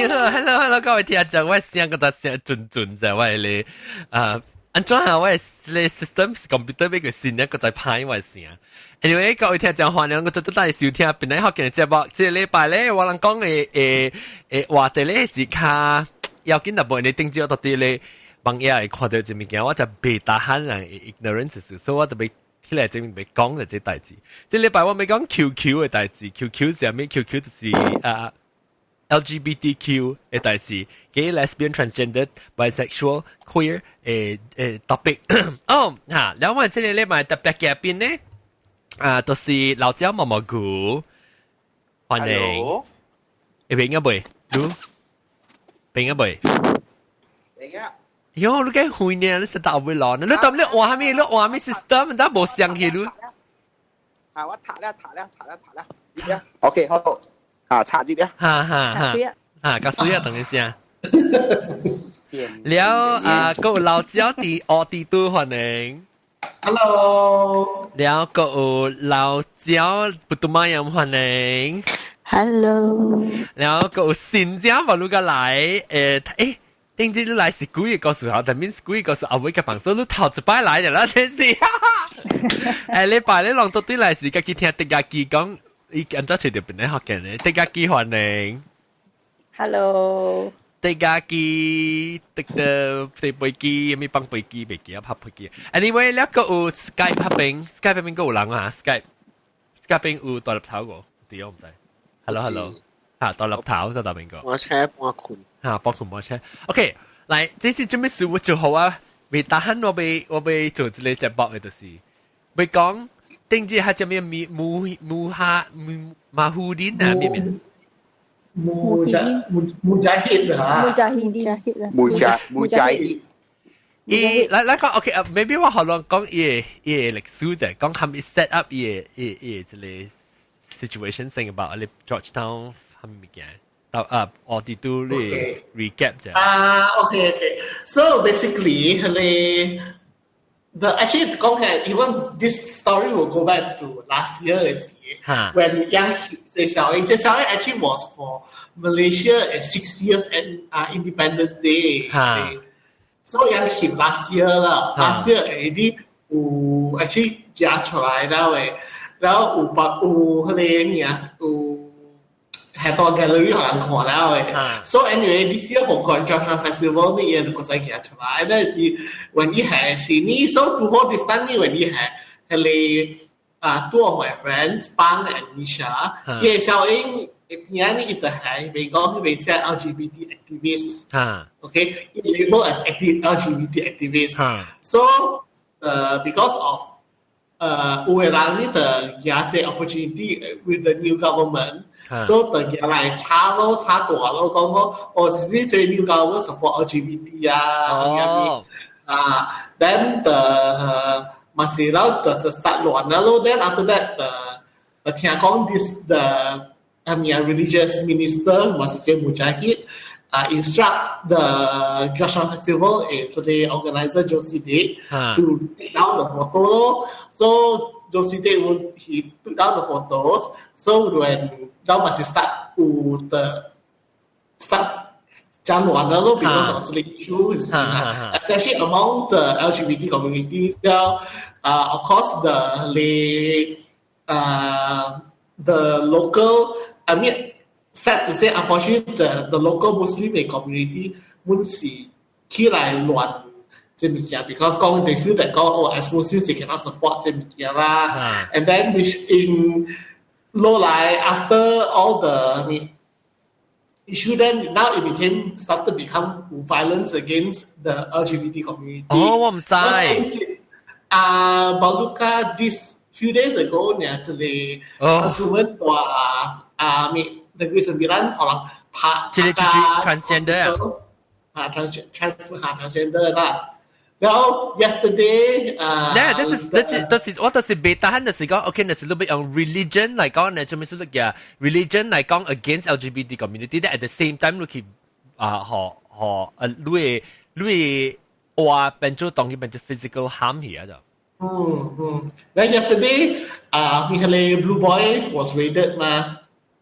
，hello hello，各位聽眾，我聲個就聲準準就我係啊，按怎下我係 system computer 俾佢先一個在拍我聲。Anyway，各位聽眾歡迎我做得大收聽，本來學嘅節目，這個禮拜咧，我人講嘅話題咧是較要緊，特別你頂住我到底咧，網頁會看到這物件，我就袂 tahan 人 ignorance，所以我就欲起來這邊欲講的這代誌。這禮拜我欲講 QQ 的代誌，QQ 是啥物？QQ 就是啊 LGBTQ 的代誌，gay、lesbian、transgender、bisexual、queer 的 topic。哦，嚇，兩位這個禮拜特別嘉賓呢，啊，就是老椒毛毛菇，歡迎。會明啊未？你明啊未？明啊！喲，你計會呢？你實答會攞呢？你當你換咩？你換咩 system？但無相去你。啊，我插了，插了，插了，插了。OK，好。啊，插住了。哈哈哈。啊，較水啊，等一下。了啊，閣有老椒佇奧迪都歡迎。 Hello。了閣有老椒不都馬樣歡迎。 Hello。了閣有新疆無你個來，頂次你來是幾個時候？但面是幾個時候？後尾個幫手你頭一擺來的啦，真是。禮拜你攏到底來是家己聽迪亞基講，伊按怎揣著邊個學嘅呢？迪亞基歡迎。 Hello。迪亞基，迪的飛飛機，咩放飛機，袂記啊，拍飛機。Anyway，了閣有 Skype 彼邊，Skype 彼邊閣有人啊，Skype，Skype 邊有大粒頭個，對我毋知。Hello，Hello，嚇大粒頭在大邊個。我車半困。嚇，半困半車。OK，來，這是做咩事我做好啊？未 tahan 我欲做這個節目的就是，欲講頂日係叫咩米穆穆哈穆馬胡林啊，咩咩？穆扎穆穆扎希啊，穆扎希啦，穆扎穆扎希。伊來來講，OK 啊，maybe 我可能講伊的歷史就講佢們 set up 伊的這個 situation 先 about 你 Georgetown 係物件。到啊，我哋都你 recap 啫。啊，OK。So basically，你 the actually 講起 even this story will go back to last year 嘅時，when 央這小這小 actually was for Malaysia 60th and Independence Day。所以央翕 last year 啦，last year already 有 actually 寄出來了嘅，然後有把有彼個咩啊有。係到 gallery 予人看了嘅。So anyway, this year for Georgetown Festival 呢，伊就閣再寄出來。那是 when 伊係是呢，so to hold this Sunday when 伊係係啊，two of my friends, Pang and Nisha，伊係小英邊呢，伊就係被講佢被寫 LGBT activist。OK，伊 label as active LGBT activist。So because of 有個人呢就舉這 opportunity with the new government。所以就來炒咯，炒大咯，講講哦，是這 new government support LGBT 啊，啊，then the 嘛是了，就 start 亂啦咯，then after that the 聽講 this the I mean religious minister 嘛是這 Mujahid 啊 instruct the Georgetown Festival 這個 organizer Josie Day to take down the photo 咯，so Josie Day he took down the photos, so when now must start 有的 start 講亂了咯，because of 這個 issue, especially among the LGBT community. Well, of course the local, I mean, sad to say, unfortunately, the local Muslim community 滿是起來亂這物件，because 講 they feel that 講哦，as Muslims they cannot support 這物件啦，and then which in 落來 after all the I mean, issue then now it became started to become violence against the LGBT community. 哦，我毋知。啊，Baluka this few days ago 呢，這個 consumer 話啊，咪 Negeri Sembilan 可能拍這個就是 transgender 啊，trans trans 嚇 transgender 啦。然後 yesterday 啊，呢，這是我就是袂 tahan 就是講，OK，那是你欲用 religion 來講呢，做咩事你嘅 religion 來講 against LGBT community，但 at the same time 你去啊，予予啊，你的話變做當佢變做 physical harm 去啊就。嗯嗯，then yesterday 啊，咪係 Blue Boy was raided 嘛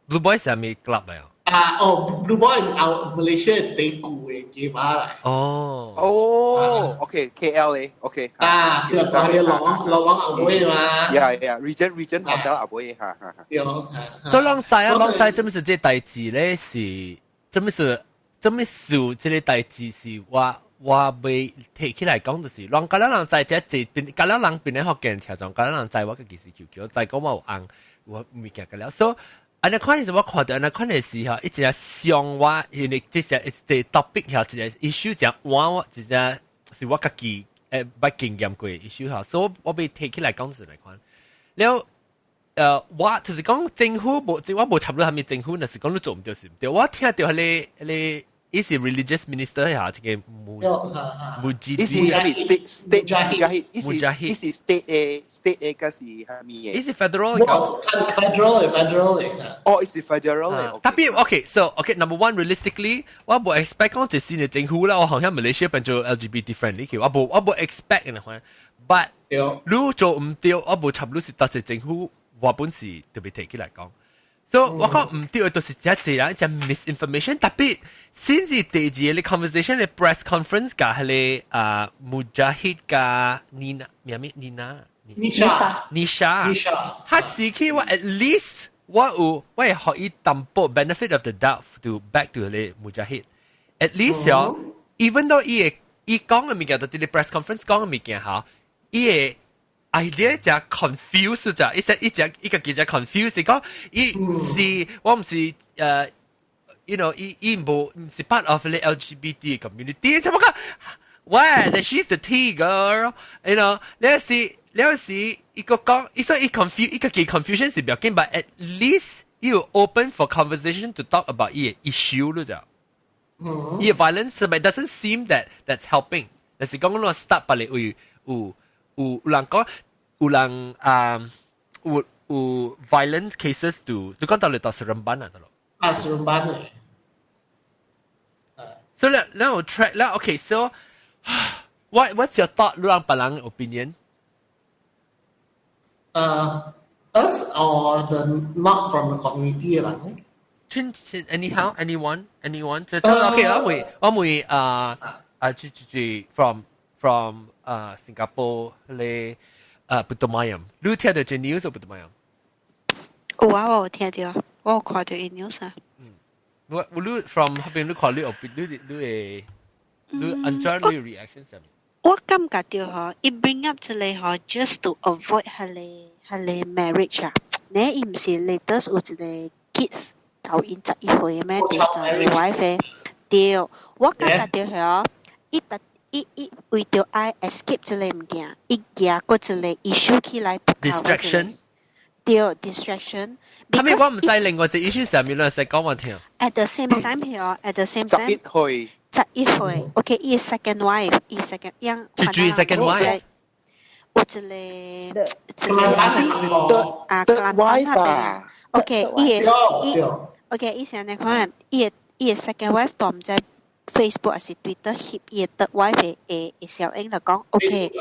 ？Blue Boy 係咪 club 啊？啊哦，Blue Ball is our Malaysia 地舊嘅街吧嚟。哦。哦，OK，KL 咧，OK。啊，對，係浪浪浪後尾嘛。 Yeah，Regent Hotel 後尾，哈哈。對。所以人知啊，人知，這麼是這代誌咧是，這麼是，這麼數這個代誌是我未提起來講，就是人家人知這這邊，家人邊咧福建聽眾，家人知我家己是 QQ，知講我有紅有物件個了，所以。按呢款是我看著按呢款的時候，一直傷我，因為這些一個 topic 嚇，一個 issue 正換我，一個是我家己捌經驗過 issue 嚇，所以我被提起來講是來款。了，我就是講政府無，我無插入啥物政府，若是講你做毋對是毋對。我聽著彼個伊是 religious minister 嚇，這個穆穆吉，伊是啥物 state Mujahid，伊是 state 的 state 的，還是啥物的？伊是 federal ，federal federal 的。哦，伊是 federal 的。 Tapi OK，so OK number one realistically，我無 expect 講一新的政府啦，我好像 Malaysia 變做 LGBT friendly 去，我無 expect 嘅款。But 你做毋對，我無插你是達成政府，我本是特別提起來講。所以我講毋對，就是這濟人一 misinformation，特別先至第二個 conversation 的 press conference 佮彼個啊 Mujahid 佮 Nina 名咩 Nina Nisha Nisha Nisha，他時期我 at least 我有我會予伊淡薄 benefit of the doubt to back to 彼個 Mujahid，at least 哦，even though 伊會伊講的物件，佇個 press conference 講的物件吼，伊會 idea 只 confuse 只，一隻一隻一個記者 confuse 講，伊毋是我毋是伊無毋是 part of the LGBT community，怎麼講？喂，she's the tea girl，你是伊個講，伊說伊 confuse，伊個記 confusion 是不要緊，but at least you open for conversation to talk about 伊個 issue 咯就。伊 violence but doesn't seem that that's helping。但是講你 start 別個有有有有人講。有人啊有 violent cases 都你講到你到 Seremban 啊，得咯。啊，Seremban 嘅。所以咧，咧我 track 咧，OK，so what's your thought？你讓別人 opinion？ Us or the not from the community 啦。 Anyhow, anyone, anyone，就係 OK，我會啊啊，就就就 from 新加坡咧。Putumayam，你聽著這 news 有 Putumayam？有啊，我有聽著，我有看著伊 news 啊。嗯，我你 from 彼邊你看你有你你會你按怎你 reaction 啥物？我感覺著吼，伊 bring up 這個吼，just to avoid 彼個 marriage 啊。你伊毋是 latest 有一個 kids 𠢕𪜶11歲咩？第三個 wife 對，我感覺著吼，伊特。伊為著愛 escape 這個物件，伊舉過一個 issue 起來 distraction。對，distraction。後面我毋知另外一個 issue 啥物，你使講我聽。 At the same time 嗬，at the same time。11歲。11歲，OK，伊 second wife，伊 second 樣。就注 second wife。有一個，一個啊，格蘭丹那邊。OK，伊個伊，OK，伊是按呢款，伊個 second wife 都毋知。Facebook 還是 Twitter 翕伊個 third wife 的小英就講，OK，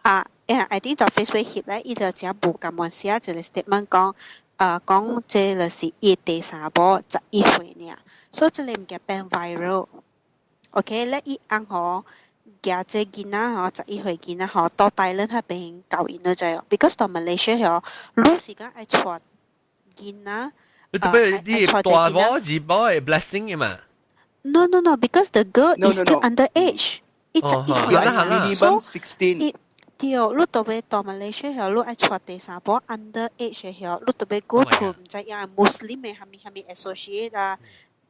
啊，I think 到 Facebook 翕咧，伊就真無甘願寫一個 statement 講，講這就是伊第三某十一歲爾，所以這個物件變 viral。OK，咧伊翁吼，舉這囡仔吼，十一歲囡仔吼，到大人彼邊𠢕𪜶你知哦，because 到 Malaysia 吼，你是講愛帶囡仔，你特別你大某二某的 blessing 嘅嘛？ No, because the girl is still underage。伊11歲，so 16。對，你特別到 Malaysia 後，你愛帶第三某 underage 的後，你特別 go to 毋知影 Muslim 的啥物啥物 associate 啊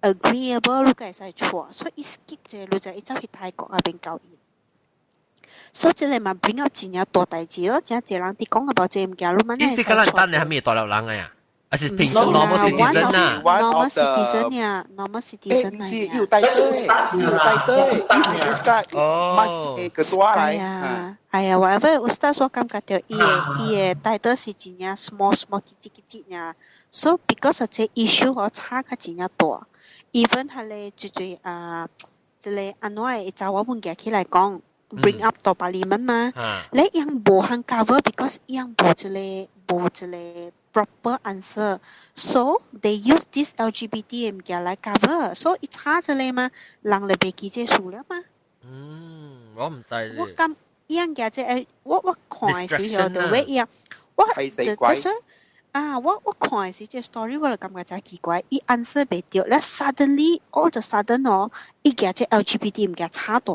，agreeable，你會使帶，所以伊 skip 這個，你就伊走去泰國那邊𠢕𪜶。所以這個嘛 bring up 真正大代誌咯，真濟人佇講about 這個物件，你嘛伊是格蘭丹的啥物大陸人的呀？還是平時 normal citizen 啊？normal citizen 呀，normal citizen 啊。是有帶隊，有帶隊，伊是 ustaz，哦，個大來。哎呀，哎呀，whatever ustaz，我感覺著伊的帶隊是真正 small small 幾節幾節爾，so because of 這 issue 嗬差較真正大，even 彼個最最啊，這個按怎會查某物件起來講，bring up 到 parliament 嘛，你樣無通 cover because 樣無這個無一個 proper answer，so they use this LGBT 物件來 cover，so 伊查一個嘛，人就袂記這事了嘛。嗯，我毋知。我感伊樣嘅這我看的時候就會伊樣，我就是啊，我看的時這 story 我就感覺真奇怪，伊 answer 袂著，咧 suddenly all of a sudden 哦，伊舉這 LGBT 物件插大，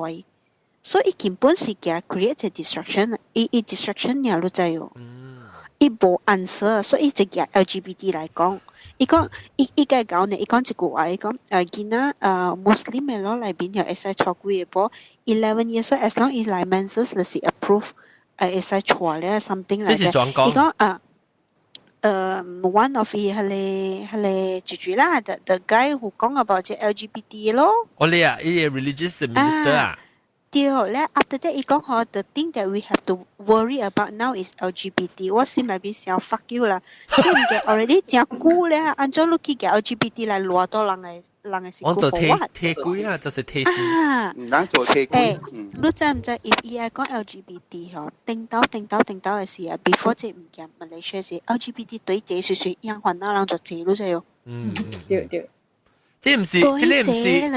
所以伊根本是舉 create a distraction，伊 distraction 爾你知哦。伊無 answer，所以伊就舉 LGBT 來講，伊講伊伊個講呢，伊講一句話，伊講囡仔Muslim 的 law 內面又會使娶幾个某，11 years as long 伊來 menses 就是 approve 會使娶咧 something 來嘅。伊講啊。One of 伊彼個舅舅啦，the guy who 講 about 這 LGBT 咯。哦，你啊，伊個 religious minister 啊。對咧，after that 伊講吼，the thing that we have to worry about now is LGBT。我心內邊想 fuck you 啦，這物件 already 誠久咧，按怎你去舉 LGBT 來亂到人的我做提提鬼啦，就是提死。啊，人做提鬼。你知毋知？if 伊愛講 LGBT 吼，頂到頂到頂到的時啊，before 這物件 Malaysia 是 LGBT 對這隨隨樣煩惱人就濟，你知喲？嗯，對對。這毋是，這個毋是，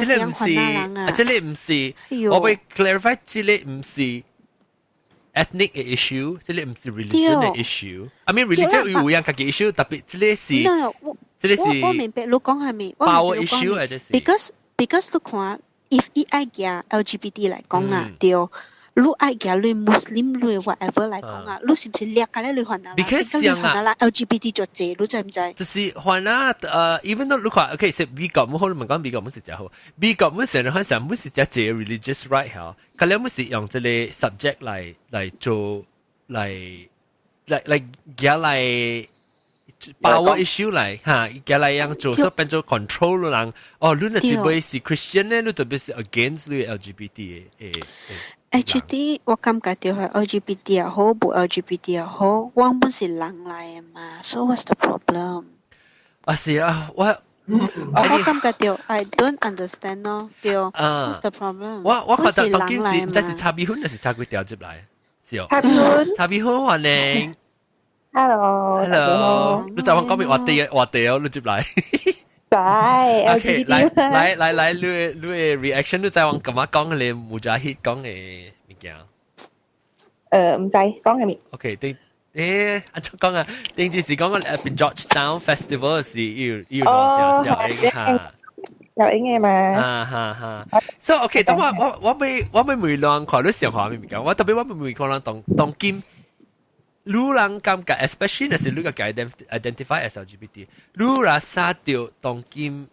這個毋是，啊，這個毋是，我會 clarify，這個毋是 ethnic 的 issue，這個毋是 religion 的 issue。I mean religion 有樣家己 issue，特別這個是，這個是我明白你講係咪？power issue 啊，這是。 Because 你看，if 伊愛舉 LGBT 來講啦，對。你愛舉你 Muslim 你 whatever 來講啊，你是毋是掠個咧你煩惱？ Because 像啊，LGBT 就濟，你知毋知？就是煩惱，even though 你看，OK，是美國，我可能講美國毋是真好，美國毋成日反正毋是真濟 religious right 嚇，佢哋毋是用這個 subject 來做，來舉來 power issue 來嚇，舉來樣做，所以變做 control 人。哦，你若是欲是 Christian 咧，你特別是 against 你 LGBT 的。 Actually，我感覺著係 LGBT 也好，無 LGBT 也好，我本是人來的嘛，so what's the problem？啊是啊，我我感覺著 I don't understand 咯，對，what's the problem？我覺得當今是毋知是插米粉，還是插幾條入來？是哦，插米粉，插米粉歡迎。 Hello。 Hello，你就我講咩話題話題哦，你入來。在 OK，來來來來，你的 reaction 你知我感覺講嘅穆扎希講的物件？毋知講係咪？OK，對，按怎講啊？頂次是講個Georgetown Festival 是要攞條小英哈，有影嘅嘛？哈哈哈。So OK，等我欲問人看你想法咩物件？我特別我欲問看人當今。你人感覺，especially 若是你個 identify as LGBT，你若殺掉當今，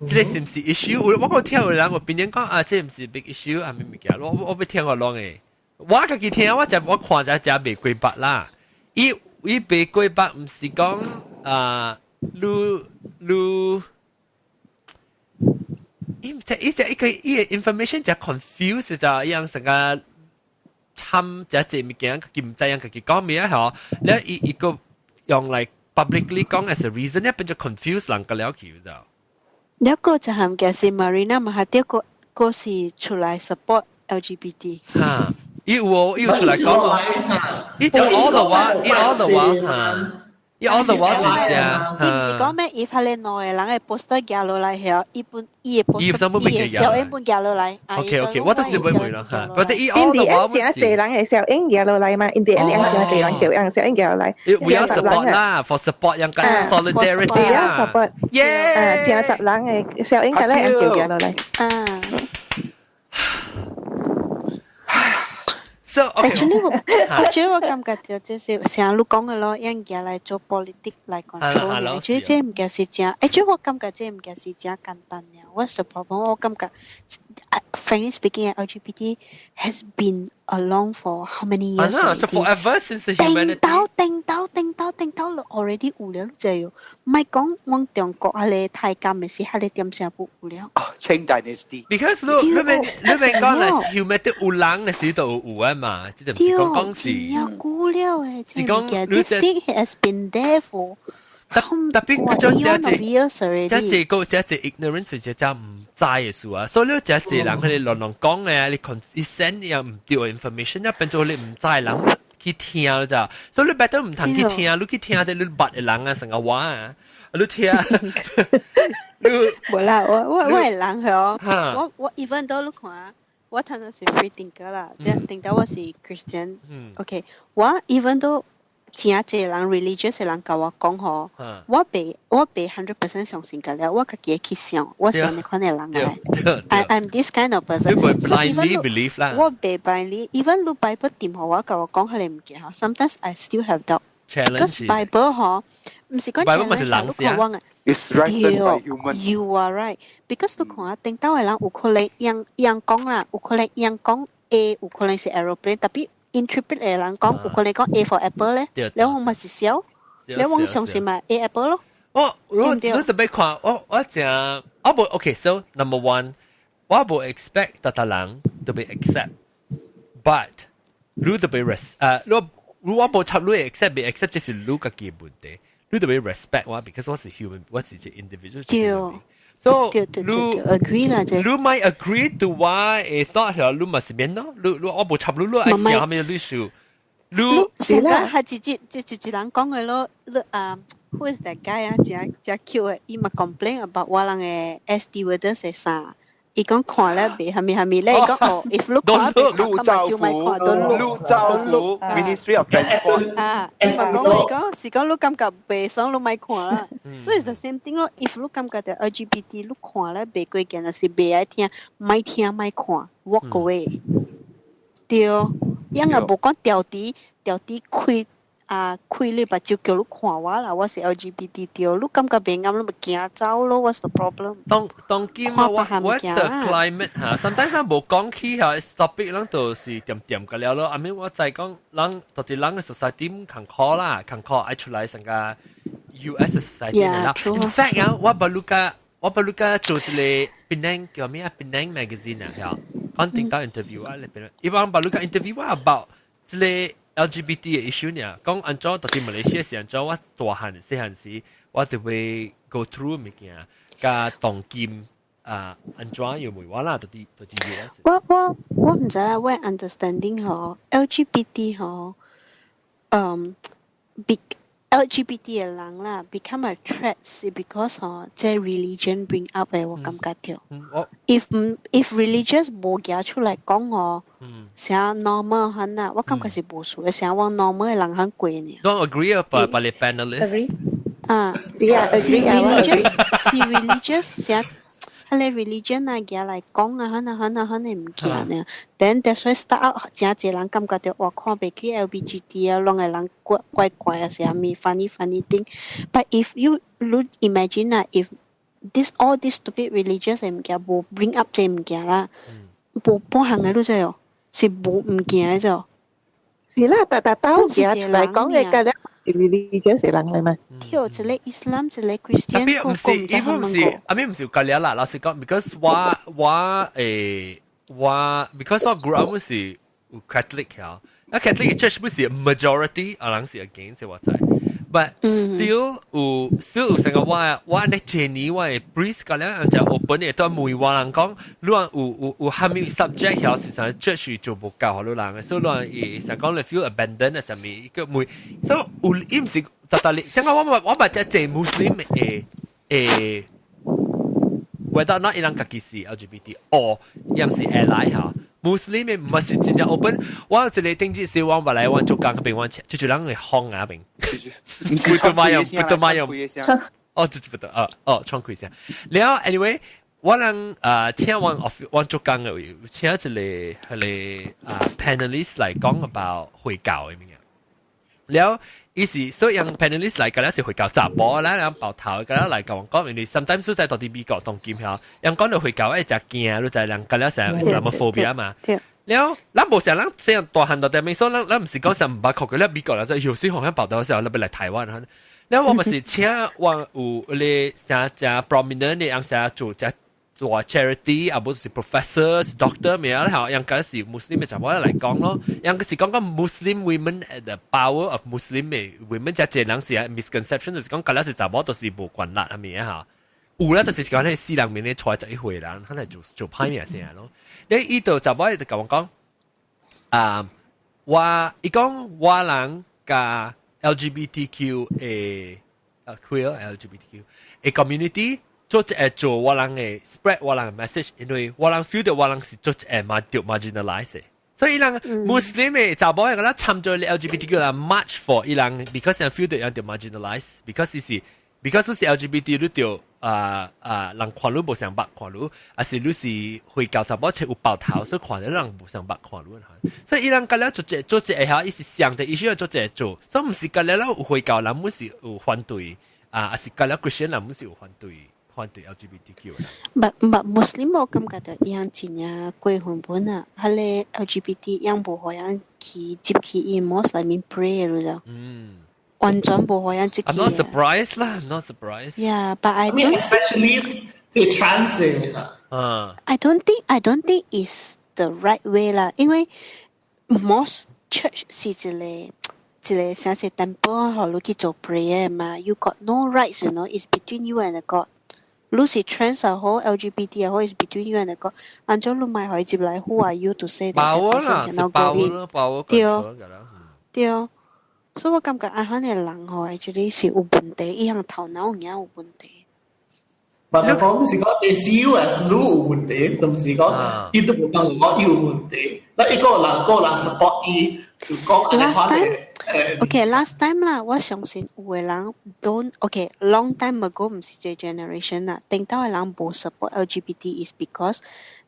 這個是毋是 issue？我講聽有人有別人講啊，這毋是 big issue 啊，咩物件？我欲聽我講的，我家己聽，我就我看就真袂過百啦。伊袂過百，毋是講啊，你。伊這伊這一個伊個 information 就 confuse 就一樣成個。參這這物件，佢毋知影家己講咩啊？嗬，你伊個用嚟 publicly 講 as a reason，一變咗 confuse 人個了去就。一個就係嘅是 Marina 嘛，係第個是出來 support LGBT。嚇！伊有伊有出來講喎，伊就 all the while，伊 all the while 嚇。伊 all the while 真正。伊毋是講咩？伊發咧兩個人的 poster 寄落來後，伊本伊的 poster 伊的小影本寄落來。 OK OK，我都是會問啦嚇。我哋伊 all the while 真濟人的小影寄落來嘛，因哋人真濟人叫人小影寄落來。為了 support 啦，for support 人間 solidarity 啦。 support。耶！真雜人的小影寄來人叫寄落來。啊。 So okay. Actually 我感覺到這是像你講的咯，用嘢來做 politic 來 control 嘅，其實這物件是真，actually 我感覺這物件是真簡單嘅。What's the problem？我感覺，frankly speaking, LGBT has been along for how many years 啊，就 forever since the humanity。頂到頂到頂到頂到 already 有了就有，唔係講往中國啊咧太監嘅時，係咧點聲不有了。哦，Qing Dynasty。 Because 你你免講係 humanity 有人嘅時就有啊嘛，這就毋是講講是。真久了誒，是講 this thing has been there for 特別佢將這這這個這這 ignorance 就這毋知的事啊，所以你這這人佢哋亂亂講嘅，你 send 又毋對 information，一變做你毋知人，去聽咋，所以你 better 毋通去聽，你去聽這你捌的人啊，成個話啊，你聽，你無啦，我係人嗬，我 even 都你看，我睇到是 free thinker 啦，定到我是 Christian。OK，我 even 都真濟人 religious 的人共我講嗬，我袂 100% 相信個了，我家己會去想，我是按呢款的人來。I'm this kind of person。你袂 blindly believe 啦。我袂 blindly，even 你 Bible 掂予我，共我講彼个物件嗬，sometimes I still have doubt。 Challenge。 Bible 嗬，毋是講 Bible 咪是人寫。 It's written by human. You are right. Because 你看頂頭的人有可能樣樣講啦，有可能樣講 A，有可能是 aeroplane，tapi interpret 的人講，有可能講 A for apple 咧，你講咪是笑，你講相信咪 A apple 咯。我你特別看，我講，我無 OK，so number one，我無 expect 逐逐人都欲 accept，but 你特別 res 你如果無插你 accept 欲 accept，這是你家己的問題。你特別 respect 我，because 我是 human，我是一個 individual。對。 So 對對對對，agree 啦，這。你咪 agree to 我的 thought 係，你咪是免咯。你我無插你，你愛想啥物你想。你成個係一一一一人講的咯，你啊，who is that guy 啊？真真 cute 的，伊嘛 complain about 我人的 air stewardess 的衫。伊講看咧袂蝦米蝦米咧，伊講哦，if 你看袂，陸兆福，陸兆福，Ministry of Transport。啊，伊嘛講伊講是講你感覺袂爽，你莫看啦。所以就 same thing 咯，if 你感覺著 LGBT，你看咧袂過見，就是袂愛聽，莫聽莫看，walk away。對，樣也無講調啲調啲開啊開你目睭叫你看我啦，我是 LGBT 對，你感覺袂啱，你咪行走咯，What's the problem？當當今啊，what's the climate 嚇？sometimes 無講起嚇 topic，咱就是恬恬個了咯。I mean 我知講，咱到底咱个 society 毋仝苦啦，仝苦愛出來成個 US society 啦。In fact 啊，我 baru 甲做一个 Penang 叫咩啊？Penang magazine 啊，嚇，講定到 interview 啊，你邊？伊幫 baru 甲 interview 我 about 這个 LGBT 的 issue 呢，講按怎到底馬來西亞是按怎，我大漢細漢時，我就會 go through 物件，佮當今啊，按怎又問我啦，到底到底 US。我毋知啊，我 understanding 嗬，LGBT 嗬，be LGBT 的人啦，become a threat 是 because 嗬，這 religion bring up 的，我感覺著。If 毋 if religious 無舉出來講嗬，成 normal 很啊，我感覺是無事的，成往 normal 的人很過呢。 Don't agree 啊，把你 panelist。啊，是 religious 是 religious 成。彼个 religion 啊，舉來講啊，可能可能可能物件呢。Then that's why start out 真濟人感覺著哇，看袂起 LGBT 啊，攏會人怪怪怪啊，是啥物 funny funny thing。But if you 你 imagine 啊，if this all this stupid religious 的物件無 bring up 這物件啦，無半項的你知哦，是無物件的啫。是啦，逐逐兜舉出來講的，個了 religious 的人來嘛。對，一个 Islam，一个 Christian。 Tapi 毋是，伊毋是，I mean 毋是隔了啦。老實講，because 我 because 我 grew up 是 Catholic 嚇，那 Catholic church 不是 majority 啊人是 against 我知，but still 有 still 有成個我呢這年我的 priest 個了就 open 的都問我人講，你有有有蝦米 subject 曉是啥 church 就無教予你人的，所以你會想講你 feel abandoned 啊啥物，個問，所以有伊毋是特特哩，想講我捌只濟 Muslim 的的，whether or not 伊人家己是 LGBT，或伊毋是 ally 嚇。Muslim 的毋是真正 open，我有一個頂日是我捌來我做工嗰邊，我就是人會風啊邊，毋是不得嘛用，不得嘛用，哦，這不得啊，哦，窗開聲。然後 anyway，我人啊請我 off 我做工的位，請一個彼个啊 panelist 來講 about 回教的物件。然後伊是所以用 panelist 來，敢若是回教查埔啦，人爆頭，敢若來共我講，因為 sometimes 在到佇美國當今吼，人講到回教會誠驚，你知人敢若是 Islamophobia 嘛。然後咱無想咱雖然大漢到頂面，所以咱咱毋是講啥毋捌看過咧美國人，有時好像報道時候，咱欲來台灣。然後我嘛是請我有彼个啥誠 prominent 的人啥做誠做 charity 啊，無是 professor 是 doctor 咩啊？吼，人家是 Muslim 的查某來講咯，人家是講講 Muslim women the power of Muslim 的 women，這濟人是 misconception，就是講敢若是查某都是無權力啊咩嚇。有啦，就是講彼死人面咧，帶11歲人，可能做做歹命聲咯。你伊就查某就共我講，啊，我伊講我人佮 LGBTQ 的 queer LGBTQ 的 community 做一個做我人的 spread 我人的 message，因為我人 feel 到我人是做一個嘛著 marginalize 的。所以伊人 Muslim 的查某的個啦參做 LGBTQ 啦 march for 伊人，because 人 feel 到人著 marginalize，because 是 because 你是 LGBT 你著人看你無相捌看你，還是你是回教查某切有包頭，所以看到人無相捌看你。所以伊人佮了做這做這下，伊是想著伊需要做這做，所以毋是佮了有回教人，毋是有反對啊，還是佮了 Christian 人，毋是有反對 LGBTQ 啦。 But but Muslim 我感覺到伊樣真正過分本啊，彼个 LGBT 樣無予人去入去伊 mosque 內面 pray 咯就。完全無予人入去。 I'm not surprised 啦，I'm not surprised。 Yeah, but I I mean, don't especially 這 trans 的 I don't think is the right way 啦，因為 mosque church 是一個像是 temple，予你去做 prayer 嘛。You got no rights. It's between you and the God。你是 trans 又好，LGBT 又好，is between you and the God。按怎你莫予入來？Who are you to say that that person cannot go in？對對，所以我感覺按款的人吼，actually 是有問題，伊樣頭腦有影有問題。 But the problem 是講，they see you as 你有問題，同時講伊都無講我有問題。那一個人個人 support 伊，就講按呢款的。 Okay, last time 啦，我相信有的人 don't okay long time ago 毋是這 generation 啦，頂頭的人無 support LGBT is because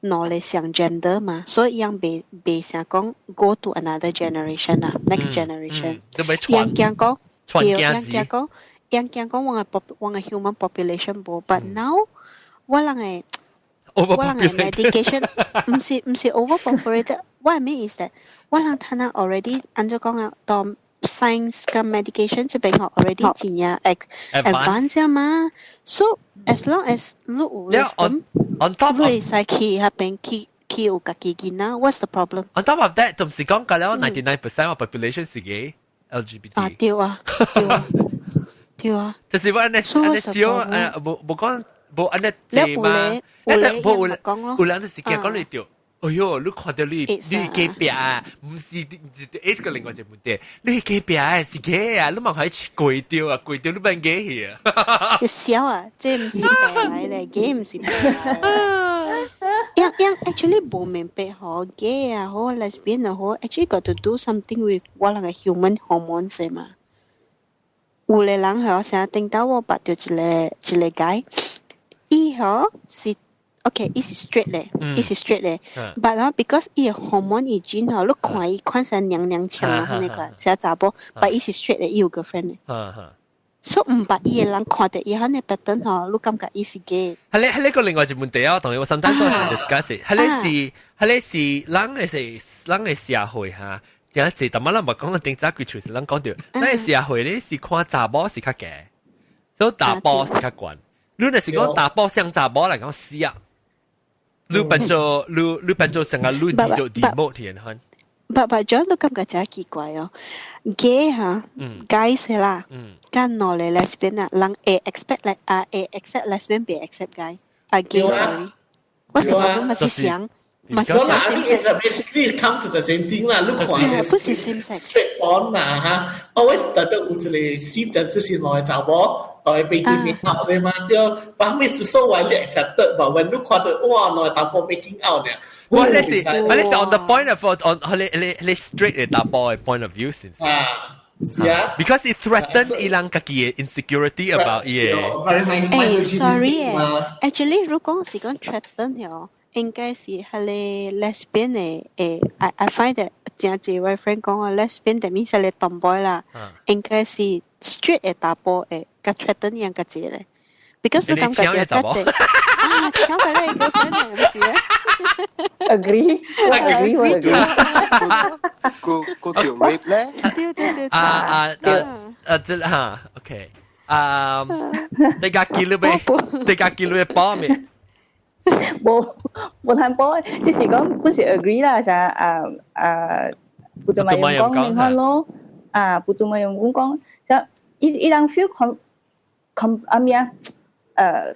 兩个相 gender 嘛，所以伊樣袂想講 go to another generation 啦，next generation。伊樣驚講，對，伊樣驚講，伊樣驚講我的 我的 human population 無，but now 我人的我人的 medication 毋是 overpopulated。 What I mean is that 我人睇下 already 按怎講啊，當 science 佮 medication 這邊吼 already 真正 advance 嘛，so as long as 你有 on on top 你會使去彼邊去有家己囡仔，what's the problem？ On top of that，同時講緊了99% of population 是 gay LGBT。啊對啊，對啊，對啊。就是我按呢按呢少無講無按呢濟嘛，一隻無有有人就是驚講你著。哎喲，你看到你你隔壁啊，毋是 AIDS 個另外一個問題，你隔壁是 gay 啊，你望喺過掉啊，過掉你變 gay 去啊。笑啊，這毋是病來咧，gay 毋是病來。樣樣 actually 無明白吼，gay 啊好，lesbian 啊好，actually got to do something with 我人的 human hormones 嘛。有个人吼，成日頂到我捌著一個 guy，伊吼是 OK，伊是 straight 咧，伊是 straight 咧，but 吼 because 伊的 hormone 伊 gene 吼，你看伊看成娘娘腔啊，彼款成查某，but 伊是 straight 咧，伊有 girlfriend 咧。所以毋捌伊的人看著伊彼个 pattern 吼，你感覺伊是 gay。係咧個另外一個問題啊，同伊我 sometimes 我是 discuss，彼個是人的社會哈，真濟，但係咱無講到頂早幾處是咱講著，咱的社會咧是看查某是較低，所以查埔是較懸。你若是講查埔像查某來講死啊！你變做成個你就 demote 添款。 But John 你感覺真奇怪哦，gay 哈，guys 啦，佮兩个 lesbian 啊，人會 expect 來啊會 accept lesbian 袂 accept guy 啊 gay sorry。What's the problem？嘛是想，嘛是 So 啦，I mean it's basically come to the same thing 啦。你看不是 same sex。 straight on 啦哈，always 得到有一個死等就是兩個查某，代被見面out 的嘛對，but 咩是 so widely accepted，but when 你看到哇兩個查某 making out 呢？我咧是 on the point of on 你 straight 的查埔的 point of view 是毋是？啊，是啊。 Because it threaten 伊人家己的 insecurity about 伊的。誒，sorry 誒，actually 如果是講 threaten 哦，應該是彼個 lesbian 的誒，I find that 真濟我 friend 講啊，lesbian 等於是個 tomboy 啦，應該是 straight 的查埔會較 threaten 樣較濟咧。because 你感覺較濟啊，搶佢咧個 friend 係唔是咧？Agree， agree， agree。個個叫 rape 咧？對對對。啊啊啊啊！這哈，OK。啊，你家記錄未？你家記錄會報未？無無談報，只是講本是 agree 啦，啥啊啊，不做咪用講明看咯，啊，不做咪用講，就伊人 feel com com 啊咩啊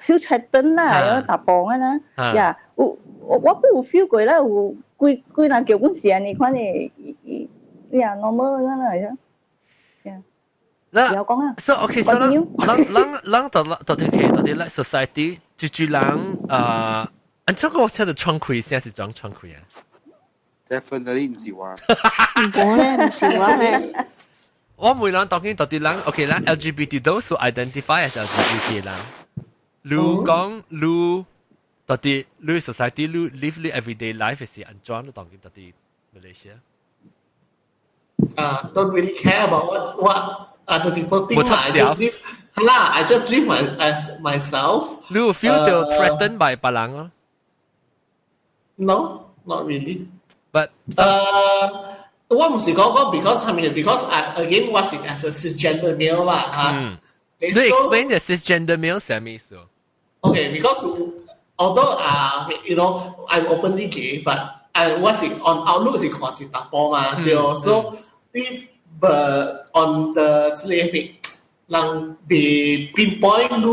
？feel threatened 啦，有查埔啊啦，呀，有我有 feel 過啦，有幾幾人叫阮是按呢款的，伊伊 Yeah, normal 啦，係啊。那有講啊。 So okay, so 咱咱咱咱到到底可到底 like society 就就人啊，按這個我寫的窗開，現在是裝窗開啊。 Definitely 唔是我。唔咧，唔是我咧。我每人當然到底人 OK 啦，LGBT those who identify as LGBT 人，你講你到底你 society 你 live 你 everyday life 是按怎？你當然到底 Malaysia。 Don't really care about what other people think 啦. I just live 啦，I just live my as myself. 你有 feel 到 threatened by 別人咯？ No, not really. But 我唔是講講 because 係咪 because I again 我是 as a cisgender male 啦嚇。你 explain the cisgender male 係咩意思？Okay, because although I'm openly gay, but I 我是 on outlook 是看是查埔嘛，對，so 你 but on the 這個人被 pinpoint 你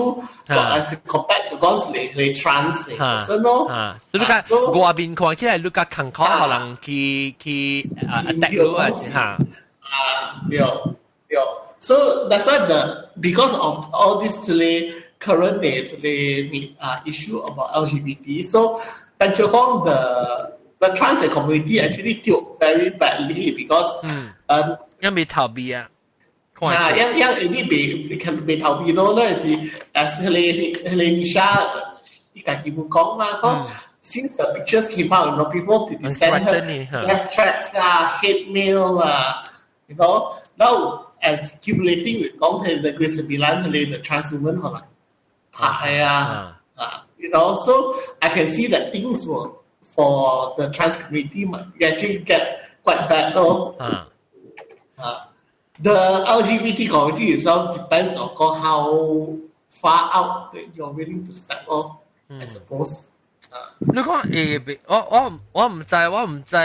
，as compared to 講是你 trans 嘅 person 咯。啊，所以你看外面看起來你較艱苦，可能去去啊 attack 你啊，嚇。啊，對對，so that's why the because of all this 這類 current 嘅這類啊 issue about LGBT，so 變做講 the trans community actually dealt very badly because 因為逃避啊。啊，樣樣你被被逃避咯，那是誒是迄個迄個 Nisha 伊家己有講嘛，講 since the pictures came out, people did send her death threats 啊, hate mail 啊, now as accumulating with 講係 Negeri Sembilan 迄個 the trans woman 可能拍啊啊，so I can see that things were for the trans community might actually get quite bad 咯。啊啊。The LGBT community itself depends on how far out that you're willing to step on, I suppose. 你講誒，我我我唔知，我唔知，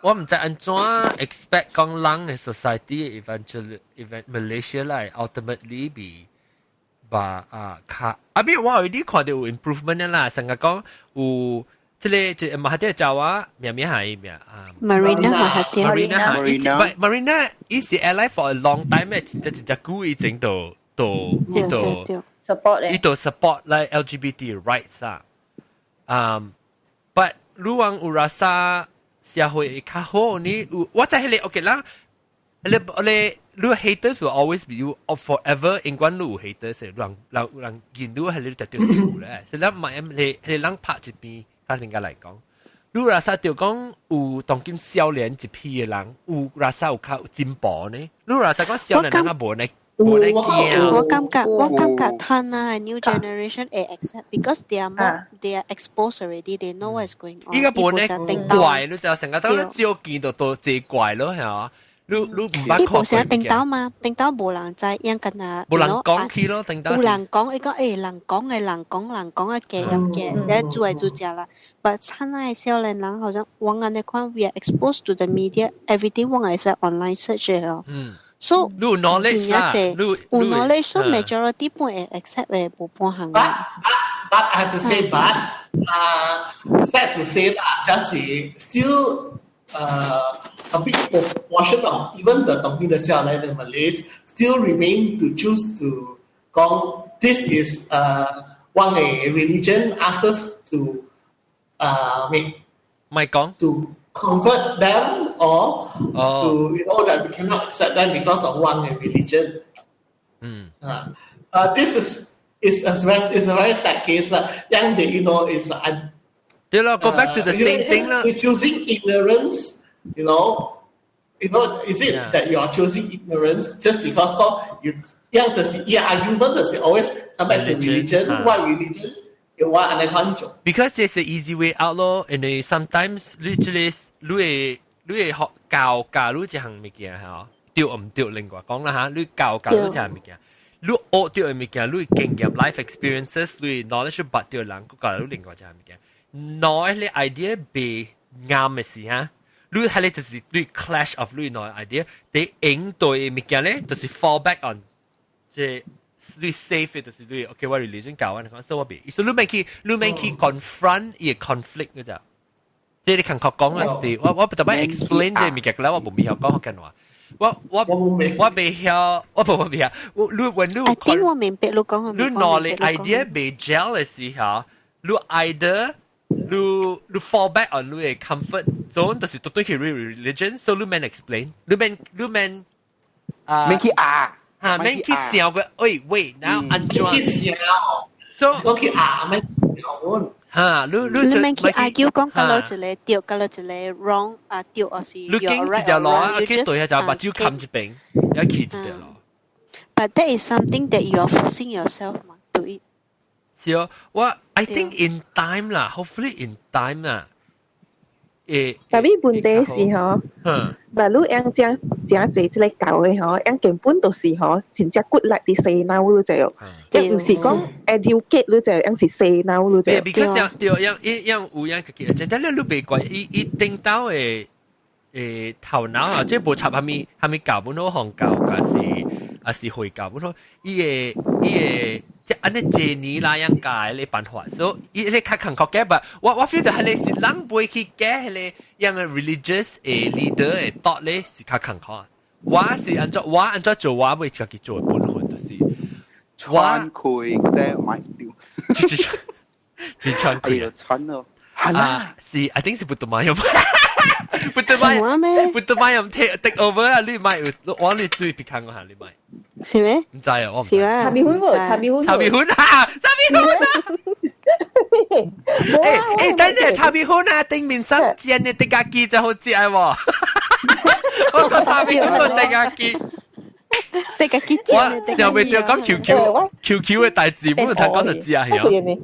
我唔知按怎 expect 講人嘅 society eventually event Malaysia 來 ultimately be 把啊卡，啊比我有啲看到有 improvement 啦，成日講有。這個這馬哈蒂教啊，名名係咩啊？Marina 馬哈蒂。 Marina 嚇，Marina 伊是 ally for a long time 嘅，一一隻股已經都都伊都 support 伊都 support like LGBT rights 啊。嗯，but 你講有 rasa 社會較好呢？我在彼個 OK 啦，你你你 haters will always be you forever，永遠你有 haters，人人人見到係你特別是有咧，所以咱買你你人拍一邊。較人家來講，你 rasa 就講有當今少年一批的人，有 rasa 有較進步呢？你 rasa 講少年人較無呢？無咧驚。我感覺他那 new generation 會 accept because they are exposed already, they know what is going on。依個無呢怪，你就成個都照見到都這怪咯，係嘛？你你唔捌伊無啥頂到嘛，頂到無人知，應跟啊，無人講起咯，頂到。有人講，伊講欸，人講嘅人講，人講嘅假咁假，你做嚟做食啦。But 親愛少年人好像我按呢款，we are exposed to the media, everything 我會使 online search 嘅哦。So 你有 knowledge 啦，有 knowledge，所以 majority 半會 accept 嘅，無半項。 But I have to say, but sad to say 啦，就是 still a big proportion of even the 當地的下來的 Malays still remain to choose to 講 this is one a religion asks us to make 咪講 to convert them or to that we cannot accept them because of one a religion. This is a very sad case 啦。樣的 is I 對啦，go back to the same thing 啦。 So choosing ignorance, is it that you are choosing ignorance just because 講 you 樣就是yeah argument 就是 always come back to religion, what religion 嘅話按呢款做。 Because it's the easy way out 咯，因為 sometimes 你這個你會你會學教教你這項物件嚇，對唔對？另外講啦嚇，你教教你這項物件，你學到的物件，你經驗 life experiences，你 knowledge 捌到人，閣教你另外一項物件。兩個 idea 袂啱嘅時嚇，你係咧就是你 clash of 你兩個 idea，你應對的物件咧就是 fall back on 這你 safe 的就是你 OK 我 religion 教我，你講所以我袂，所以你免去你免去 confront 伊個 conflict 嗰隻，即係你勤確講啦，我特別 explain 這物件啦，我無曉講福建話。我未曉，我無我未曉。我你when 你 I think 我明白你講你攞你 idea 未 gel 嘅時候，你 either 你 fall back on 你嘅 comfort zone，就是對對去 religion，所以你免 explain，你免啊，免去啊，嚇，免去想過，喂喂，然後按怎？去想，所以我去啊，免想。嚇，你你免去 argue 講嗰落一個對，嗰落一個 wrong 啊對，還是你經一條路啊，去對下就目睭冚一邊，一去一條路。 But that is something that you are forcing yourself 嘛，do it。是哦，我 I think in time 啦，hopefully in time 啦。誒， tapi 問題是吼，嗱，你樣正正濟這個教的吼，樣根本就是吼，真正骨力佇洗腦你知哦，樣毋是講 educate 你知，樣是洗腦你知。對，because 樣對樣一樣有樣個簡單，你你別怪伊伊頂到的頭腦啊，這無插蝦米蝦米教，本好行教，還是會教，本好伊個即按呢這年那樣教的辦法，所以伊個較艱苦嘅吧。我 feel 到係個是人袂去改彼個樣個 religious 的 leader 的 thought 咧是較艱苦。我是按怎我按怎做，我會家己做的本分就是穿開或者買掉，是穿開，穿咯。係啦，是 I think 是 putumayam，putumayam，putumayam take over 啊！你買我你對別看我下你買，是咩？唔知啊，我唔知。茶米粉喎，茶米粉，茶米粉啊，茶米粉啊！欸欸，等陣茶米粉啊，頂面三煎的滴家雞真好食啊！喎，我講茶米粉個滴家雞，滴家雞我上面就講 QQ QQ 的代誌，本來講就知啊，係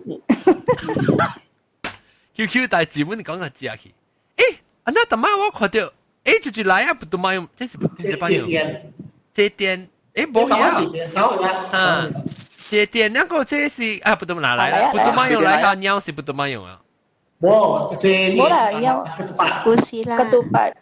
QQ 代誌，本來講就知啊去。欸，啊那當晚我看到，欸，就是來啊，putumayam，這是這是班用，這電，欸，無啊，啊，這電那個這是啊，不都拿來啦，putumayam 來下貓是 putumayam 啊，無，這無啦，貓，不是啦， ketupat，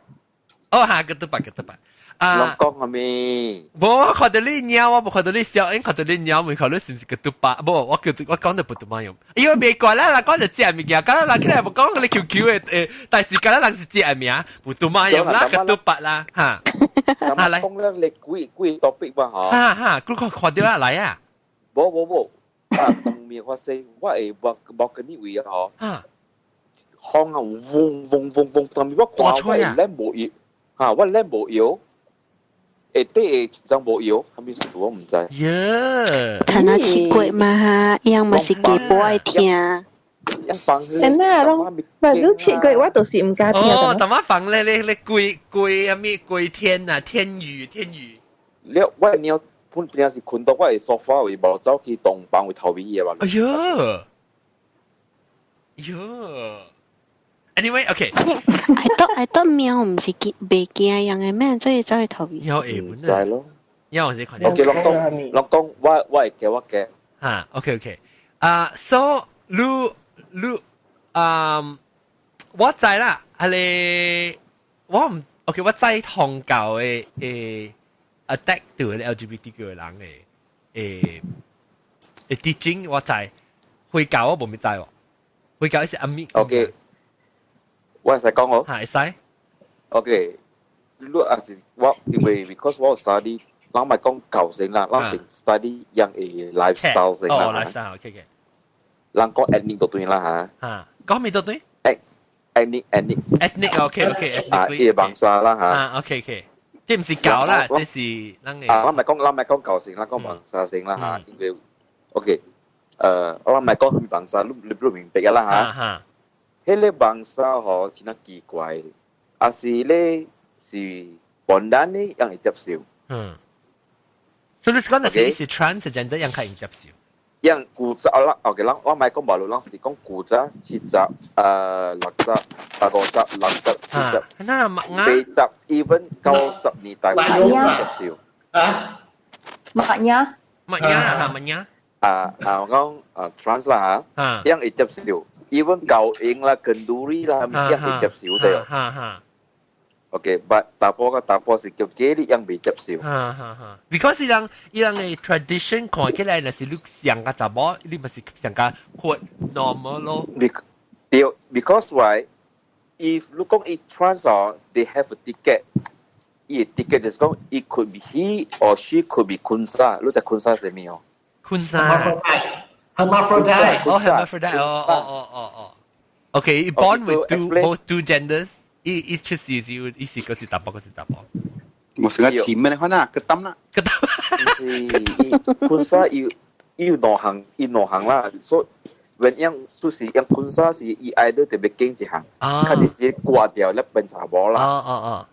哦哈，ketupat ketupat，啊，講係咪？無，我看到你貓，我無看到你小英，看到你貓，問看你是毋是 ketupat？無，我叫我講到 putumayam，因為袂怪啦，人講就這物件，敢若人起來無講你 QQ 的誒，但是敢若人是這名，putumayam 啦，ketupat 啦，哈。啊來，講了你幾幾 topic 吧嗬？哈哈，佢看看到啊來啊！無無無，啊，當面發生，我會無無跟你位啊嗬。風啊，嗡嗡嗡嗡，當面我看我會咧無搖，嚇我咧無搖，下底會張無搖，係咪事我毋知。耶！聽下奇怪嘛，伊樣嘛是基本愛聽。一放真啊，攏唔你切過，我就是毋敢聽。哦，淡仔放咧咧咧歸歸啥物歸天啊，天雨天雨。你我你本平時困到我的沙發位，無走去洞房位頭尾嘅嘛。哎喲，哎喲。Anyway, okay. I thought 貓毋是驚袂驚人的咩，所以走去逃避。有會本知咯。有是看。 OK，攏講攏講，我會記我記。哈，OK。啊，so 你你嗯，我知啦，係你我毋 OK，我知宗教的的 attack 對 LGBTQ 的人的的 teaching 我知，回教我無咪知喎，回教是阿咪。 OK，我會使講哦。嚇，會使。 OK，你也是我因為 because 我 study，咱莫講教先啦，咱是 study 樣的 lifestyle 先啦。哦，lifestyle，OK。咱講 ethnic 就對啦嚇。嚇，講咩就對？ethnic ethnic ethnic OK OK。啊，伊個 bangsa 啦嚇。啊，OK OK，這毋是教啦，這是咱的。啊，咱莫講咱莫講教先，咱講 bangsa 先啦嚇，因為 OK，我莫講啥物 bangsa，你你明白啦嚇。嚇。彼個 bangsa 吼真啊奇怪，啊是咧是本來呢樣會接受。嗯。所以你講的是是 transgender 樣較會接受。樣古早啦，OK，咱我莫講馬路，咱是講古早70，60，50，60，70，80，even 90年代都接受。啊？ Maknya？ Maknya 啊，maknya。啊啊，我講啊 trans 啦嚇，樣會接受，even 高音啦、kenduri 啦，樣會接受的。哈哈。 OK，but 查埔佮查埔是叫 gay 你樣未接受。哈哈哈。Because 伊人的 tradition 看起來，若是你上個查某，你咪是上個闊 normal 咯。對，because why？ If 你講伊 trans 哦，they have a ticket。伊 ticket 就是講，it could be he or she could be khunsa。你知 khunsa 係咩哦？ Khunsa。 Hermaphrodite。哦，hermaphrodite。哦哦哦哦哦。Okay, born with two both two genders。伊伊出世是伊是個是查埔，個是查埔。我成個錢咩？你看啊，個燈啦，個燈。伊 khunsa 伊伊有兩項，伊兩項啦。所以 when 樣就是樣 khunsa 是伊 either 特別經一項，較就是割掉咧變查某啦。哦哦哦。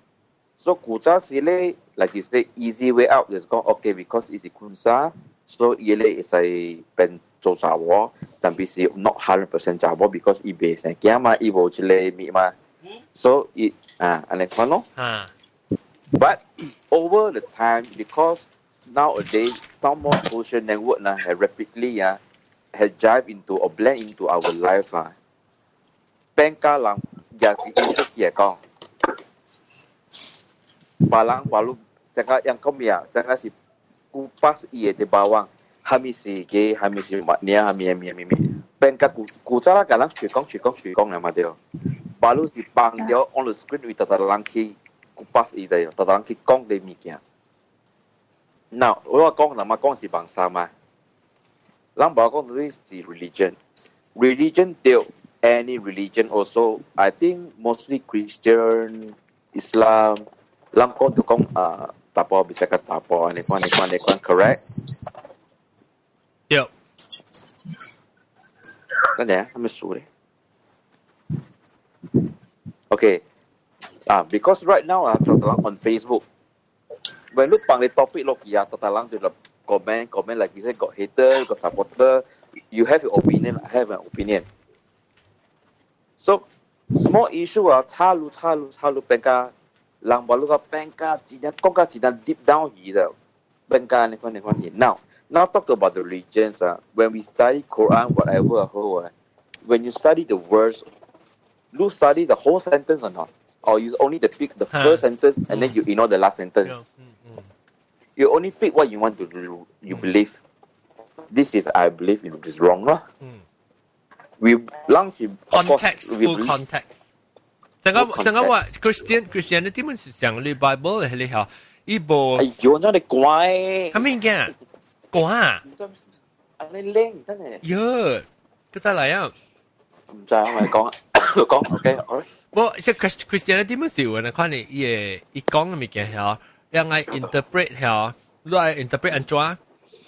所以古早時咧，like you say easy way out 就是講 okay，because 伊是 khunsa，所以伊咧會使變做查某，但係是 not 100% 查某，because 伊袂生囝嘛，伊無這個物嘛，所以啊，按呢款咯。But over the time, because nowadays some more social network 啦，have rapidly 啊，have jive into or blend into our life 啊，變家人也是伊出去講。別人話你成個樣講咩啊？成個是kupas伊的bawang，蝦米是 gay，蝦米是乜嘢，蝦米蝦米蝦米，變甲古古早啦，共人隨講隨講隨講啦嘛對。把你是放掉 on the screen 為逐逐人去 kupas 伊的，逐逐人去講的物件。Now 我講人嘛講是網上嘛，人無講這是 religion，religion 對 any religion also I think mostly Christian Islam。人講就講啊，查埔袂使佮查埔，按呢款按呢款按呢款，correct？對。等陣，係咪輸咧？Okay，啊，because right now 啊，逐人 on Facebook，when 你放你 topic 落去啊，逐人就 comment comment like you say got hater, got supporter, you have your opinion, I have an opinion. So small issue 啊，插入插入插入變甲。人話你個變甲真正講甲真正 deep down 去的，變甲按呢款按呢款去。Now talk about the religions 啊，when we study Quran whatever 好啊，when you study the verse, you study the whole sentence or not? Or you only the pick the first sentence and then you ignore the last sentence? You only pick what you want to do, you believe. This is I believe in is wrong 咯。We 人是 context full context。成個成個話 Christian 點樣是上你 Bible 係你嚇，伊無。哎呦，那你乖。係咩嘅？乖。啊，你靚真係。喲，佢再嚟啊！唔知我咪講講 OK，好。無，即 Christian 點樣是有人看你伊會伊講嘅物件嚇，讓愛 interpret 嚇，你愛 interpret 按怎？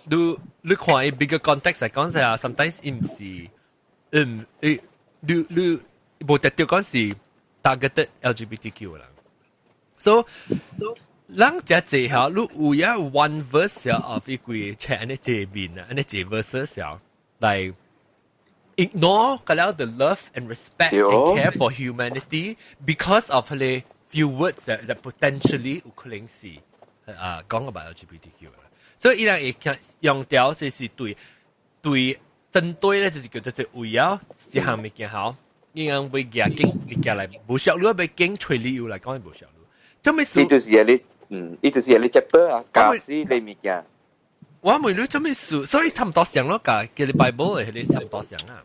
你你看伊 bigger context 嚟講下，sometimes 伊毋是，嗯，伊你你無特定講是 targeted LGBTQ 啦。So 人遮濟嚇，你有影 one verse of 伊規冊按呢這面啊，按呢這 verse 時來 ignore 個了 the love and respect and care for humanity because of 嗰 few words that potentially 有可能是啊講 about LGBTQ 啦。所以伊人會用掉這是對對針對咧，就是叫做為了這項物件好，伊人會夾緊物件來無效率，欲揀揣理由來講無效率。這麼說，伊就是你，嗯，伊就是你 chapter 啊，教死你物件。我問你做咩事？所以差唔多上咯，共叫你 Bible 係你差唔多上啊。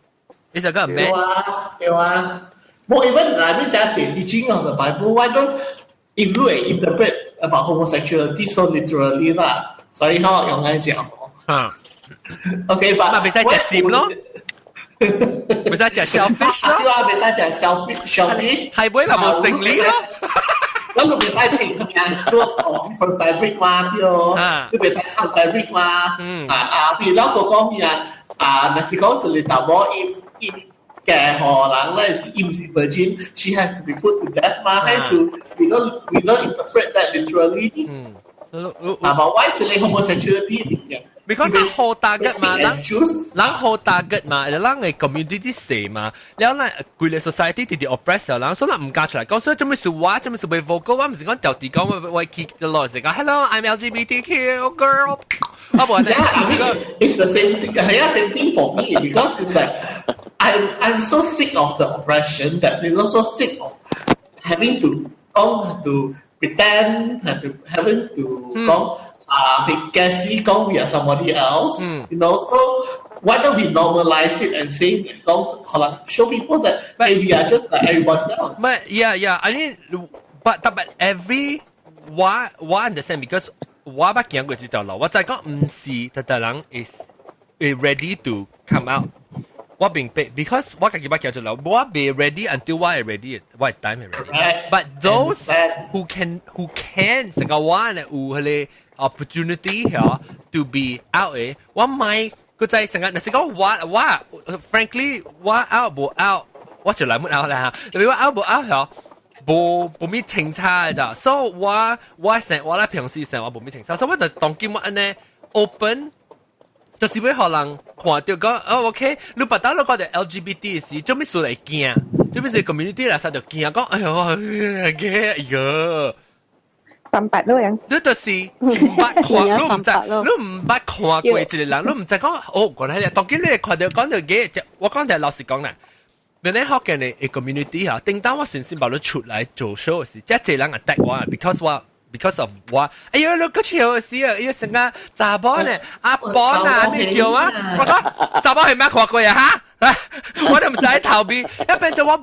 你就講咩？對啊，對啊。我 even 來面講這 teaching of the Bible, why don't if you interpret about homosexuality so literally 啦？所以我用來講。啊。 OK 吧？嘛袂使食尖咯，袂使食 shellfish 咯。對啊，袂使食 shellfish，shellfish。係會嘛無生理咯。咱就袂使穿物 clothes of different fabric 嘛，對哦。你袂使穿 fabric 嘛。啊啊，比如咱個講咩啊？啊，若是講一個查某伊伊嫁予人咧是伊毋是 virgin，she has to be put to death 嘛？還是 we don't interpret that literally？嗯。啊，but why 這個 homosexuality 是這樣？ Because 人好 target 嘛，人人好 target 嘛，人嘅 community 細嘛，然後咧規個 society 直直 oppress 人，所以人唔敢出來講，所以做咩事我做咩事被 vocal，我唔是講掉地講我我去落是講 Hello I'm LGBTQ girl，我無 Yeah, I mean, it's the same thing. Yeah, same thing for me because it's like I'm so sick of the oppression that they're also sick of having to 講 to pretend, have to having to 講啊，被 guess 講 we are somebody else. So Why don't we normalize it and say 講可能 show people that, hey, we are just like everybody else. But yeah, I mean, but every 我 understand because 我捌行過這條路，我知講毋是逐逐人 is ready to come out。我明白，because 我家己捌行這路，我未 ready until 我會 ready，我 time ready。But those who can 成個我呢有彼個 opportunity 嗬 to be out 的，我莫閣再成個，若是講我 frankly 我 out 無 out，我就來沒 out 啦嚇，特別我 out 無 out 嗬。無無物清楚的咋，所以我我生我咧平時生活無物清楚，所以我就當今我按呢 open，就是欲予人看著講哦，OK，你別當你看著 LGBT 時，做咩事會驚？做咩事 community 來實就驚講，哎喲，嘅，哎喲。三八咯樣，你就是毋捌看，你毋知，你毋捌看過一個人，你毋知講哦，原來當今你會看著講著嘅，我講著老實講啦。你咧福建的 community 嚇，頂當我先先把你出來做 show 時，遮濟人 attack 我，because of 我，哎呦，你閣笑死啊！哎呦，成個查某呢，阿婆啊，你叫啊？我講查某係咩看過啊？哈，我都毋使逃避，一變做我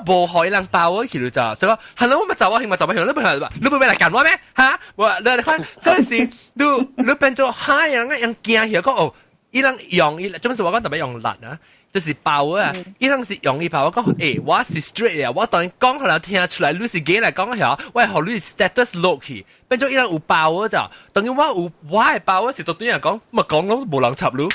無予人包我去就，所以講，係咯，我咪查某兄嘛，查某兄，你不係你不欲來幹我咩？哈，我你看，所以是你你變做哈人人驚起講哦，伊人用伊，做咩事我講特別用力啊？就是爆啊！伊人是用伊爆，我講，欸，我是 straight 啊！我當然講予人聽出來，你是 gay 來講下，我會予你 status 落去，變做伊人有爆啊！就當然我有我的爆啊，是對人講，咪講咯，無人插你，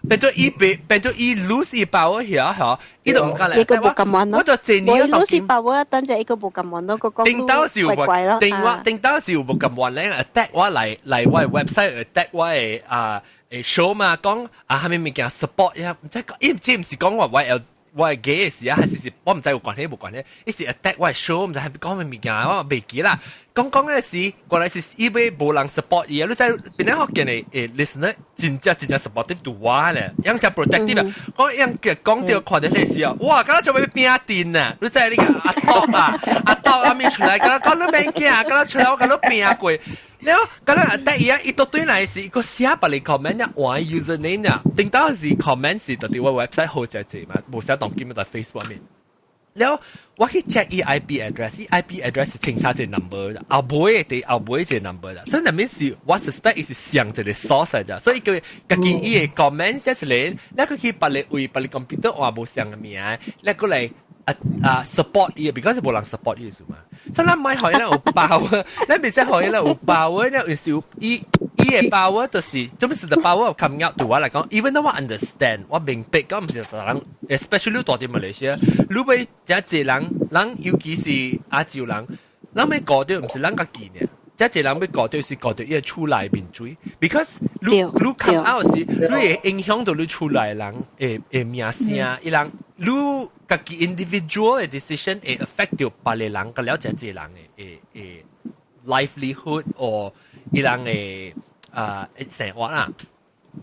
變做伊變變做伊 lose 伊爆啊！遐嚇，伊都毋敢來。你個無甘願咯？我就這年我 lose 爆啊，等陣伊個無甘願咯，個講頂到是有怪怪咯。頂我頂到是有無甘願咧，attack 我來來我 website attack 我的啊。誒 show 嘛，講啊，啥物物件 support 呀，毋知伊毋知毋是講我我有我係 gay 的事啊，還是是我毋知有關係無關係，伊是 attack 我 show，毋知係講啥物件，我袂記啦。講講的是，原來是伊欲無人 support 伊啊，你知邊個福建的誒 listener 真正真正 supportive to 我咧，樣真 protective 啊，講樣嘅講著看著彼時啊，哇，敢若做欲拚陣啊，你知你個阿篤啊，阿篤阿咪出來，敢若講你免驚，敢若出來我共你拚過。了，敢若第一伊倒轉來是伊閣寫別個 comment 啊，換 user name 啊，頂到是 comment 是佇我 website 好只濟嘛，無寫當今佇 Facebook 面。了，我去 check 伊 IP address，伊 IP address 是清楚一個 number，後尾佇後尾一個 number 啦，所以那邊是我 suspect 伊是上一個 source 來咋，所以佢家己伊個 comment 寫出來，你閣去別個位別個 computer 換無相的名，你閣來啊啊 support 伊，because 無人 support 伊是嘛，所以咱莫予伊有 power，咱袂使予伊有 power，咱有時伊伊的 power 就是，做咩事 the power of coming out 對我來講，even though 我 understand，我明白講毋是人，especially 住佇馬來西亞，你欲遮濟人，人尤其是亞洲人，咱欲顧著毋是咱家己呢。遮濟人欲顧著是顧著伊的厝內面水，because 你你 come out 時，你會影響到你厝內人的的名聲，伊人你家己 individual 的 decision 會 affect 到別个人，佮了遮濟人的的的 livelihood or 伊人的啊生活啦。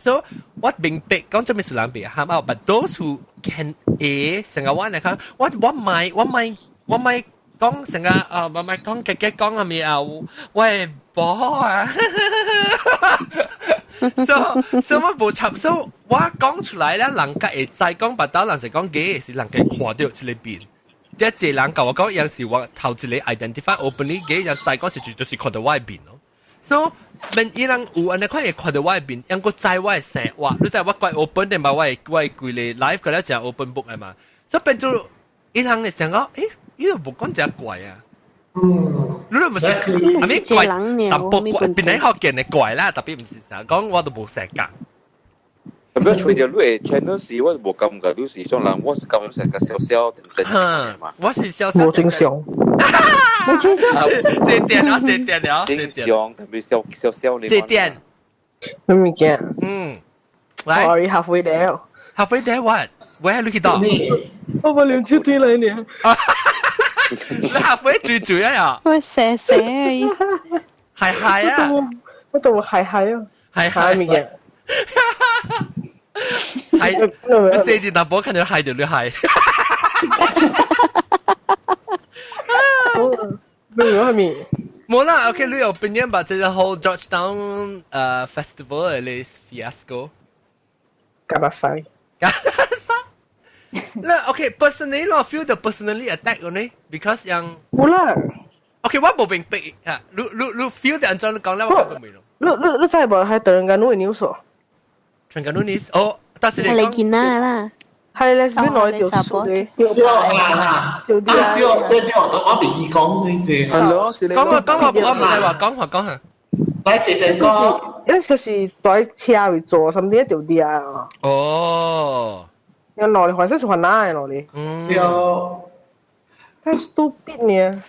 So 我明白講做咩事人袂喊 out，but those who can 會成個我來講，我我莫我莫我莫講成個啊，我莫講家己講啥物啊，我會無啊。So 我無插，so 我講出來咧，人家會知講，別當人是講假，是人家看著這个面。這濟人共我講，有時我頭一個 identify openly 假，人知講是絕對是看著我的面咯。So 免伊人有按呢款會看著我的面，猶閣知我的生活，你知我怪 open 的嘛？我的我的規个 life 個了誠 open book 的嘛。所以變做伊人會想講，欸，伊都無講這怪啊。你都毋是，阿咪怪，淡薄怪，邊個福建的怪啦，特別毋是啥講，我都無成講。特別隨著你的 channel 時，我無感覺你是種人，我是感覺成個小小點點嘛。我是小小。無正常。無正常。這點了，這點了，正常，特別小小小這點。咩物件？嗯。來。Sorry, halfway there. Halfway there what? Where 你去到？我把兩手推來呢。你 halfway 追追啊呀？我寫寫。係係啊。我都係係啊。係係物件。係，你四字淡薄看到係就你係。你講咩？冇啦，OK，你有 opinion about 這個 whole Georgetown festival 的 fiasco？夾得晒。那 OK，personally 咯，feel the personally attack 嗰呢，because 樣冇啦。 OK，我無明白啊，你你你 feel 到按怎你講咧，我講唔明咯。你你你知無係突然間會 news 哦？突然間 news 哦，但是你係你見啦啦。係 lesbian 內條數嘅，對啊，對對對對，我未記講呢啲。係咯，講啊講啊，我唔知話講下講下。來一個講，因為就是在車位坐，甚至一條啲啊。哦。有攞嚟還是還哪嘅攞嚟？嗯。對。太 stupid 呢。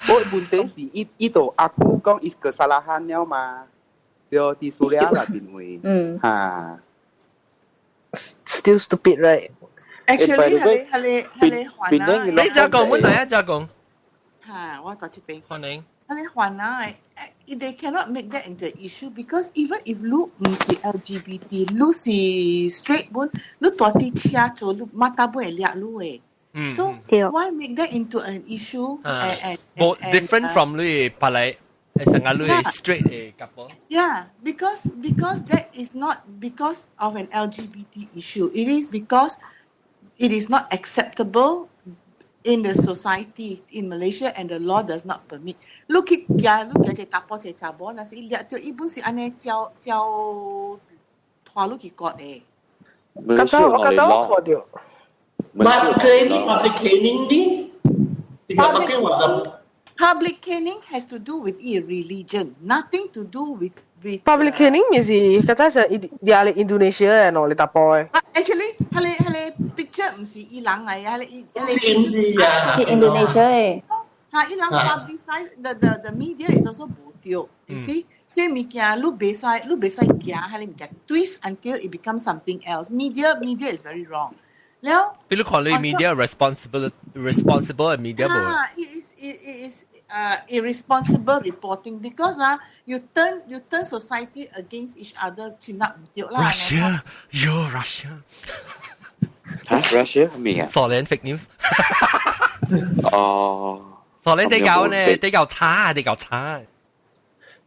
我問題是伊伊度阿姑講伊 kesalahan 了嘛？對，佇蘇聯那邊位。嗯。嚇。 Still stupid, right? Actually 係你係你係你還啊！你再講，我嚟啊！再講。嚇，我到這邊。歡迎。係你還啊！They cannot make that into an issue because even if 你唔是 LGBT，你是 straight 本，你蹛佇車做，你馬達本會掠你嘅。So why make that into an issue? And different from 你別來，成個你 straight 嘅 couple。 Yeah, because that is not because of an LGBT issue. It is because it is not acceptable in the society in Malaysia and the law does not permit. 你去行，你行一個查埔一個查某，若是伊掠著，伊本是按呢照照拖你去割的。剛才我剛才我看著。 But caning public caning ni? Public caning has to do with a religion, nothing to do with Public caning 咪是，覺得是伊佇 Indonesia 嘅喏，你查埔嘅。 Actually，彼個彼個 picture 毋是伊人來啊，彼個彼個是啊，是 Indonesia 嘅。嚇，伊人 publicize the media is also 無對，you see？這物件你袂使你袂使行，彼個物件 twist until it becomes something else. Media is very wrong. 了，比如看你 media responsible media 無？啊，it is irresponsible reporting because 啊，you turn society against each other，真係毋對啦。 Russia, yo Russia。嚇，Russia 咩啊？蘇聯 fake news。哦。蘇聯比較呢，比較差，比較差。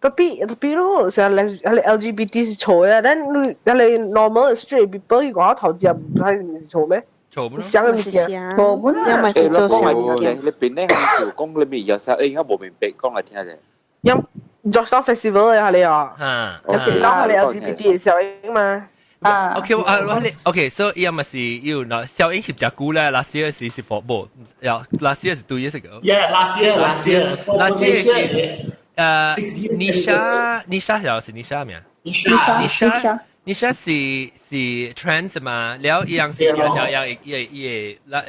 Tapi tapi 咯，成日係 LGBT 是錯啊，但你你 normal straight people 伊講頭接唔係唔是錯咩？錯唔？想嘅物件，錯本因為是做想物件。你邊咧係講你咪有時候應該無明白講嚟聽下啫。因 Georgetown Festival 啊，你啊，有見到係你 LGBT 嘅效應嘛？啊，OK，啊，我你 OK，so 伊咪是要嗱效應協隻股咧，last year 是是火無，又 last year 是 2 years ago。 Yeah, last year, last year, last year 是誒，Nisha Nisha 又是 Nisha 名？Nisha Nisha Nisha 是是 trans 嘛，了伊樣是有有有伊伊個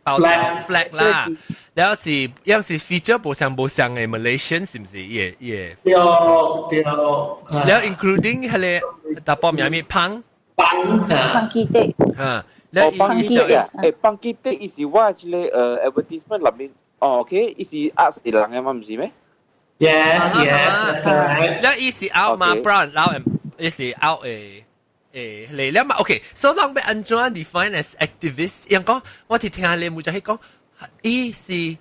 包 flag 啦，了是樣是 feature 無相無相嘅 Malaysian 是毋是？伊個伊個對對，了 including 彼個查埔名咩胖胖胖基地，嚇，了胖基地啊，誒胖基地伊是我這個advertisement 內面，哦 OK，伊是壓一人嘅嘛，毋是咩？ Yes, that's correct. 了伊是 out 嘛，brown，然後伊是 out 誒誒嚟了嘛，OK，所以人欲按怎 define as activist？人講我哋聽你冇就係講，伊是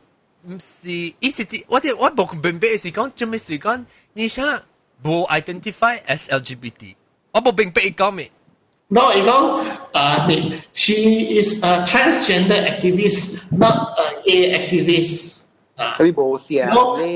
毋是伊是指我哋我無明白是講，做咩是講你想無 identify as LGBT？我無明白伊講咩。 No, I mean, she is a transgender activist, not a gay activist. 佢無寫咧。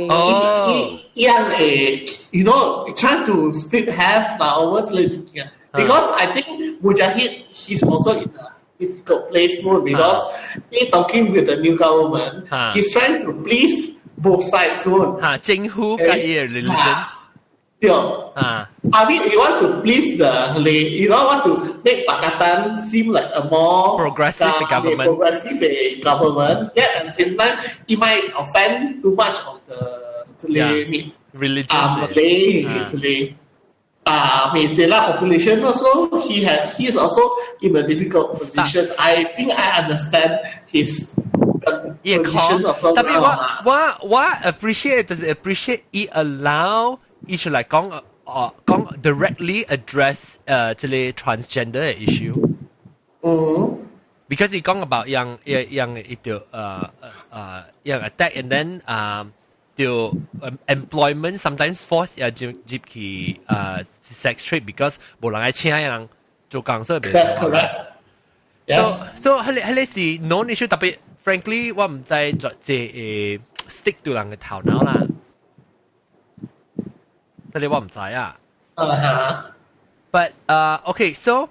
哦，一樣誒，trying to split hairs 嘛，over 這個物件。Because I think Mujahid, he's also in a difficult place more because he talking with the new government, he's trying to please both sides soon. 嚇，政府佮伊 religion。對。啊。 I mean, you want to please the, you don't want to make Pakatan seem like a more progressive government. Progressive government. Yet at the same time, it might offend too much of the religion. Malay, Malay population also. He's also in a difficult position. I think I understand his position also. 特別我我我 appreciate 就是 appreciate 伊 allow 伊出來講。哦，講 directly address 這個 transgender issue。嗯。 Because 伊講 about 樣樣一條樣 attack and then 條 employment sometimes force 也入入去sex trade because 無人愛請人。做工所以袂。 That's correct. So 彼個是 non issue，特別 frankly 我毋知做這會 stick 到人嘅頭腦啦。這個我毋知啊。But okay, so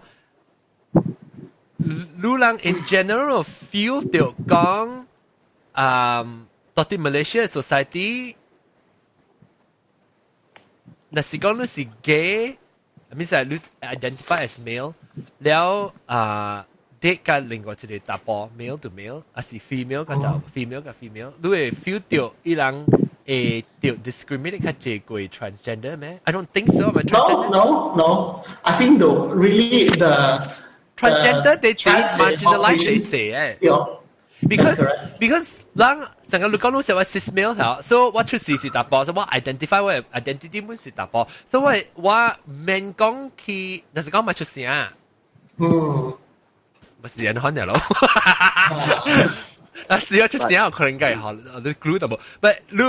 你人 in general feel 到講，到底 Malaysia society，若是講你是 gay，I mean 係你 identify as male，了啊 date 佮另外一個查埔 male to male，還是 female 佮就 female 佮 female，你會 feel 到伊人會著 discriminate 較濟過 transgender 咩？I don't think so. 咪 No, no, no. I think the really the transgender they marginalize 你濟誒。Because 人成個你講你是話 cis male 嚇，所以我出世是查埔，所以我 identify 我 identity 本是查埔，所以我免講去，但是講咪出聲啊。咪是人看嘅咯。啊，是我出聲可能該好，你 glue 淡薄。But 你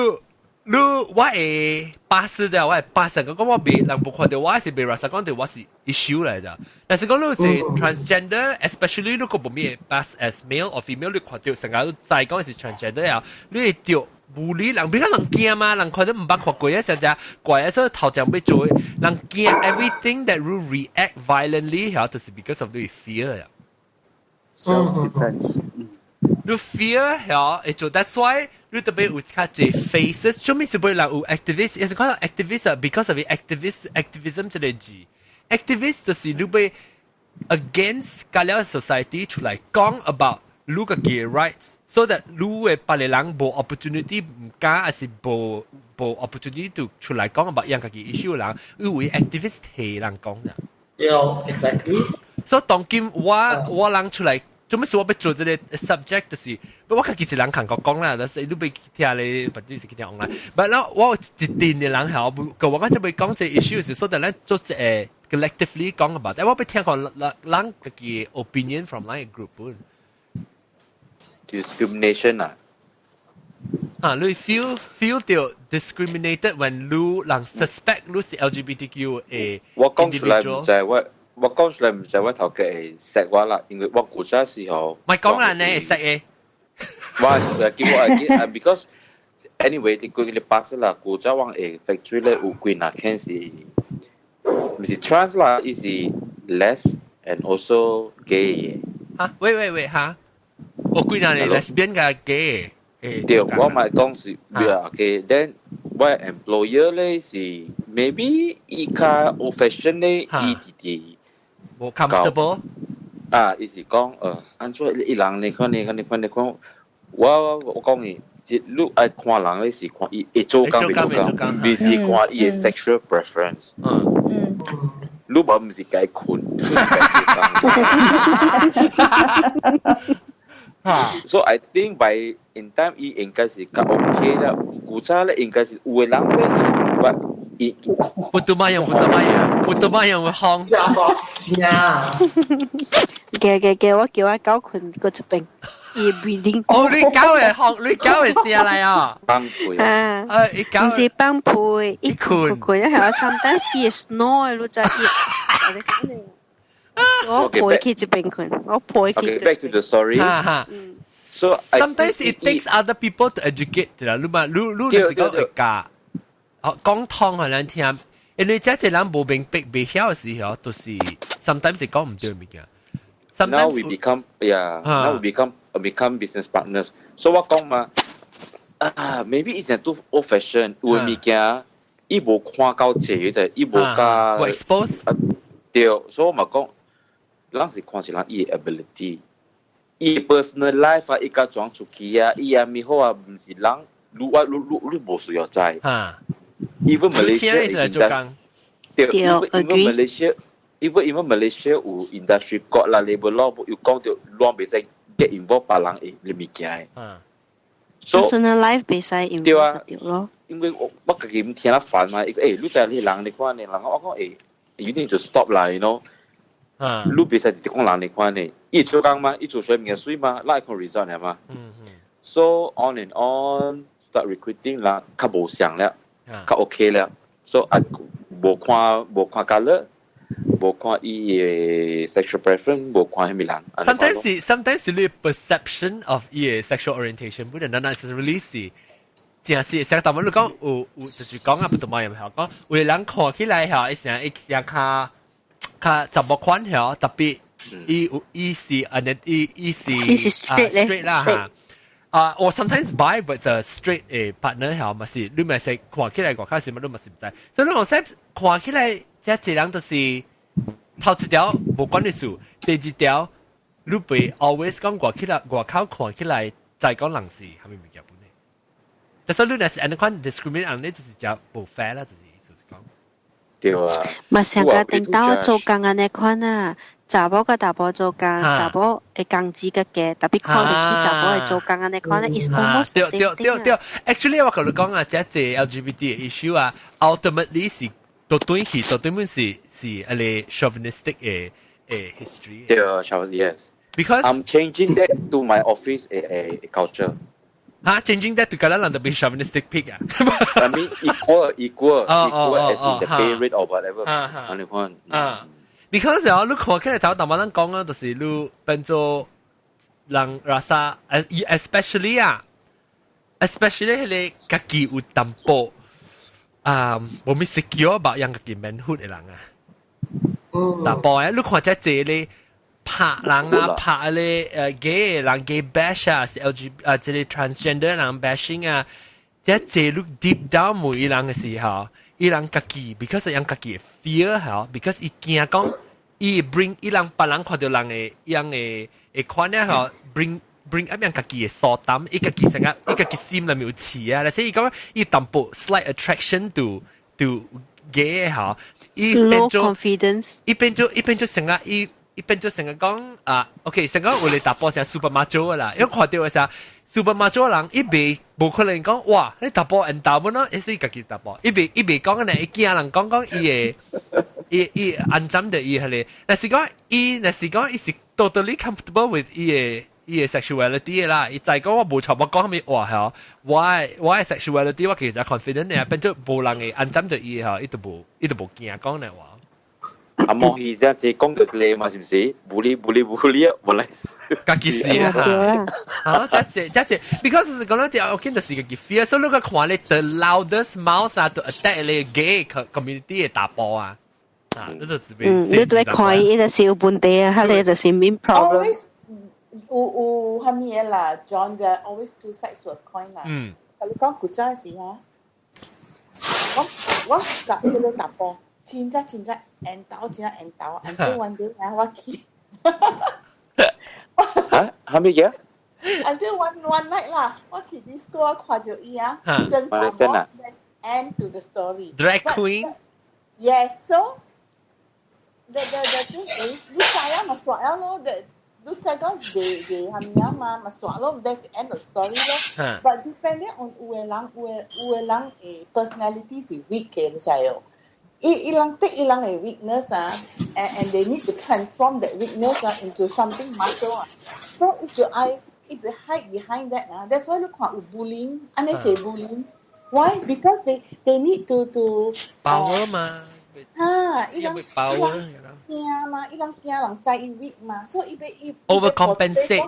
我會 pass 啫，我會 pass 講講我袂人無看著我是袂 rasa 講著我是 issue 來咋。但是講你是 transgender，especially 你個無咩 pass as male or female，你看著成個都知講是 transgender 啊，你會著無理人，比較人驚嘛，人看到毋捌看過啊，成只怪啊，所以頭前欲做，人驚 everything that will react violently，嚇，就是 because of 你 fear 啊。 Self defense。你 fear 嚇會做，that's why 你特別有較濟 faces，做咩是會人有 activist？因為講 activist 啊，because of activist activism 這個字，activist 就是你欲 against 個了 society 出來講 about 你家己 rights，so that 你的別個人無 opportunity 毋敢，還是無 opportunity to 出來講 about 樣家己 issue 人，因為 activist 替人講咋。 Yeah, exactly. 所以當今我人出來。做咩事我欲做這個 subject 就是，我家己一人看國講啦，但是你欲聽咧，或者是去聽 online。但係我一定的人係我個我就欲講這 issue 是，所以咱做這個 collectively 講 about，但我欲聽講人人家己 opinion from 咱個 group 本。 Discrimination 啊？啊，你 feel 到 discriminated when 你人 suspect 你是 LGBTQ 嘅？我講出來毋知我。我講出來毋知我頭家會錫我啦，因為我古早時候。咪講啦，你會錫嘅。我叫我記啊，because anyway，你過去 pass 啦，古早我會 factory 咧有幾若間是，毋是 trans 啦，伊是 les and also gay 嘅。嚇？喂喂喂嚇！我幾若係 lesbian 佮 gay。對，我咪講是，okay，then 我 employer 咧是 maybe 伊較 old fashion 咧，伊直直。無 comfortable。啊，伊是講，按怎伊人你看你看你看你看，我講你，你愛看人咧是看伊會做工袂做工，毋是看伊的 sexual preference。你無毋是共伊睏，你是共伊做工。So I think by in time 伊應該是較 OK 啦。古早咧應該是有的人咧伊伊。 不得嘛樣，不得嘛樣，不得嘛樣會慌。加多聲。嘅嘅嘅，我叫我狗睏過一邊，伊 breathing。哦，你狗會慌，你狗會聲來啊？放屁。啊，伊狗毋是放屁，伊睏睏一下，sometimes 伊會 snore，你知伊。我陪佢一邊睏，我陪佢。 Okay, back to the story. 哈哈。 So sometimes it takes other people to educate 啦，你嘛，你就是講會教，哦，講通予人聽，因為這個人無明白、袂曉的時候，就是 sometimes 是講毋對物件。 Now we become yeah, now we become business partners. So 我講嘛，啊，maybe 以前都 old fashion，有的物件伊無看到這個，就伊無加無 expose。對，所以我嘛講，咱是看一人伊的 ability，伊 personal life 啊，伊甲裝出去啊，伊啊咪好啊，毋是人，你我你你你無需要知。Even Malaysia 已經做對，even Malaysia。Even Malaysia 有 industry code 啦，labor law 有講到亂袂使 get involved 別人的物件的。 Personal life 袂使 involve 著咯。因為我家己毋聽得煩嘛，伊講欸，你知你人你看呢，人我講欸，you need to stop 啦，you know。你袂使直講人你看呢，伊做工嘛，伊做出來物件媠嘛，咱愛看 result 爾嘛。So on and on start recruiting 啦，較無相了，較 OK 了。So 啊，無看無看 colour。無看伊嘅 sexual preference，無看彼物人。 Sometimes 是你 perception of 伊嘅 sexual orientation，不能 necessarily 是真是。成日你講有有就是講啊，不同嘛又係講，有個人看起來嚇，伊成伊成較較查某款嚇，特別伊有伊是按呢伊伊是伊是 straight 咧 straight 啦嚇。啊，我 sometimes bi with a straight 誒 partner 嚇，嘛是你咪是看起來外口是乜你嘛是毋知，所以你講看起來這這人就是頭一條無關你事，第二條你袂 always 講外起來外口看起來再講人是啥物物件本咧。所以你若是按呢款 discriminate 人咧，就是誠無 fair 啦，就是意思是講。對啊。嘛上個頂到做工按呢款啊，查某佮查埔做工，查某會工資較低，特別看袂起查某會做工按呢款咧，is almost the same 對對對，actually 我共你講啊，這這 LGBT 嘅 issue 啊，ultimately 是到對去到對面是是一個 chauvinistic 嘅嘅 history。對啊，yes。 Because I'm changing that to my office a culture。嚇，changing that to 個人就變 chauvinistic pig 啊？I mean equal equal equal as in the pay rate or whatever。按呢款。啊，because 啊，你看起來頭淡薄人講啊，就是你變做人 rasa，especially 啊，especially 彼個家己有淡薄啊，無咪 secure 吧，讓家己 manhood 的人啊。淡薄啊，你看這這咧。拍人啊，拍咧gay 人 gay bash 啊，是 LG 啊，這個 transgender 人 bashing 啊，這這你 deep down 每人嘅時候，伊人家己，because 人家己 fear 嚇，because 伊驚講，伊 bring 伊人別人看到人嘅，伊人嘅會看咧嚇，bring up 人家己嘅蘇膽，伊家己成個，伊家己心裏面有刺啊，所以伊講伊淡薄 slight attraction to gay 嚇，伊變做 confidence，伊變做成個伊。伊變做成個講啊，OK，成個有嚟查埔成 super macho 啦，因為看到嘅時候，super macho 人伊袂無可能講哇，你查埔緣投本咯，伊是家己查埔，伊袂伊袂講呢，伊驚人講講伊會伊伊安怎的伊彼個，若是講伊若是講伊是 totally comfortable with 伊的伊的 sexuality 啦，伊知講我無錯，我講啥物話嚇，我的 sexuality 我其實 confident 嘅，變做無人會按怎著伊嚇，伊就無伊就無驚講呢話。阿莫伊這這講到你嘛，是毋是？無理無理無理啊，無來。家己是啊，啊，這這這這，because 是講到我見就是個 fear，所以你個看咧 the loudest mouth 啊，to attack 你 gay community 的查埔啊，啊，你就自嗯，你對看伊就是有問題啊，彼個就是 main problem。 Always 有有啥物嘢啦，John 嘅 always two sides to a coin 啦。嗯。你講古早時啊，我我佮彼個查埔。真正真正緣投，真正緣投，until one day 啊，我去。嚇？啥物嘢？Until one night 啦，我去 disco 我看著伊啊，真查某，that's end to the story。 Drag queen。 Yes, so the thing is，你知啊嘛煞了咯，the 你知講袂袂啥物啊嘛，嘛煞咯，that's the end of story 咯。But depending on 有的人，有的有的人的 personality 是 weak 嘅，你知哦。伊伊人 take 伊人的 weakness 啊，and they need to transform that weakness 啊 into something macho 啊。So if you I if you hide behind that 啊，that's why 你看有 bullying，按呢濟 bullying。Why? Because they need to power 嘛。啊，伊人伊人驚嘛，伊人驚人知伊 weak 嘛，所以伊欲伊 overcompensate。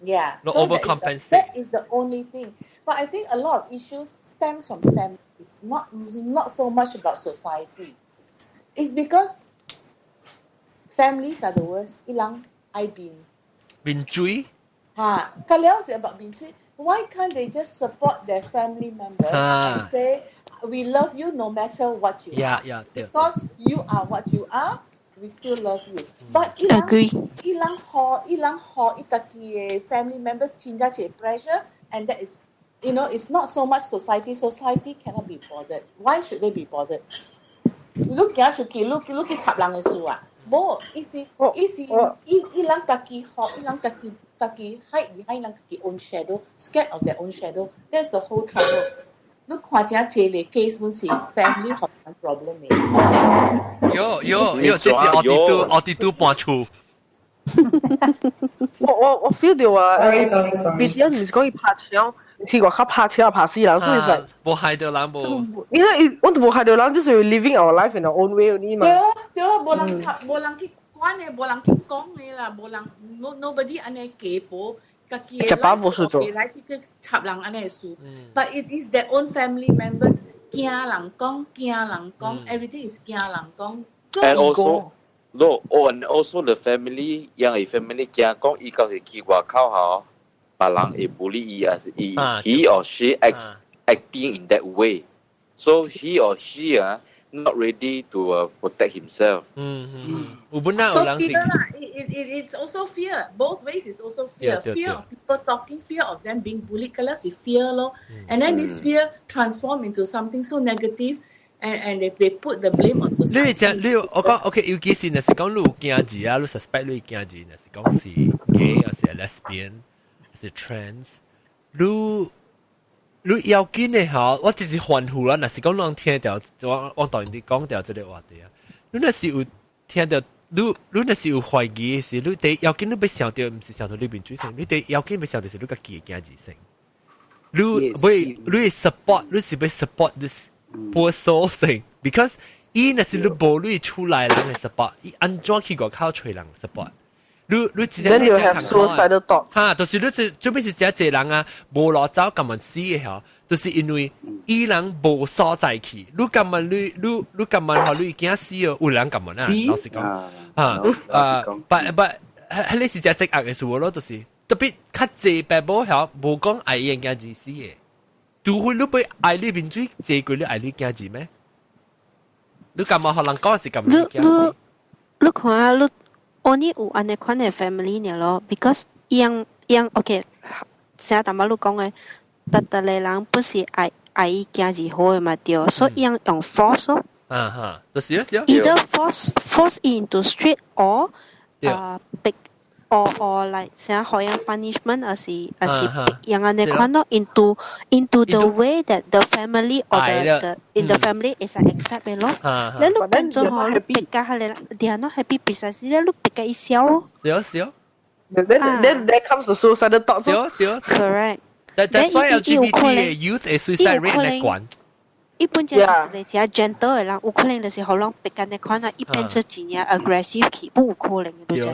Yeah, no so overcompensate. That is the only thing. But I think a lot of issues stems from families, not so much about society. It's because families are the worst. 伊人愛面。面水。哈，較了是 about 面水。Why can't they just support their family members and say, "We love you no matter what you are"? Yeah. Because you are what you are, we still love you. But 伊人伊人予伊人予伊家己的 family members 真正一個 pressure, and that is, it's not so much society. Society cannot be bothered. Why should they be bothered? 你行出去，你你去插人的事啊？無，伊是伊是伊伊人家己予，伊人家己家己 hide behind 人家己 own shadow, scared of their own shadow. That's the whole trouble. 你看這這個 case 本是 family 予人 problem 的。有有有，這是奧迪都奧迪都搬厝。我我我 feel 到啊，BTS 毋是講伊拍槍，是外口拍槍拍死人，所以是無害到人無。因為我都無害到人，就是 living our life in our own way 呢嘛。對啊。對啊，無人插，無人去管的，無人去講的啦，無人 no nobody 按呢家婆家己的來去插人按呢事。But it is their own family members 驚人講，驚人講，everything is 驚人講。 And also no, oh, and also the family，因為 family 驚講，伊到時去外口吼，別人會 bully 伊，還是伊 he or she acting in that way. So he or she 啊 not ready to protect himself. 嗯嗯，有本來 So fear 啦，it's also fear. Both ways is also fear. Fear of people talking, fear of them being bullied，嗰是 fear 咯。And then this fear transform into something so negative. And they put the blame on society. 你講你我講 OK，尤其是若是講你有囝兒啊，你 suspect 你囝兒若是講是 gay，還是 lesbian，還是 trans，你要緊的吼，我就是歡呼啦。若是講人聽著，我當然講著這個話題啊。你若是有聽著，你若是有懷疑的時，你第要緊你欲想著，毋是想著你面水先，你第要緊欲想著是你家己的囝兒先。你欲你 support，你是欲 support this poor soul thing，because 伊若是你無你厝內人的 support，伊按怎去外口揣人 support？你真正 Then you have suicidal thought。哈，就是你是做咩是這濟人啊，無路走甘願死的吼，就是因為伊人無所在去。你甘願你甘願予你囝死哦，有人甘願啊，老實講，啊啊，but 彼個是真積壓的事咯，就是特別較濟爸母曉無講愛伊囝兒死的，除非你欲愛你面水濟過你愛你囝兒咩？你甘願予人講是甘願你囝死？你看啊，你 only 有按呢款的 family 爾咯，because 樣樣 OK，成日淡薄你講的，逐逐個人本是愛愛伊囝兒好的嘛對，所以樣用 force 咯。啊哈，就是啊是啊。 Either force into straight or 啊逼 or like 啥好樣 punishment，還是逼樣按呢款咯，into the way that the family or the in the family is accept 的咯。你你變做吼，你逼甲彼個，they are not happy precisely，你逼甲伊痟咯。是啊是啊。 Then there comes the suicidal thoughts. 對對。 Correct. That's why LGBT youth 的 suicide rate 咧懸。一般就是一個真 gentle 的人，有可能就是予人逼按呢款啊，伊變做真正 aggressive 去，不有可能的，你知？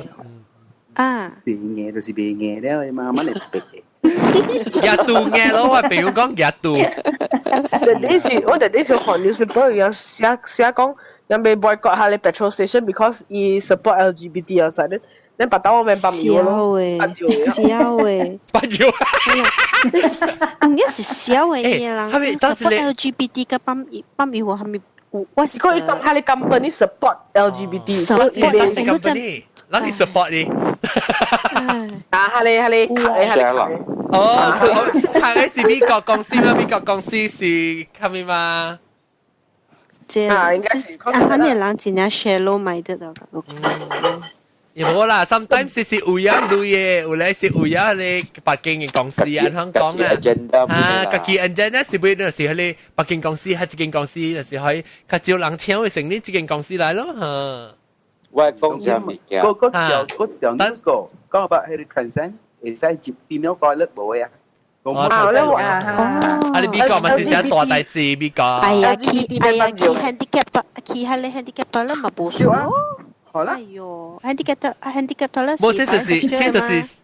啊！變硬就是變硬了，慢慢嚟逼嘅。日度硬咯，我朋友講日度。呢次我哋呢次看 newspaper 有寫講，人被 boycott 下你 petrol station because 伊 support LGBT 啊啥的。你把刀我咪放油咯，痟的，放油。你唔是痟的嘢啦，support LGBT 佮放放油係咪？我佢講下你 company support LGBT， support company，哪裡 support 你？啊，哈你哈你卡你哈你哦，卡嘅是美國公司嗎？美國公司是啥物嗎？這啊，應該是啊，你人真正 shallow minded 的。也無啦，sometimes 是有影類的，有咧是有影咧北京的公司啊，香港啊，啊，家己 agenda 是欲就是彼个北京公司，還這間公司就是可以較少人請會成立這間公司來咯，嚇。我講這物件，嗰條 news 個講about 彼個 transgender 會使入 female toilet 無的啊？啊，你話啊，你美國嘛是真大代誌，美國。哎呀，去哎呀去 handicap 去彼个 handicap toilet 嘛無數。好啦。哎喲，handicap handicap toilet。無，這就是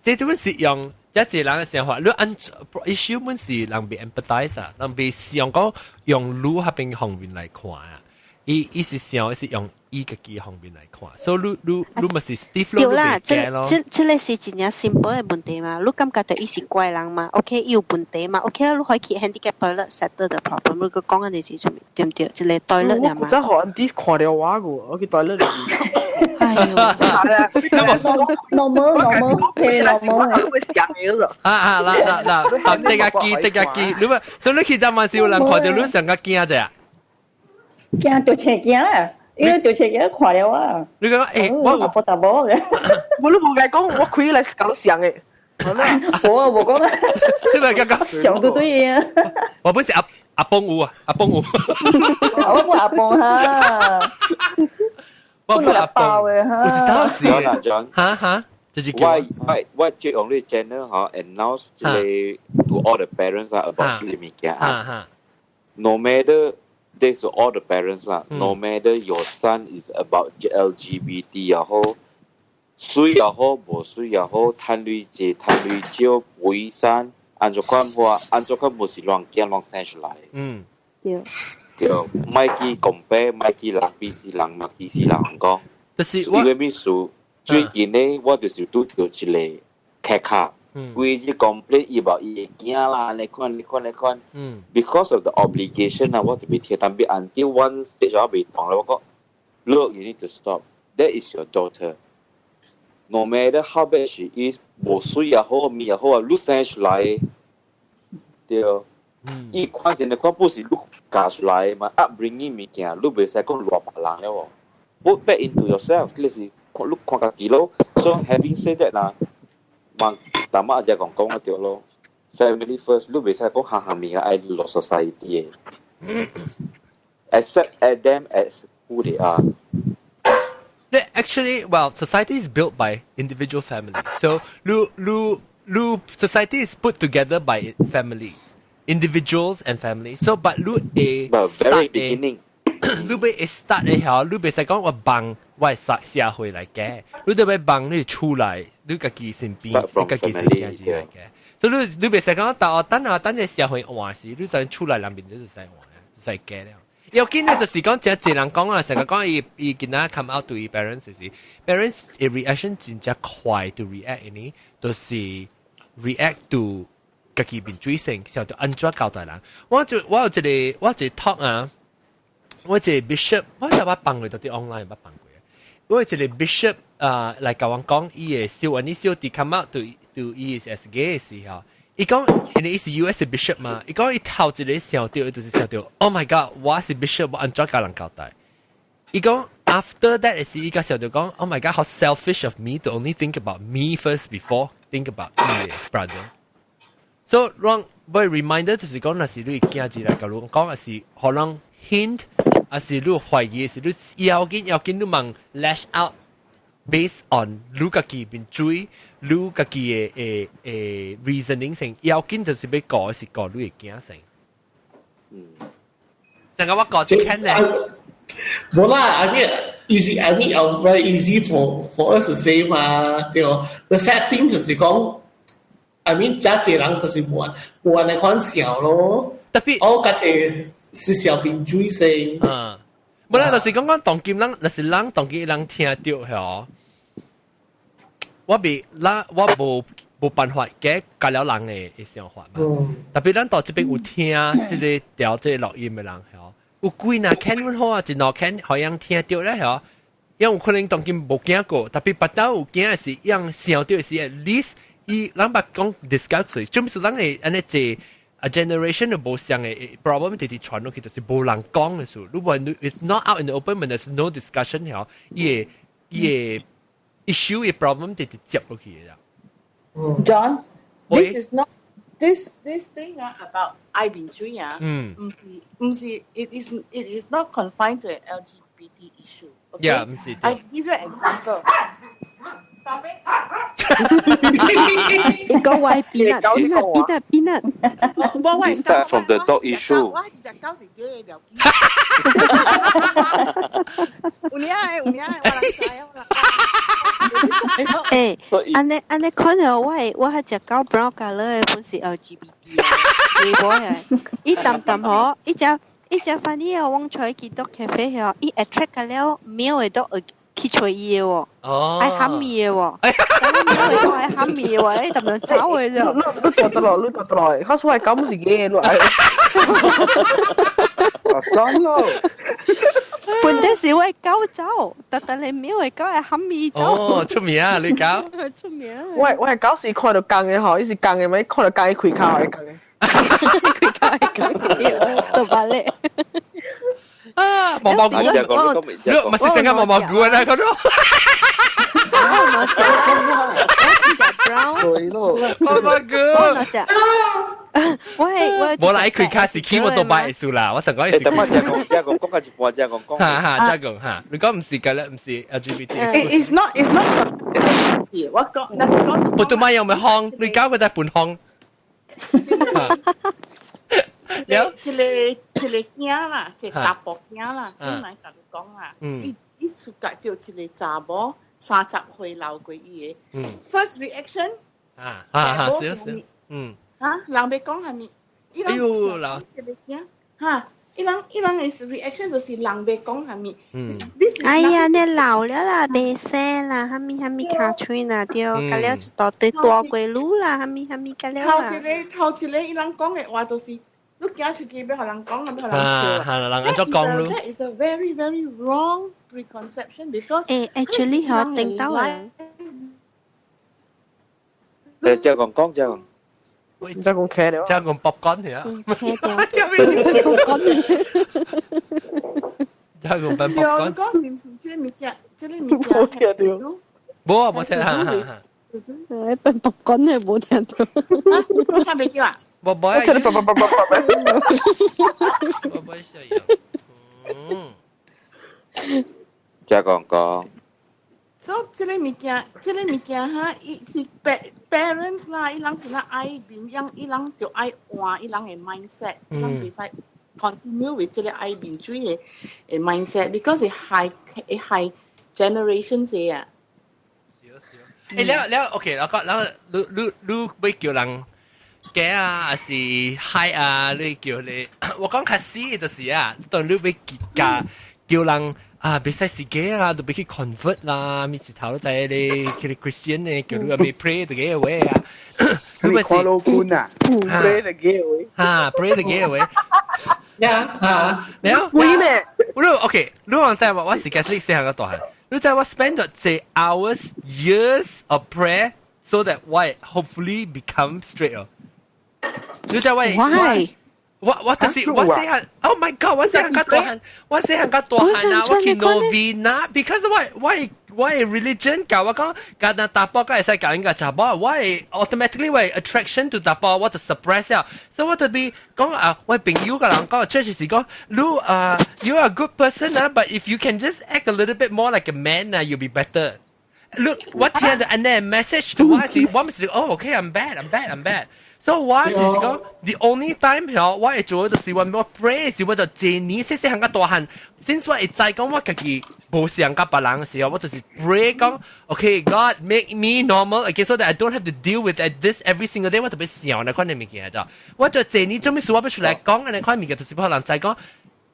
這種是用一個人的想法，你按 issue 本是人被 empathize 啊，人被想講用你彼邊方面來看啊，伊是想是用伊家己方面來看，所以你咪是 Steve 對啦，這個是真正 simple 的問題嘛，你感覺著伊是怪人嘛？OK，伊有問題嘛？OK 啊，你可以去 handicap toilet settle the problem，你閣講按呢是啥物？對毋對？一個 toilet 嘛。我真予人啲看著我個，我去 toilet 裡。哎喲，normal normal，係 normal。會想嘅啊啊，嗱嗱嗱，得個記得個記，你咪，所以你去就嘛是有人看著你上較驚者。驚就青驚啦，因為就青驚看著我。你講我有波大波嘅。我都無解講，我開來是講想的。我無講啊。你咪講講。想都對啊。我本是阿阿邦有啊，阿邦有。我無阿邦哈。我不阿邦嘅哈。有一道是。哈哈。就是我就用呢 channel 嗬 announce 這個 to all the parents 啊 about 這個物件啊。No matter This to all the parents 啦，no matter your son is about LGBT 也好，媠也好，無媠也好，趁鐳濟，趁鐳少，背山，按怎款話，按怎款無是亂驚亂生出來。對。對，莫去 compare，莫去人比是人，莫去是人講。就是因為秘書最近呢，我就是拄著一個客客。規日 complain 伊無伊的囝啦，你看你看你看。Because of the obligation 啊，我就袂聽，但係 until one stage 我袂當啦，我講，Look, you need to stop. That is your daughter. No matter how bad she is，無媠也好，物也好啊，你生出來，對。伊看成你看不是你教出來嘛，upbringing 物件，你袂使講賴別人了喎。Put back into yourself，你是看你看家己咯。So having said that 啦，嘛，大媽就講講得對咯。Family first，你袂使講下下面愛落 society 的。Accept at them as who they are. Actually, well, society is built by individual families. So, 你你你 society is put together by families, individuals and families. So, but 你會 But very beginning，你會 start 的吼，你袂使講我幫我社社會來嘅，你得欲幫你厝內，你家己身邊，你家己身邊子來嘅。所以你你袂使講，但等啊等這社會換時，你使厝內人面就使換，就使改了。要緊咧，就是講真濟人講啊，成日講伊伊囡仔 come out to 伊 parents 時，parents 的 reaction 真正快 to react 呢，就是 react to 家己面水性，想著按怎交代人。我就我有一個我一個 talk 啊，我一個 bishop，我就捌放過到佇 online 捌放過。我有一個 bishop 啊來共我講，伊的小伊小弟 come out to 伊 as gay 的時候。伊講，因為伊是 US bishop 嘛，伊講伊頭一個想著，就是想著，Oh my God，我是 bishop，我按怎共人交代？伊講 after that 是伊個想著講，Oh my God，how selfish of me to only think about me first before think about 伊的 brother。So 讓我 reminder 就是講，若是你囝兒來共你講，還是可能 hint，還是你懷疑，是你要緊要緊，你問 lash out。based on 你家己面水，你家己的的的 reasoning 性，要緊就是欲顧是顧你的囝先。成個我講一聽咧。無啦，I mean easy, I mean very easy for us to say 嘛，對哦。The sad thing 就是講，I mean 遮濟人就是無無按呢款想咯。特別我家己是小面水性。嗯。無啦，就是講講當今人，若是人當今人聽著吼，我未咱我無無辦法給改了人的的想法嘛。特別咱到這邊有聽這個調這個錄音的人吼，有幾若聽阮好啊，一兩聽好像聽著咧吼，因為有可能當今無驚過，特別別兜有驚的是，樣想著是 at least 伊人捌講 discuss，就是人會按呢坐。a generation 就無相的 problem 直直傳落去，就是無人講的事。如果 it's not out in the open, there's no discussion 吼，伊個伊個 issue 的 problem 直直接落去的。 John, this is not this thing about 愛面水啊，毋是毋是，it is not confined to an LGBT issue. Okay? Yeah，毋是。 I give you an example. Stop it. 一個歪 peanut peanut peanut peanut。 We start from the dog issue. 我是隻狗是假的，有影的有影的，我人知啊，我人。欸，按呢按呢看著我我彼隻狗 brown colour 的本是 LGBT 的，你無的，伊淡淡吼，伊隻伊隻 funny 哦，往出去 dog cafe 吼，伊 attract 了貓的都會去揣伊的喎，愛喊伊的喎，貓的都愛喊伊的喎，伊淡淡走的啫。你你做得落，你做得落，可是我的狗毋是假的，你愛。啊，算咯。本底是我的狗走，但但係貓的狗會喊伊走。哦，出名啊，你狗。出名。我我的狗是看著仝的吼，伊是仝的咩？看著仝的開口會仝的。開口會仝的，都巴咧。啊，毛毛菇，你唔係成個毛毛菇啊？嗰種。我隻，我隻 brown。水咯。毛毛菇。我隻。我係我。無啦，伊開卡是起我都買數啦，我成講伊是。等下再講，再講，講到一半再講講。哈哈，再講哈，你講毋是㗎咧，毋是 LGBT。 It's not, it's not. 我講，若是講。不都買有咪烘？你搞個在半烘。個這個這個囝啦，這個查埔囝啦，本來共你講啦，伊伊暑假著一個查某30歲老過伊的，first reaction 啊啊啊，是是，嗯，嚇，人欲講啥物？伊人老這個囝，嚇。伊人伊人的 reaction 就是人欲講啥物。嗯。哎呀，你老了啦，袂使啦，啥物啥物尻喙啦，對，甲了一大堆大過路啦，啥物啥物甲了啦。頭一个頭一个，伊人講的話就是，你行出去欲予人講，欲予人笑。嚇，人按怎講咯？That is a very very wrong preconception because 誒，actually 嗬，頂到啊。誒，再講講再講。真講茄了，真講 popcorn 嚟啊！ popcorn，真講笨 popcorn。你講是毋是這個物件？這個物件無聽著。無啊，無聽嚇嚇。誒，笨 popcorn 係無聽著。聽袂著啊？無無啊！聽著啵啵啵啵啵。無無小嗯。再講講。所以這個物件，這個物件哈，伊是 parents 啦，伊人真正愛面，伊人就愛換伊人的 mindset，伊人袂使 continue with 這個愛面水的的 mindset，because 會害會害 generations 的啊。誒，了了，OK，我講，然後你你你欲叫人假啊，還是害啊？你叫你，我講較死就是啊，當你欲教叫人。啊，袂使是假啦，都欲去 convert 啦，咪一頭都知你佢哋 Christian 呢，叫你咪 pray the gay away 啊，你看老君啊，pray the gay away，嚇，pray the gay away，呀嚇，你啊，會咩？你 OK，你講在我我是 Catholic 細漢個大漢，你知我 spend 咗這 hours years of prayer so that 我 hopefully become straight 哦。你知我 Why？我我就是我細漢，Oh my God！我細漢較大漢，我細漢較大漢啊！我去 Novena because 我我我 religion 教我講，教那查埔會使教人家查某，我 automatically 我 attraction to 查埔，我就 suppress 了，所以我特別講啊，我朋友個人講，church 是講，你啊，you are a good person 啊，but if you can just act a little bit more like a man 啊，you'll be better。Look，我聽著按呢 message to 我是，我毋是，哦，okay，I'm bad，I'm bad，I'm bad。So 我就是講，the only time 嗬，我會做就是我我 pray 是我就這年細細漢較大漢，since 我會知講我家己無像佮別人的時候，我就是 pray 講，okay God make me normal again so that I don't have to deal with this every single day。我特別想那款的物件就，我就這年做咩事我欲出來講，按呢款物件就是予人知講。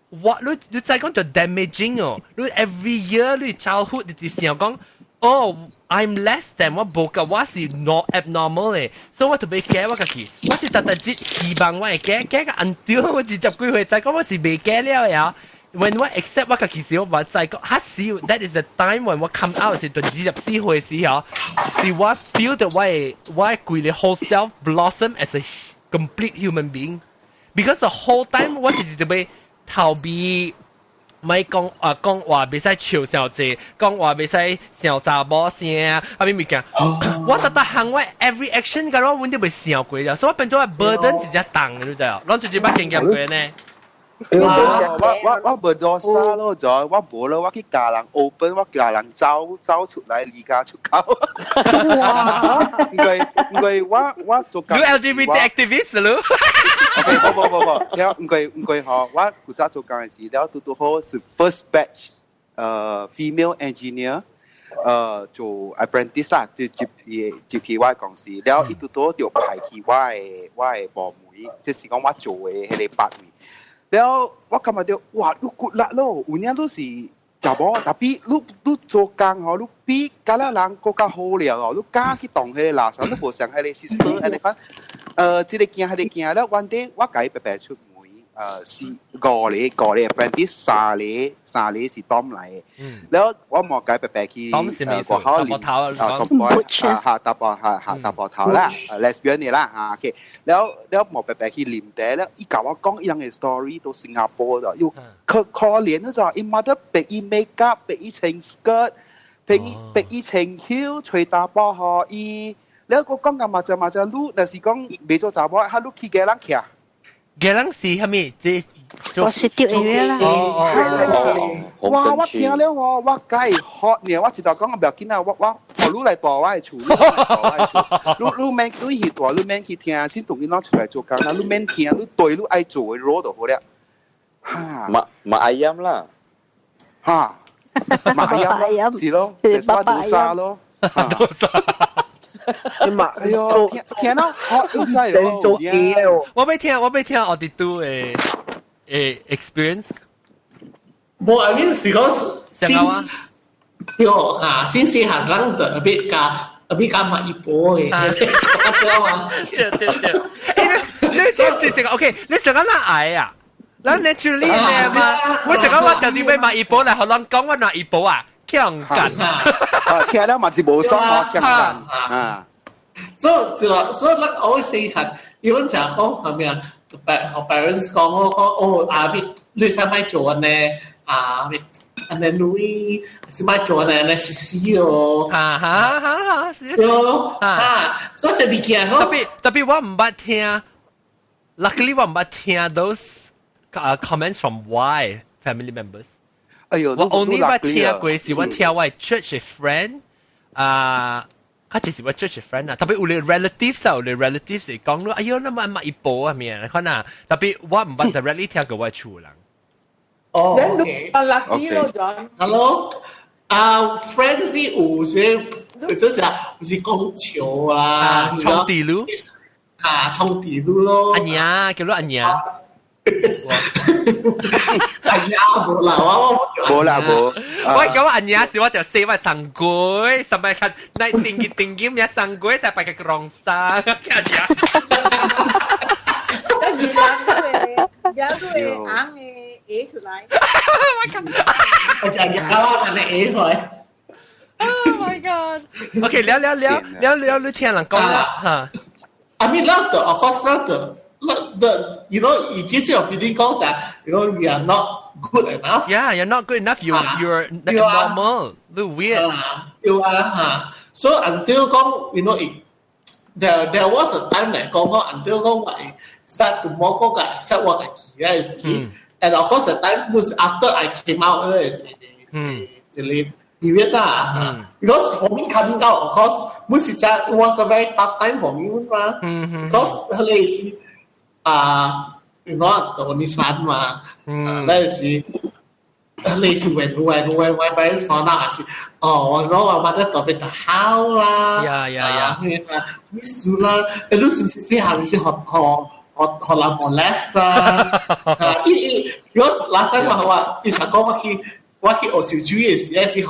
我你你知講就 damaging 哦，你 every year 你 childhood 你就想講。哦，I'm less than 我無個，我是 not abnormal 咧，所以我特別驚我家己，我是特特只希望我會驚驚個 until 我20幾歲知講我是袂驚了呀。When 我 accept 我家己時，我嘛知講，哈是 that is the time when 我 come out 是到24歲時候，是我 feel 到我的我的規個 whole self blossom as a complete human being。Because the whole time 我是特別逃避。咪講啊講話袂使笑小姐，講話袂使笑查某聲，啊咩物件？我特特行我 every action 個我阮都袂想過啦，所以我變做我 burden 一隻重，你知無？攏一直捌經驗過呢。我我我無做啥咯，就我無咯，我去教人 open，我教人走走出來離家出口。哇！因為因為我我做你 LGBT activist 咯？ OK，無無無無，了因為因為吼，我古早做工的時，了拄拄好是 first batch，female engineer，做 apprentice 啦，就入去入去我的公司，了伊拄拄就派去我的我的部門，就是講我做的彼個範圍。了我感覺著，哇，你骨力咯，有影都是查某，tapi 你你做工吼，你比佮咱人閣較好了哦，你敢去動彼个垃圾，你無像彼个 sister 按呢款，這個驚彼个驚了，one day 我共伊白白出門，是五個五個 apprentice，三個三個是 Tom 來的，了我無共伊白白去 Tom 是咩意思？外口查埔頭啊，啊，tomboy 啊，嚇查埔嚇嚇查埔頭啦，lesbian 的啦嚇，OK，了了無白白去啉茶了，伊共我講伊人的 story 到新加坡的，又可可憐嗰種，伊媽的逼伊 make up，逼伊穿 skirt，逼伊逼伊穿 heel，揣查埔予伊，了我講甲嘛就嘛就，你若是講袂做查某，哈你去雞籠徛。雞籠是啥物？這我是掉 area 啦。哦哦哦！哇！我聽了我我梗係學呢，我直頭講毋要緊啊！我我我予你來蹛我的厝，你來蹛我的厝，你你免你去蹛，你免去聽，先同伊攞出來做工啦，你免聽，你對你愛做的 role 就好了。哈， Mak mak ayam 啦，哈，mak ayam 是咯，食沙豆沙咯，你嘛，哎喲，聽聽到好，你知哦，做嘢哦。我欲聽，我欲聽我哋都的的 experience。無，I mean 是講先，對啊，先細漢人就 a bit 較 a bit 較馬一波的，知道嗎？對對對，你你是成個 OK，你成個咱愛啊，咱 naturally 咧嘛，我成個我特地欲馬一波來，予人講我拿一波啊，強幹，聽了嘛是無爽哦，強幹啊。所以就所以咱我細漢，因為成日講係咩啊？學 parents 講我講哦，啊，你使咪做呢？啊，按呢女是咪做呢？呢是死哦。哈哈哈哈，是哦，啊，所以這物件特別特別我毋捌聽，luckily 我毋捌聽 those comments from 我 family members。哎喲，我 only 捌聽過是我聽我 church friend 啊。較就是我 church friend 啊，特別有啲 relatives 啊，有啲 relatives 會講咯，哎喲，那麼馬一波啊咩，你看啊，特別我毋捌 directly 聽過我厝人。哦，OK。啊，lucky 咯，John。 Hello，啊，friends 啲有些，就是啊，有是講笑啦，創地路，啊，創地路咯。阿娘，叫做阿娘。阿娘無啦，我無啦無。我講阿娘是我就四位送鬼，十咪看那定嘅定嘅咩送鬼，就擺個龍沙。阿娘。越南都會，也都會硬嘅嘢出來。我就係啦，係咪嘢出來？Oh my god！OK，聊聊聊聊聊，你聽人講啦嚇。 I mean, 咱的 of course 咱的 the it gives you a feeling 講啥，we are not good enough. Yeah, you're not good enough. You're normal. You weird. 對啊嚇。So until 講 it there was a time 嚟講講 until 講我 start to more 講個 accept 我自己嘅時，and of course the time was after I came out 咧，一個 period 啦。Because for me coming out, of course，每時真 it was a very tough time for me 嘛。Because 佢哋是啊，the only son 嘛，那時類似 when my parents found out 是，哦，我講我媽都特別好啦， 咩事啦，你都是唔是細漢是學學學學人 molest 啊？啊，伊伊，如果 last time 我話，伊想講我去學小豬嘅時咧，是學學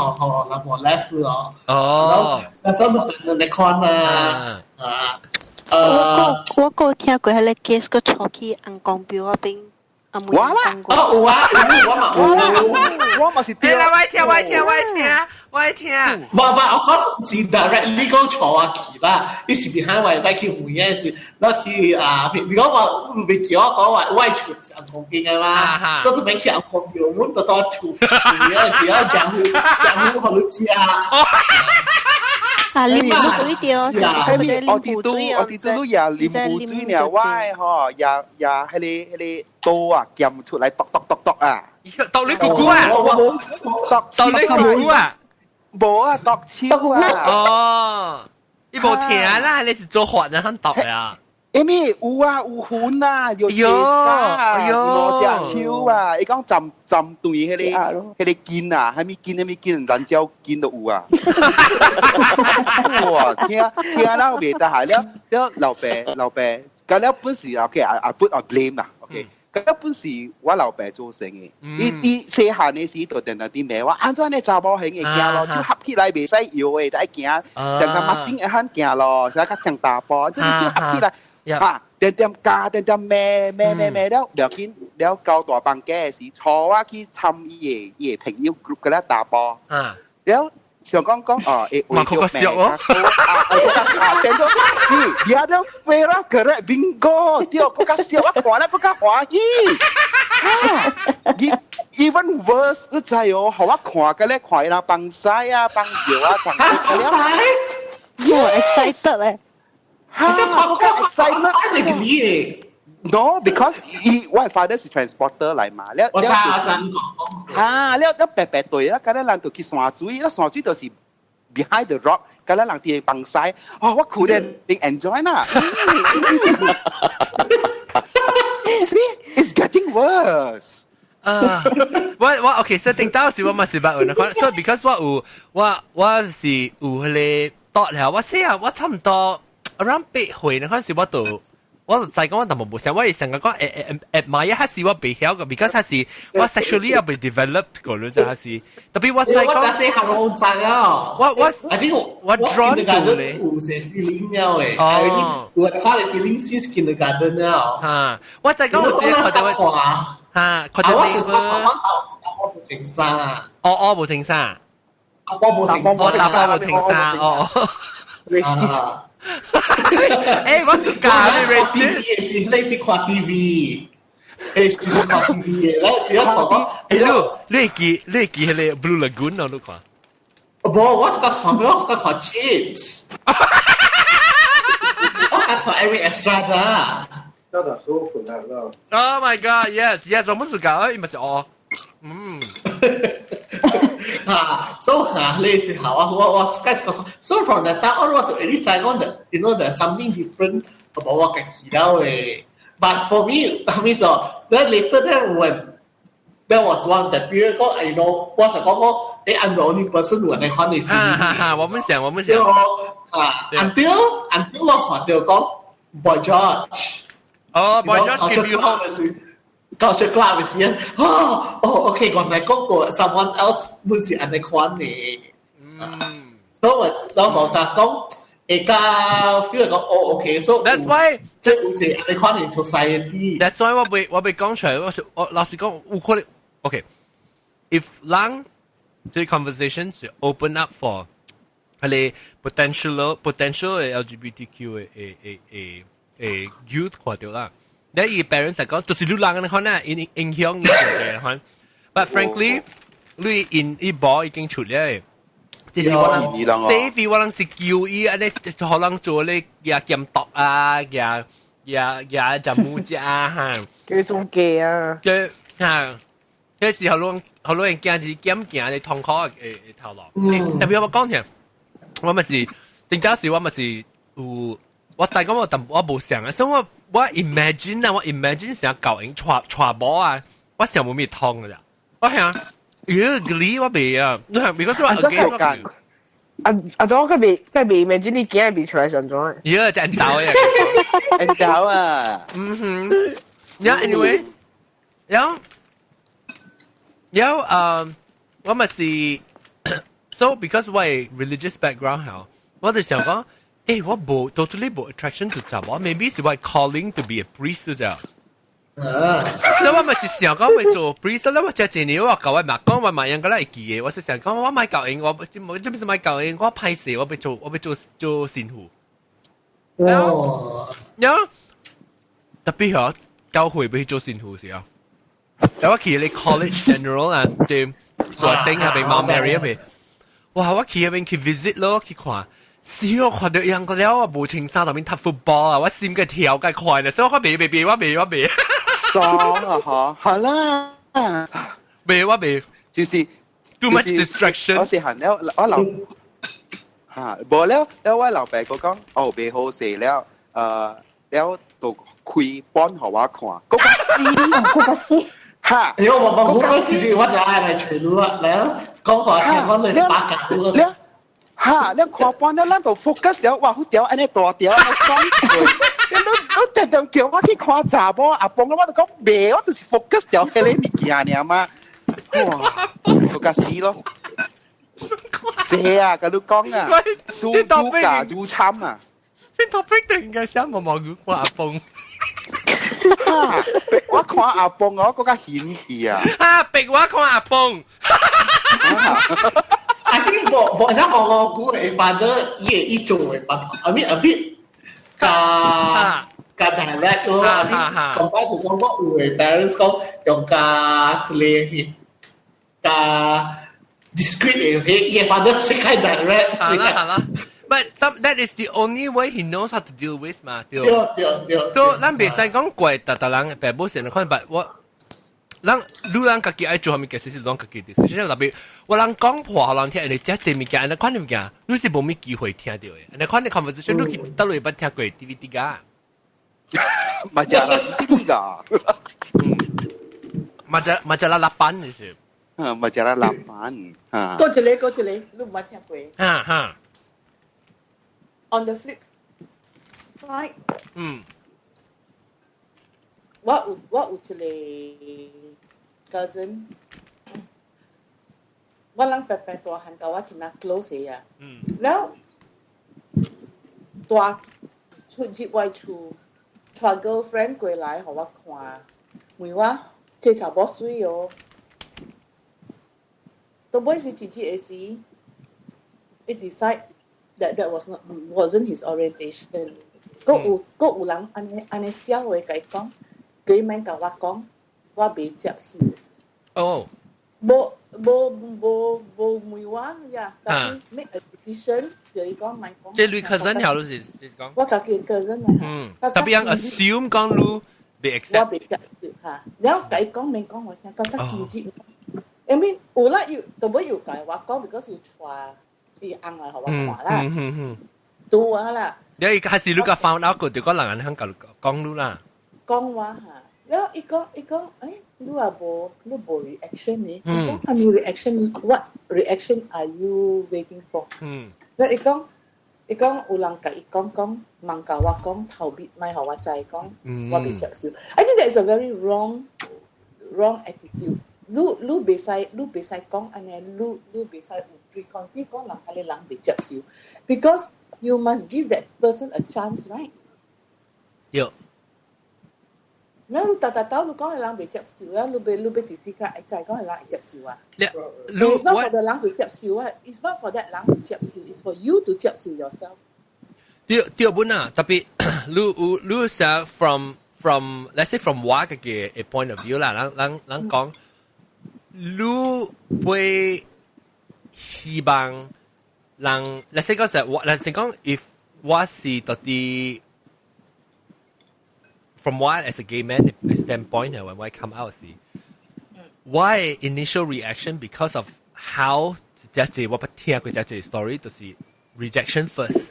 人 molest 哦。哦。那時候都你看啊，啊。我我聽過彼个 case 個坐去尪公廟嗰邊。我啦，哦有啊，有我嘛有，我嘛是對啦，我聽我聽我聽我聽。無無，我講是 directly 講坐我去啦，伊是 behind 我擺去會嘅是，我去啊，如果我未叫我講話，我厝是尪公邊嘅嘛，所以免去尪公廟，阮就到厝會嘅時，我講講予你食。啊，啉補水對，係咪？我哋都我哋都也啉補水呢，我吼也也彼個彼個刀啊，劍出來剁剁剁剁啊！剁你姑姑啊！剁剁你姑姑啊！無啊，剁手啊！哦，你無聽啦，你是做法人肯剁啊？因為有啊，有痕啊，有切啊，兩隻手啊，伊講浸浸斷彼個彼個筋啊，啥物筋啥物筋，人腳筋都有啊。哇，聽聽了袂得閒了了老爸老爸，佮了本是 OK 啊啊 put on blame 啦，OK。佮了本是我老爸做成的，伊伊細漢的時就定定佇罵我，按怎呢查某形會行路，手合起來袂使搖的，愛行，上個目鏡會罕行路，上較上大步，這個手合起來。啊，點點教，點點罵罵罵罵了，了緊了交大房間的時，帶我去參伊的伊的朋友 group 佮咧大步。了想講講哦，會為著命較好啊，閣較啊，變做是，也了飛啦，correct bingo，對，閣較笑，我看了閣較歡喜。哈，even worse，你知哦，予我看佮咧看伊拉放屎啊，放尿啊，長了。哇，excited 咧！哈，excited。 No, because 伊我 father 是 transporter 來嘛，了我知我知哈，了了白白對啦，佮咧人就去山水，了山水就是 behind the rock，咁咱人佇放屎，哦，我苦咧定 enjoy 啦。See, it's getting worse. 啊，我我 OK，所以頂到時我嘛是捌有看，所以 because 我有我我是有彼個 thought 了，我寫啊，我差唔多 around 8歲那陣時我就我就知講我淡薄無想，我會想講誒誒誒買一下是我袂曉個，because 係是我 sexually 也未 developed 過，你知係是，特別我知講，我知細漢我知啊，我我 I think 我 drawn to 咧，有些 feeling 了誒，哦，有看的 feeling since kindergarten 了，嚇，我知講我是看到我。嚇，看到我是我無穿衫，哦哦無穿衫，我無穿，我打波無穿衫，哦。欸，我是假的 racist，你是看 TV，你是看 TV 的，你是看講，欸，你你記你記彼个 Blue Lagoon 哦，你看？無，我是看我是看 Chips，我是看 Eric Estrada。 Oh my god! Yes, yes，我們是講，伊嘛是哦，嗯。啊，所以啊，你是好啊，我我開始講，so from that time on，我你知講的，you know there's something different about 我家己了的。But for me, I mean so then later then when there was one that period 講，you know，我就講講，誒，I'm the only person who 能看你。哈哈哈，我們想，我們想。啊，until 我看到講 Boy George。哦，Boy George give you hope。 Culture club 是啊，哦，哦，OK，原來講過 someone else 本是按呢款的，嗯，所以我老我甲講，會較 feel 講，哦，OK，so that's why 即係有一個按呢款的 society。 That's why 我袂我袂講出來，我是我老實講，有可能，OK，if 人這個 conversation 是 open up for 彼个 potential potential 的 LGBTQ 的的的的的 youth 看著啦。你伊 parents 嚟講，就是你人按呢款啊，影影響伊嘅款。But frankly，你𪜶伊某已經出嚟，就是我人 save 我人是叫伊按呢，予人做咧也監督啊，也也也食母食啊哈。叫做基啊。嘅嚇，嗰時候攏予人驚是減行咧痛苦的的頭路。特別我講聽，我咪是頂早時我咪是有，我知講我淡我無想啊，所以我。我 imagine 啊，我 imagine 成舊影娶娶某啊，我想無咩痛㗎咋，我想，咦，Glee 我袂啊，你係如果說我間，阿阿祖佢未佢未 imagine 你驚未出來上妝？咦，真豆啊，真豆啊，嗯哼，Yeah anyway，有有誒，我咪是，so because 我係 religious background 嚇，我就想講。欸，我無 totally 無 attraction to 查某，maybe 是我 calling to be a priest 啫。所以我咪是想講欲做 priest 咧，我這一年我共我媽講，我媽應該會記得。我是想講我莫教𪜶，我冇這不是莫教𪜶，我歹勢，我欲做我欲做做神父。哦，呀，特別嗬，教會欲去做神父時候，我去你 college general 啊，對，山頂下邊 Mount Mary 嗰邊，哇！我去嗰邊去 visit 咯，去看。死我看著樣個了，我無穿衫佇面踢 football 啊！我心個跳較快呢，所以我袂袂袂，我袂我袂。爽啊！嗬，好啦，袂我袂，就是 too much distraction。我是行了，我老嚇，無了，了我老爸個講，哦，袂好勢了，了就開 porn 予我看，閣較死，閣較死。嚇！哎呦，我我我自己我就愛來揣路啊，來講話聽講你八卦了。嚇！你看半了，咱就 focus 了，哇！好條按呢大條按呢爽你你你定定叫我去看查某阿公，我就講袂，我就是 focus 著彼个物件爾嘛。哇！閣較死咯。這啊，共你講啊，愈愈教愈慘啊！你 topic 突然間想毛毛看阿公。哈！逼我看阿公，我閣較興趣啊！啊！逼我看阿公。 I think 我我像我我估嘅 father 伊伊做嘅辦法，I mean a bit 較較 direct 咯，I mean 講講就講我有嘅 parents 講用較一個較 discreet 嘅，伊嘅 father 是較 direct。好啦好啦，But some that is the only way he knows how to deal with 嘛，對。對對對。所以咱袂使講怪逐逐人爸母先看，but 我咱你人家己愛做啥物其實是咱家己 decision。特別我人講破予人聽，你遮濟物件，你看物件，你是無咩機會聽到的。你看你 conversation，你去佗落捌聽過 DVD 噶？ Majalah DVD 噶。 Majalah 8 就是。 Majalah 8。過一個，過一個，你毋捌聽過？哈哈。 On the flip side，我有一個 cousin，我人伯伯大漢佮我真若 close 的啊。了大出入我厝，帶 girlfriend 過來予我看，問我這查某媠哦。到尾是一日的時，伊 decide that that was not wasn't his orientation。閣有閣有人按呢按呢笑話共伊講，佢免共我講，我袂接受。哦。無無無無問我呀，但是 make a decision 叫伊講莫講。這你 cousin 條就是講。我家己 cousin 啊。特別人 assume 講你袂 accept。我袂接受嚇，然後共伊講免講我聽，感覺真正。I mean 有啦，有都尾有共我講，because 有帶伊翁來予我看啦，拄啊啦。你還是你個 found out 過，就講人肯共講你啦。講我嚇，然後伊講伊講，誒，你也無你無 reaction 呢？伊講係咪 reaction？What reaction are you waiting for？然後伊講伊講有人共伊講講，問共我講頭尾，莫予我知講，我袂接受。I think that is a very wrong attitude。你你袂使你袂使講按呢，你你袂使有 preconceived 講人彼个人袂接受，because you must give that person a chance, right？有。你逐逐兜你講彼人袂接受啊，你欲你欲佇時間會知講彼人會接受啊。你 It's not for the 人 to 接受啊，It's not for that 人 to 接受，It's for you to 接受 yourself。對對本啊，特別你有你想 from let's say from 我嘅嘅 point of view 啦，咱咱咱講，你會希望人，let's say 講實，我 let's say 講，if 我是到底 from 我 as a gay man standpoint when I come out 是，我 initial reaction because of how 這這我捌聽過這這 story 就是 rejection first。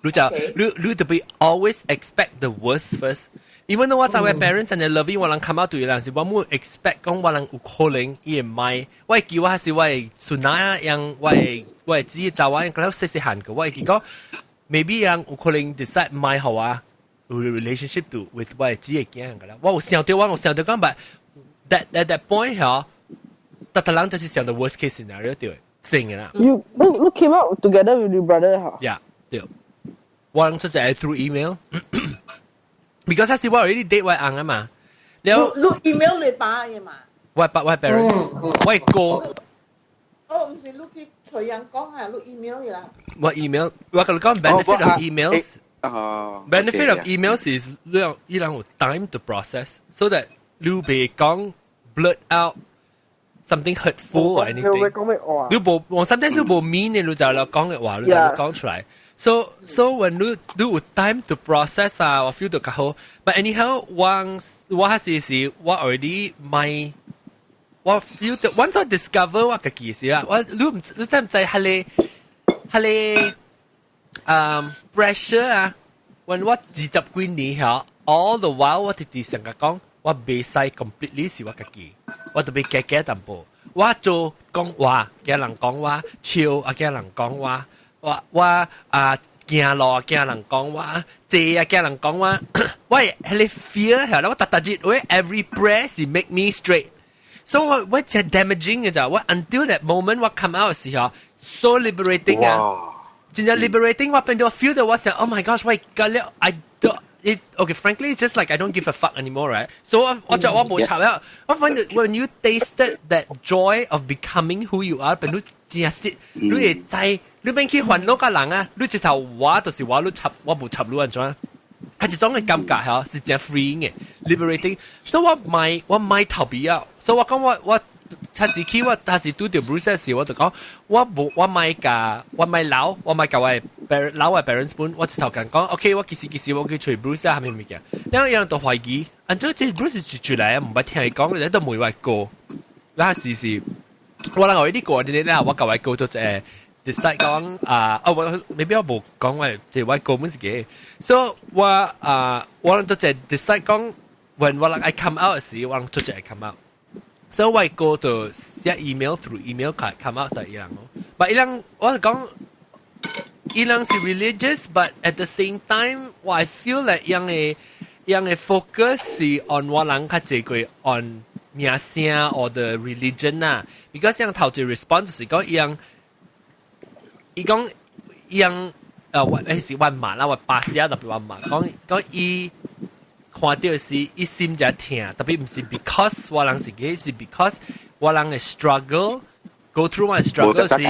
你就你你特別 always expect the worst first。Even though 我知我 parents 真係 loving 我人 come out 對啦，是我無 expect 講我人有可能伊會買，我會記我還是我會孫仔樣，我會我會姊查某，可能細細漢個，我會記講 maybe 人有可能 decide 買予我有 relationship to with 我的姊的囝個啦。我有想到我有想到講，but at that point 嗬，逐逐人就是想到 worst case scenario 對，成嘅啦。 You came out together with your brother 嚇？ Yeah，對。我人出就係 through email。because 是我 already date 我翁啊嘛，了你 email 你爸嘅嘛？我爸我 parents，我哥。哦，毋是你去揣人講啊，你 email 啦。我 email，我共你講 benefit of emails。哦 benefit of emails is 你有伊人有 time to process，so that 你袂講 blurt out something hurtful or anything。你無我 sometimes 你無 mean 嘅，你就嚟講嘅話，你就講出來。So when 你你有 time to process 啊，我 feel 到較好。But anyhow，我我還是是我 already 買。我 feel 到 once I discover 我家己時啊，我你唔你知唔知係你係你pressure 啊？when 我20幾年嚇，all the while 我直直成日講，我袂使 completely 是我家己，我特別驚驚淡薄。我做講話，驚人講話，笑啊驚人講話，我我啊行路驚人講話，坐啊驚人講話，我係你 fear 係啦，我逐逐日我 every breath 是 make me straight。So 我我真 damaging 嘅咋，我 until that moment 我 come out 嘅時候，so liberating 啊！真正 liberating 我變到 feel 到我想，oh my gosh，喂，咁了，I don't it okay frankly it's just like I don't give a fuck anymore, right? So 我我就我無插啦，我反正 when you tasted that joy of becoming who you are，變到真實，你會知，你免去煩惱個人啊，你直頭我就是我，你插我無插你按怎？係一種嘅感覺嚇，是真 free 嘅 liberating。所以我買我買逃避啊，所以我講我我。測時期我當時拄著 Bruce 時，我就講我無我莫共我莫留，我莫共我 parent 留我 parents 本，我直頭共講，OK，我幾時幾時我去揣 Bruce 啊，啥物物件，然後伊人就懷疑，按怎這不是出來啊？毋捌聽伊講，你都問我哥，那時是我人我呢個你咧，我共我哥做一個 decide 講啊，哦我 maybe 我無講我這我哥本是嘅，所以我啊我人都就 decide 講，when 我人愛 come out 時，我人做一個 come out。所以我哥就寫 email through email come out 對伊人咯，但伊人我講。伊人是 religious，but at the same time，我 I feel like 伊人的 focus 是 on 我人較濟過 on 名聲 or the religion 啊。because 像頭一 response 是講伊人，伊講伊人我彼是我媽啦，我爸寫特別我媽講講伊看到是伊心就疼，特別毋是 because 我人是 gay，是 because 我人的 struggle。go through my struggle 是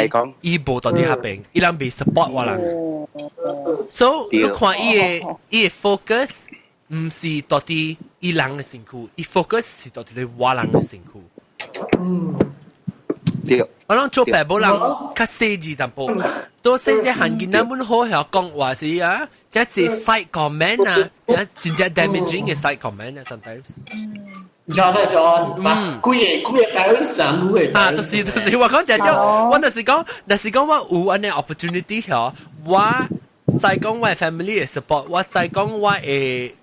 伊無到佇彼邊，伊人袂 support 我人。So 你看伊的 focus 毋是到底伊人的身軀，伊 focus 是到底我人的身軀。對。我諗做爸母人較細緻淡薄，多細隻漢囡仔本好曉講話是啊，這是 side comment 啊，這真正 damaging 嘅 side comment 啊，sometimes。 John 啊 John，嗯，幾個幾個 parents 啊，女嘅啊，就是我講就就，我就是講，就是講我有按呢 opportunity 嗬，我再講我 family 嘅 support，我再講我的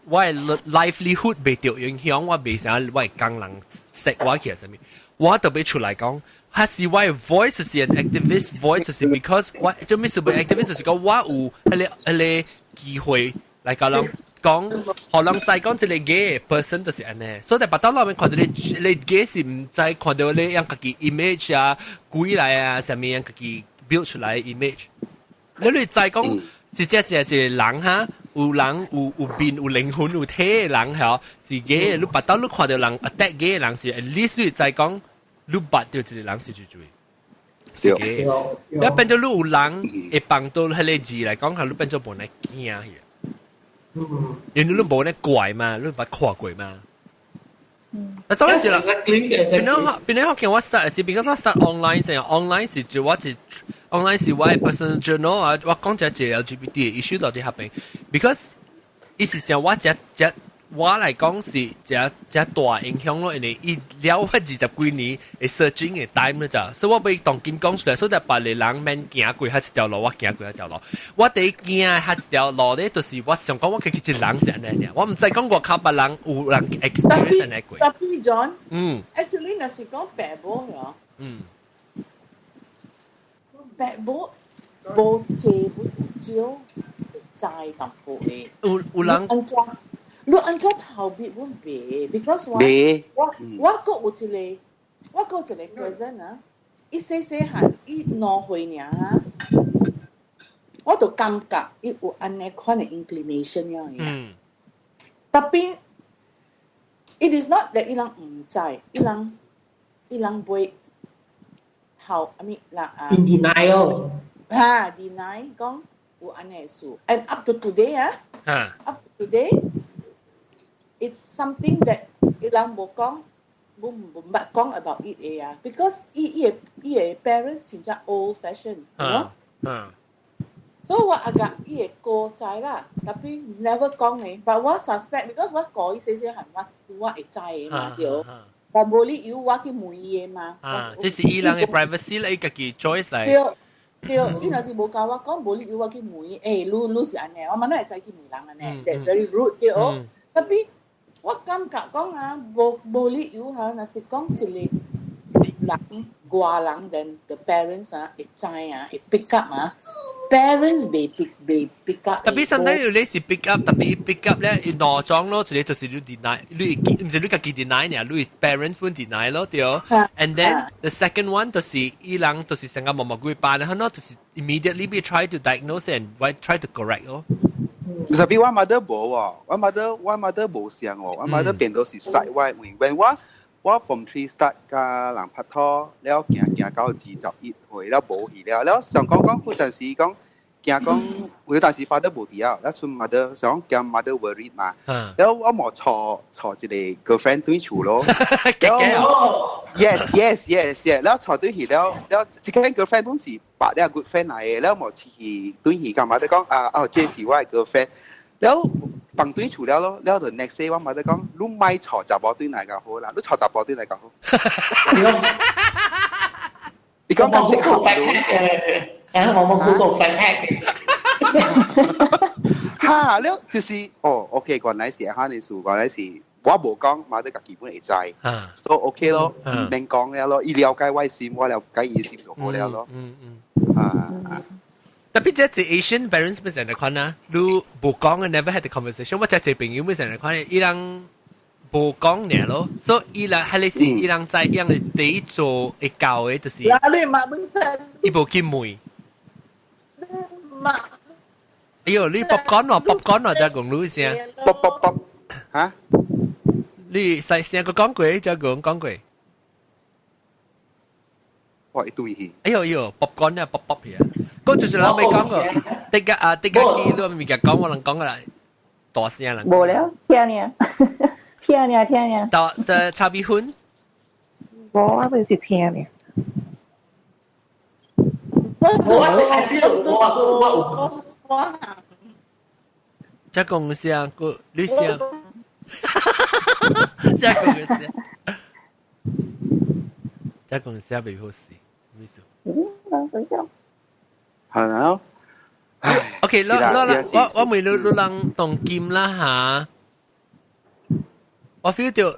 livelihood 袂著影響，我袂啥我會工人識我去啥物，我特別出來講，還是我的 voice 是 an activist voice，就是 because 我做咩事被 activist 就是講我有彼個機會來共人講，予人知講這個 gay person 就是按呢，所以別到老面看到你 gay 是毋知看到你用家己 image 啊，鬼來啊，啥物樣家己 build 出來 image，你知講是這這這人哈，有人有面有靈魂有體的人吼，是 gay，你別到你看到人 attack gay 的人是，at least 你知講你捌著一個人是最最。是 gay，你變做你有人會幫到彼個字來講，你變做無呢驚去。因為你無呢怪嘛，你捌看過嘛。啊，所以是啦，變咗學見我 start 是，because 我 start online 先，online 是就我是 online 是我 personal journal 啊，我講這個 LGBT 的 issue 到佇彼邊，because 意思上我這這我來講是這這大影響咯，因為伊了我20幾年的 searching 的 time 了咋，所以我欲當今講出來，所以別个人免行過彼一條路，我行過彼條路。我第一行彼一條路咧，就是我想講我家己一人是按呢，我毋知講外口別人有人 experience 按呢過。 Tapi John，actually 若是講爸母嗬，爸母無濟有少會知淡薄的。有人按怎？你按怎逃避阮袂？because 我我閣有一個，我閣有一個 cousin 啊，伊細細漢，伊2歲爾啊，我就感覺伊有按呢款的 inclination 樣嘅。Tapi it is not that 伊人毋知，伊人袂頭，I mean 啦啊。 In denial。哈，deny 講有按呢事，and up to today 啊，up to today。It's something that 伊人無講，無捌講 about it 的啊，because 伊的 parents 真正 old fashion，you know？所以我 agak 伊會哥知啦，tapi never 講的，but 我 suspect because 我顧伊細細漢，我會知的嘛對，但無理由我去問伊的嘛。啊，這是伊人的 privacy 啦，伊家己 choice 來。對對，伊若是無共我講，無理由我去問伊，欸，你是按呢，我嘛哪會使去問人按呢？That's very rude 對哦。Tapi 我感覺講啊，無理由哈，若是講一個人外人，then the parents 啊會知啊，會 pick up 啊，parents 袂 pick up。 Tapi sometimes 你是 pick up，tapi pick up 咧，伊兩種咯，一個就是你 deny，你毋是你家己 deny 呢，你 parents 本 deny 咯，對。And then the second one 就是伊人就是成個毛毛鬼扮，然後就是 immediately be try to diagnose and try to correct 咯。 Tapi 我 mother 無喎，我 mother 無相喎，我 mother 變到是 side 我，when 我 form three start 佮人拍拖，了行行到21歲，了無去了，了想講講有陣時講驚講有陣時 father 無佇啊，了賰 mother 想驚 mother worried 嘛，了我無帶一個 girlfriend 轉厝咯，yes，了帶轉去了，了這個 girlfriend 本是別了 good friend 來的，了無出去轉去佮 mother 講啊哦，這是我的 girlfriend，了放對厝了咯，了就 next day 我媽就講，你莫娶查某轉來較好啦，你娶查埔轉來較好。你講較適合嘅，誒，我冇 Google fact hack。哈，了就是哦，OK，原來是哈，你數原來是我無講，媽得家基本會知，所以 OK 咯，免講了咯，伊了解我心，我了解伊心就好了咯。啊。特別這隻 Asian parents 咪成日看啊，你無講嘅 never had the conversation，我這隻朋友咪成日看，伊人無講爾咯，所以伊人係你是伊人知，伊人第一做會教嘅就是，你嘛本真，伊無去問。哎呦，你 popcorn 喎，popcorn 喎，就講你先。 pop pop pop，嚇？你細聲個講過，就講講過。我一對去。哎呦哎呦，popcorn 啊，pop pop 去啊！嗰就是人未講過，得個啊，得個記錄物件講，我能講個啦，大聲啦。無了，聽呢，聽呢，聽呢。到的炒米粉。無，我咪是聽呢。我我我我。這公司啊，個你想，這公司，這公司未好事，咩事？嗯，等下。係啊。 OK，啦啦啦，我問你，你人當今啦嚇，我 feel 到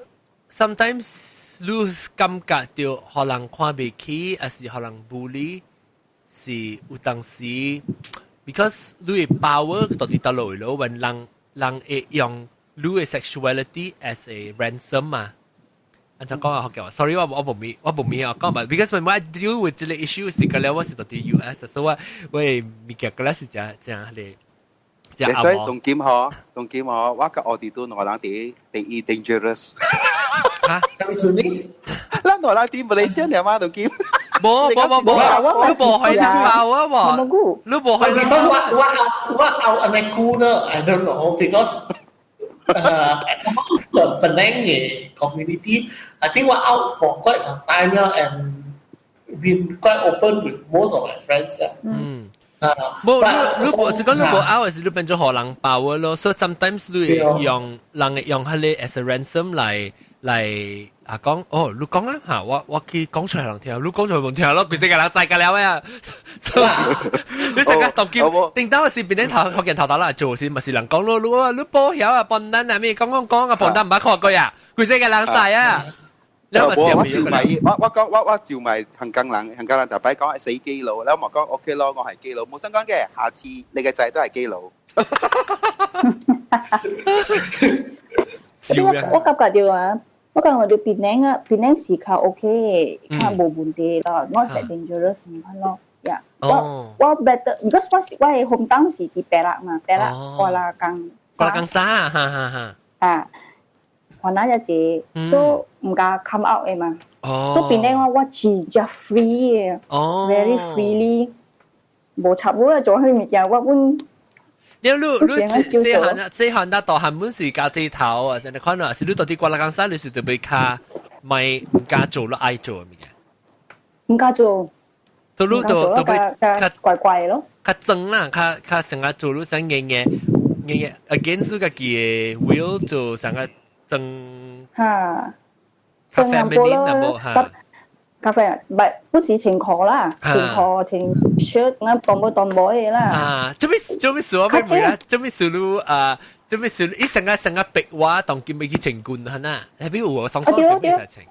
sometimes 你感覺到予人看袂起，還是予人 bully，是有當時，because 你的 power 到底佗落咯，when 人人會用你的 sexuality as a ransom 嘛。按怎講啊？學叫，sorry，我無咪啊講嘛，because when I deal with 這個 issue 是個咧，我是到佇 US，所以我我物件個咧是誠誠咧。所以當今嗬，當今嗬，我甲奧迪都兩個人第第一 dangerous。嚇？什麼意思呢？咱兩個人佇馬來西亞嘛，當今。無無無無，你無可以包啊無？你無可以。 Because 我 out 按呢久呢，I don't know because the Penang community, I think we're out for quite some time now and been quite open with most of my friends. 嗯。無，你你無是講你無 out 是你變做予人包咯，所以 sometimes 你用人會用彼個 as a ransom 來啊講，哦，你講啊嚇，我去講出來人聽，你講出來無聽咯，規世界人知個了呀。你成個當今頂到是變咗頭學人頭頭啦，做是咪是人講咯？你你保險啊，笨蛋啊咩講講講啊，笨蛋唔捌看過呀，規世界人知啊。我我照咪，我講我照咪香港人，香港人特別講係死基佬，你我講 OK 咯，我係基佬，冇相干嘅，下次你嘅仔都係基佬。我感覺到啊，我感覺到檳城啊，檳城是較 OK，較無問題咯，not that dangerous 咁款咯。呀，我 better，because 我是我的 hometown 是佇白蘭嘛，白蘭瓜拉江。瓜拉江沙，哈哈哈。啊。雲南一隻，所以毋敢 come out 的嘛。所以變咧我我真正 free 的，very freely，無插我做彼物件，我阮。你你你細漢啊，細漢啊，大漢本是家己頭啊，成日看啊，是你到底瓜拉江沙，你是特別較咪毋敢做咯，愛做的物件。毋敢做。都你都特別較怪怪咯。較裝啦，較較成日做你想硬硬硬硬 against 家己的 will 做成個。裝嚇，較 feminine 啊無嚇，較 feminine，唔係不是穿褲啦，穿褲穿 shirt 咁當冇當冇嘅啦。啊，做咩做咩事我咩唔啦？做咩事你啊？做咩事？伊成個成個白話當今欲去穿軍係呐？係邊有雙雙是咩事情？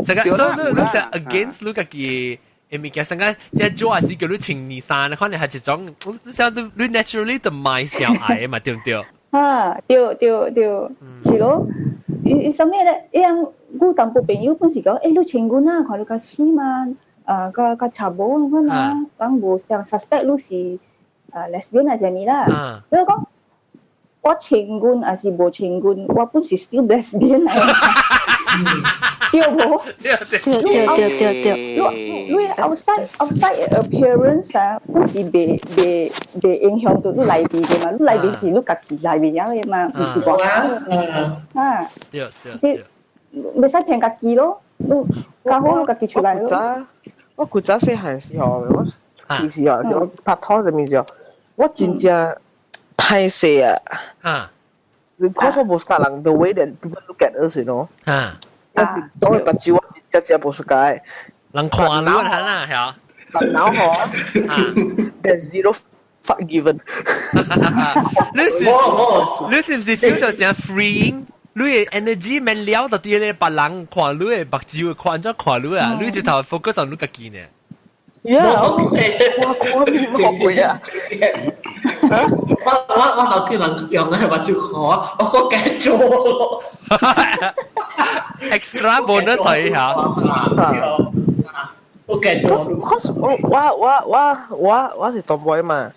成個所以你你是 against 你家己的物件，成個這做還是叫你穿呢衫，可能係一種，你想你你 naturally 就賣小愛嘛，對唔對？啊，對對對，是咯。伊伊啥物咧？伊人我淡薄朋友本是講，欸，你穿軍啊，看你較媠嘛，啊，較較查某款啊，講無像 suspect 你是啊 lesbian 啊啥物啦。伊講我穿軍還是無穿軍，我本是 still lesbian 來。對無？對對對對對對。你你 outside outside appearance 啊，本是袂袂袂影響到你內面的嘛？你內面是你家己內面的嘛，毋是外口的。啊，對對。是袂使騙家己咯，你較好你家己出來咯。我古早細漢時候，我其實啊，是我拍拖的時候，我真正歹勢啊。啊。Because 我無 suka 人 the way that people look at us。嚇，當佢目睭我真正無 suka。人看你係啦，係啊。但然後 there's zero fuck given。你是唔是 feel 到真 freeing？你嘅 energy 免了到啲咧，別人看你嘅目睭看怎看你啊？你直頭 focus on 你家己呢？ Yeah，我我面好攰啊！我頭見人用嘅係目睭看我，我個繼做咯。 Extra bonus 係嚇。我繼做。 Cause 我是 tomboy 嘛。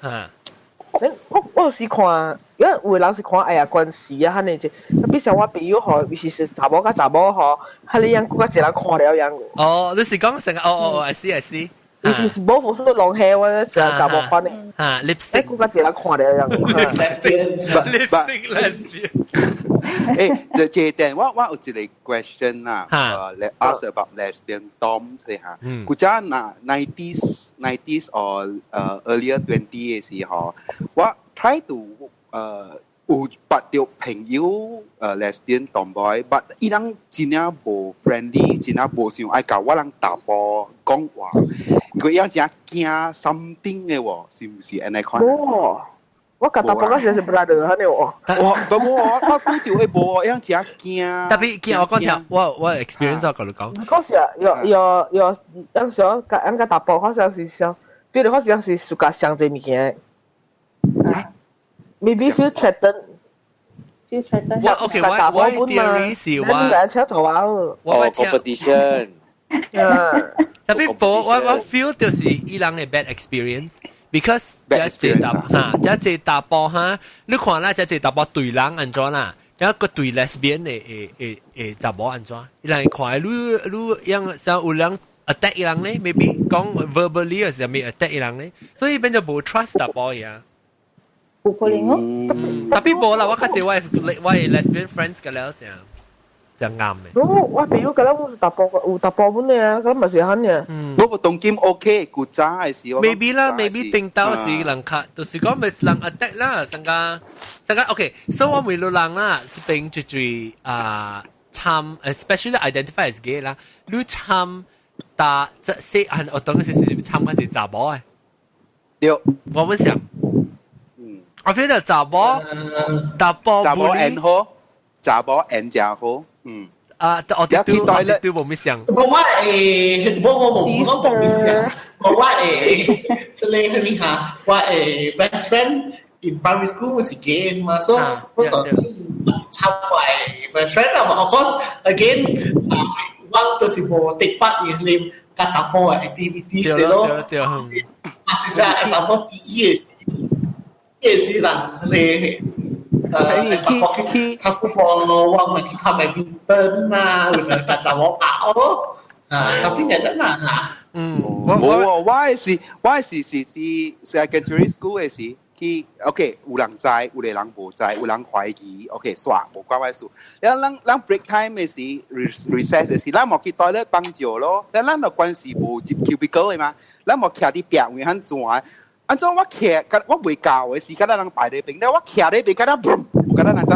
我有時看，因為有人是看哎呀關係啊，彼個這，比如我朋友吼，尤其是查某佮查某吼，彼個樣閣較濟人看了樣。哦，你是講成個哦哦，I see I see。尤其是無是long hair，我是查某款的。啊，lipstick。閣較濟人看了樣。 lipstick lesbian。誒，這點我有一個 question 啦，ask about lesbian dom 這下，古早那 nineties or earlier 20 嘅時候，我 try to 有捌著朋友lesbian tomboy，but 伊人真正無 friendly，真正無想愛共我人查埔講話，因為伊人真驚 something 嘅喎，是毋是按呢款？哦，我共查埔嗰時是 brother 哈呢喎。我我對著會無，伊人真驚。特別驚我講條，我 experience 我共你講。嗰時有有有，有時候共人共查埔，好像是想，比如好像是自家想這物件。Maybe feel threatened。 Feel threatened。我 OK，我 theory 是我。你請做啊。哦，competition。特別我 feel 就是伊人嘅 bad experience。because 這這查哈，這這查埔哈，你看啦，這這查埔對人按怎啦，一個對 lesbian 的的查某按怎，伊人看你你樣像有人 attack 伊人咧，maybe 講 verbally 還是啥物 attack 伊人咧，所以變做無 trust 查埔呀。有可能哦。特別無啦，我較濟我 lesbian friends 個了這樣。就啱嘅。我朋友覺得我是查埔，有查埔本嘅啊，咁咪是肯嘅。嗯。我當今 OK，古早嘅時。 Maybe 啦，maybe 定到時人較，就是講咪人 attack 啦，成個成個 OK。所以我問路人啦，這邊最最啊參，especially identify as gay 啦，你參打這些係我當時是參較是查某嘅。對。我們想，我 feel 到查某，查埔查某緣好，查某緣誠好。嗯。啊，我哋都我哋都無咩想。我我誒，我我冇我冇咩想。我我誒，這個係咩嚇？我誒 best friend in primary school 是 gay 嘛，所以我所我是參我 best friend 啦。Of course again，我就是無 take part in 啲佮查埔嘅 activities 咯。對對。啊，是啊，example PE 嘅時人咧。去去 football 咯，我咪去拍 badminton 啊，或者共查某拍哦，啊，something like that 啦嚇。嗯，冇喎，我是佇 secondary school 嘅時，去 OK 有人知，有個人無知，有人懷疑，OK 煞無關我事。了咱 break time 嘅時，recess 嘅時，咱無去 toilet 放尿咯，但咱個關係無入 cubicle 嘅嘛，咱無徛佇壁位很轉。按怎我徛，我未教嘅時，敢若人排咧邊，了我徛咧邊，敢若嘣，敢若人走。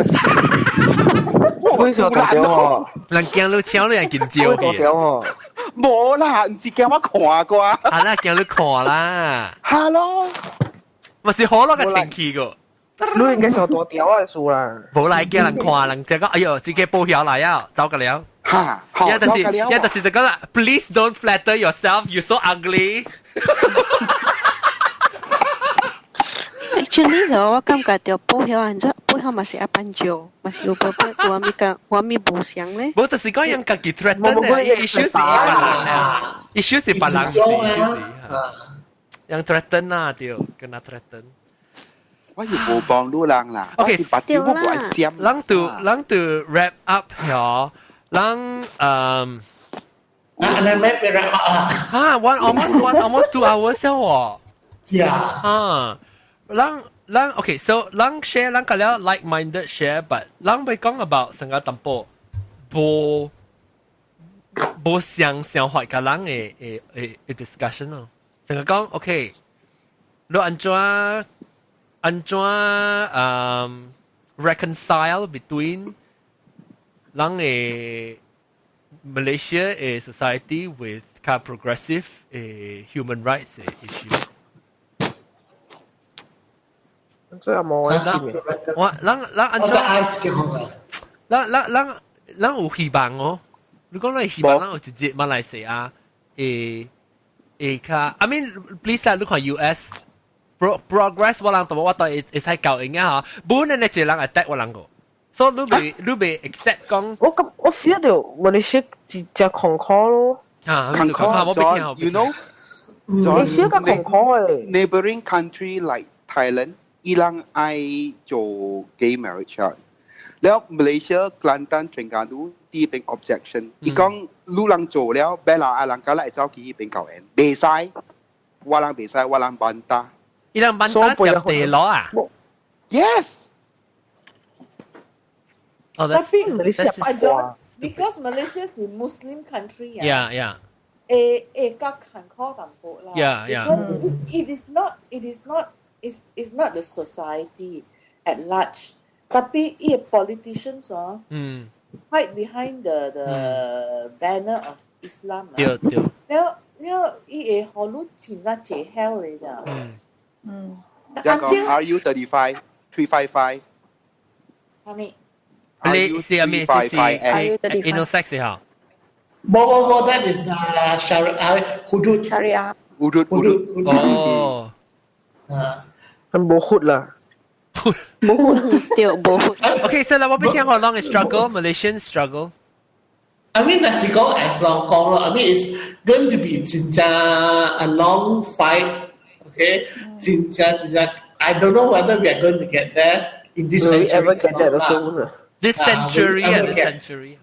我為啥大條哦？人驚你搶你人見招嘅。哦。無啦，毋是驚我看過。啊啦，驚你看啦。哈咯，咪是可樂嘅情氣個。你應該上大條嘅數啦。無來驚人看，人就講哎喲，自己報曉來啊，走個了。哈，一就是一就是就講啦，Please don't flatter yourself, you so ugly。 Actually 我感覺到保險按怎，保險嘛是一般少，嘛是有保保，有咪個有咪無相咧。無就是講人家己 threaten 嘅，issue 是別人啊，issue 是別人是 issue 是，人 threaten 啦，對，跟他 threaten。我又無幫路人啦，OK，我是目睭我無愛閃。咱就 wrap up 咗，咱啊，你咩俾 wrap up 啊？啊，one almost 2 hours 咗喎。 Yeah。啊。咱咱 OK，so 咱 share 咱個了 like-minded share，but 咱會講 about 成個淡薄無無相想法個人的 discussion 咯。成個講 OK，你按怎按怎嗯， reconcile between 咱的 Malaysia 的 society with 較 progressive 的 human rights 的 issue。這也無關係。我咱咱按怎？咱咱咱咱有希望哦。你講咱希望咱有一日馬來西亞會會較，I mean please 啊，你看 US progress 我人都我都會會使教應啊嗬，本來呢一個人 attack 我人個，所以你未 accept 講。我咁我 feel 到馬來西亞真正坎坷咯。啊，坎坷，you know，馬來西亞較坎坷誒。 Neighboring country like Thailand，伊人愛做 gay marriage 啊。了 Malaysia、Kelantan、Terengganu 啲邊 objection，伊講你人做了，別人阿人家來走去彼邊搞緣，袂使，我人袂使，我人 bantah。伊人 bantah 是地攞啊？Yes。哦，that's that's because Malaysia 是 Muslim country 啊。Yeah. 會會較坎坷淡薄啦。 Yeah. Because it is not the society at large. Tapi 伊個 politicians 哦，hide behind the banner of Islam 啊。對對。了了，伊會予你真正濟 hell 嘅咋。一個 RU 35 355。係咪？你是係咩？是是 intersex 嚇？無無無，that is the Sharia hudud。 Sharia。 Hudud hudud。哦。啊。係冇活啦。冇活，對，冇活。 Okay, so 啦，我俾聽過 long struggle, Malaysian struggle. I mean, 若是講 as long 講咯，I mean it's going to be 真正 a long fight, okay? 真正真正，I don't know whether we are going to get there in this Will we century. ever get there also? This century 啊，this century。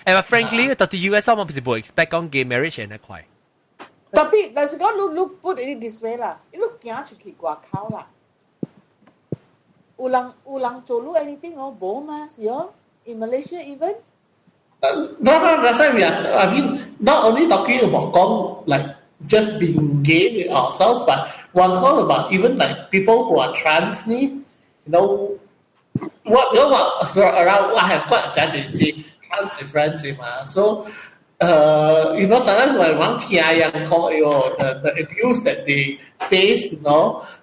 誒，frankly，到啲 US 我唔是冇 expect 講 gay marriage 係快。 Tapi，但是講你你 put it this way 啦，你行出去外口啦，有人有人做你 anything 哦，無嘛是哦，in Malaysia even。 No, that's why we are. I mean, not only talking about 講 like just being gay with ourselves, but one call about even like people who are trans 呢, you know what so around I have quite 真係 trans friends 嘛，so sometimes when 我聽人講，哎喲，the abuse that they face,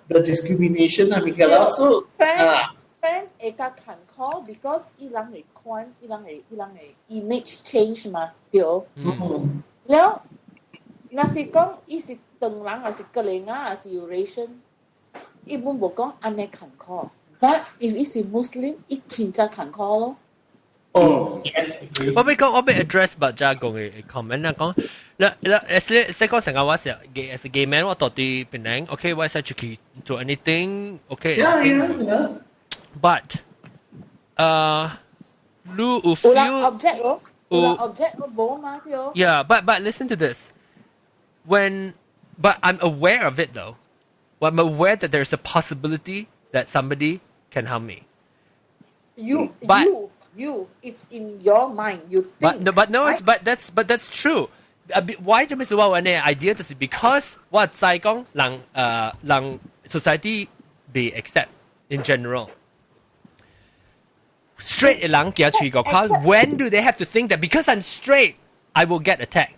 the discrimination 係咪嘅咯？So friends friends 會較坎坷，because 伊人會看，伊人會伊人會 image change 嘛，對。了，若是講伊是唐人，還是格林啊，還是 Eurasian，伊本無講按呢坎坷。But if 伊是 Muslim，伊真正坎坷咯。哦，yes。我欲講，我欲 address 白家講嘅 comment 啦，講，啦啦，誒，說講成個我是 gay as a gay man，我到佇檳城，OK，我使出去做 anything，OK。 But，你有有人 object 咯，有人 object 咯，無嘛對。 Yeah, but listen to this. But I'm aware of it though. I'm aware that there's a possibility that somebody can harm me. You But- you it's in your mind. You think. But no, it's right? but that's true. Why 做咩事我呢 idea 就是 because 我知講人誒人 society 被 accept in general. Straight 嘅人行出個口，when do they have to think that because I'm straight, I will get attacked?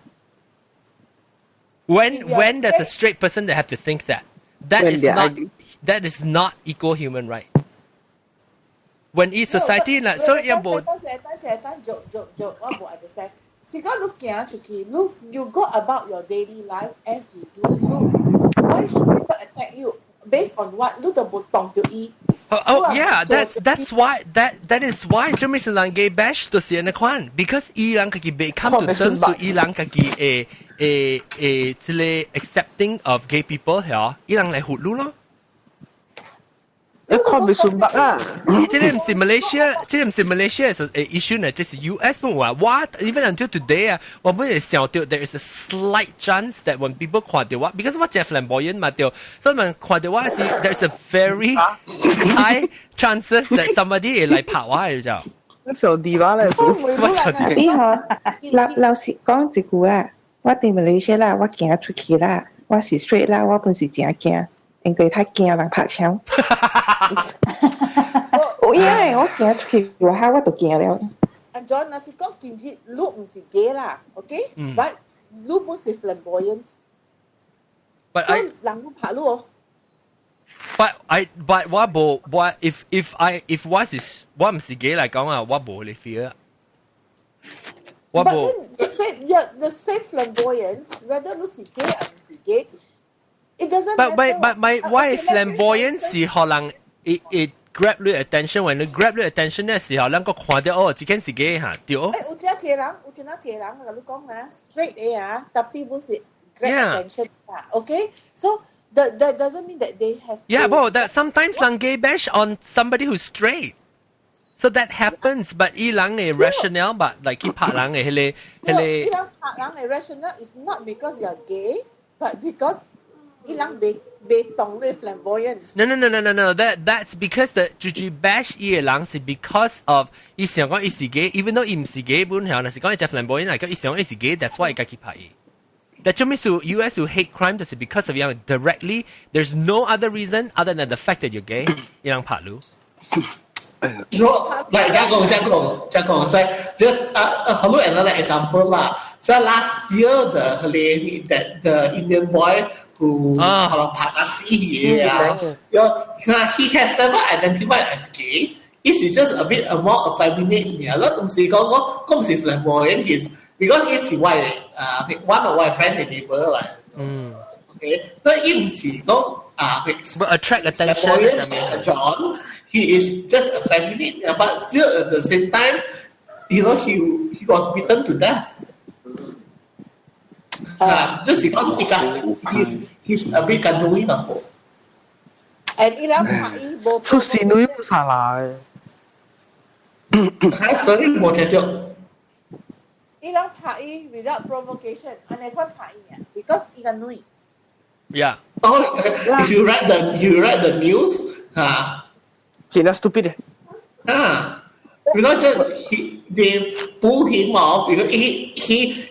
When If you're when does a straight person that have to think that? That When is they are not ugly. That is not equal human right. When in society 啦，所以有無等陣等陣等就就就我無 understand。是講你行出去，你 you go about your daily life as you do。你 why should people attack you based on what？你都無當著伊。 Oh, yeah, that is why 做咩是人 gay bash 就是按呢款，because 伊人家己未 come to terms 伊人家己會會會這個 accepting of gay people 係伊人來唬你咯。你看袂順目啊！這個毋是 Malaysia，這個毋是 Malaysia 嘅 issue 呢，這是 US 本話。我 even until today 啊，我本會想到 there is a slight chance that when people 看到我，because 我真 flamboyant 嘛對，所以人看到我是 there's a very high chances that somebody 會來拍我嘅就。你小弟吧咧是。我小弟。你好，老老實講一句啊，我佇馬來西亞啦，我行出去啦，我是 straight 啦，我本是真驚。因為太驚人拍槍。無影的，我行出去外口我就驚了。阿 John，若是講今日你毋是 gay 啦，OK？But 你本是 flamboyant。 But I 人會拍你哦。 But 我無我 if 我是我毋是 gay 來講啊，我無你 feel。我 But 無 then the same, yeah, the same flamboyance, whether 你是 gay 還是 gay, it doesn't But matter. But my why okay, let's say for flamboyant instance- 是予人 it grab 你 attention when 你 grab 你 attention 嘅時候，咱個看到哦，這件是 gay 嚇，對。誒，有一個人，有一個人，我共你講啊，straight 的啊，tapi 本是 grab attention 啊，OK？So that doesn't mean that they have Yeah, to but that sometimes 人 gay bash on somebody who's straight. So that happens, but 伊人嘅 rationale, but like 去拍人嘅彼個彼對，伊個人拍人的 rationale is not because you are gay, but because 伊人袂袂懂你 flamboyance。 No. That's because the 住住 bash 伊嘅人是 because of 伊想講伊是 gay, even though 伊毋是 gay 本係，若是講伊隻 flamboyant 嚟講，伊想講伊是 gay, that's why 伊家去拍伊。That 做咩事 US 有 hate crime 就是 because of 樣 directly. There's no other reason other than the fact that you're gay. 伊人拍你。 No, like 這講這講這講，所以 just 好 another example 啦。So last year the that the Indian boy who 可能拍阿死嘢啊，he has never identified as gay. He's just a bit more effeminate 爾啦，毋是講講講毋是 flamboyant, he's because 伊是我啊 one of my friend 的 neighbor 來。OK，那伊毋是講啊 But attract attention flamboyant John, he is just effeminate, but still at the same time, he was beaten to death. Just because he's a bit 干女淡薄。 And 伊人拍伊無出事女冇啥啦。嚇，所以無聽著。伊人拍伊 without provocation，按呢款拍伊啊，because 伊個女。 Yeah. Oh, if you read the news, 啊，真係 stupid 啊，just they pull him off because he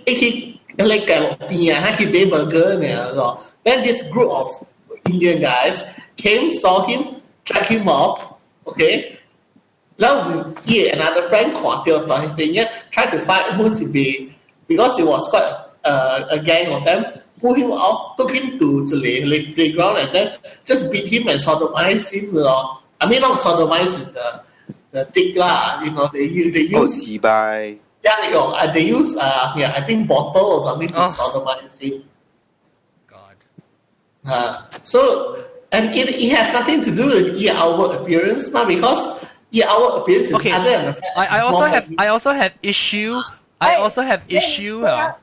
like 邊啊，他去買 burger 呢，咯。Then this group of Indian guys came, saw him, drag him off, okay. 然後伊 another friend 看著當邊 try to fight 本是被 because it was quite a gang of them, pull him off, took him to the playground and then just beat him and sodomize him 咯。I mean, not sodomize with the dick 啦, they use 哦，拜。 Yeah, they use yeah, I think bottle or something to sodomize him. God. So and it has nothing to do with 伊 outward appearance 嘛, because 伊 outward appearance is other than the fact I it's also more have I also have issue I also have issue 啊。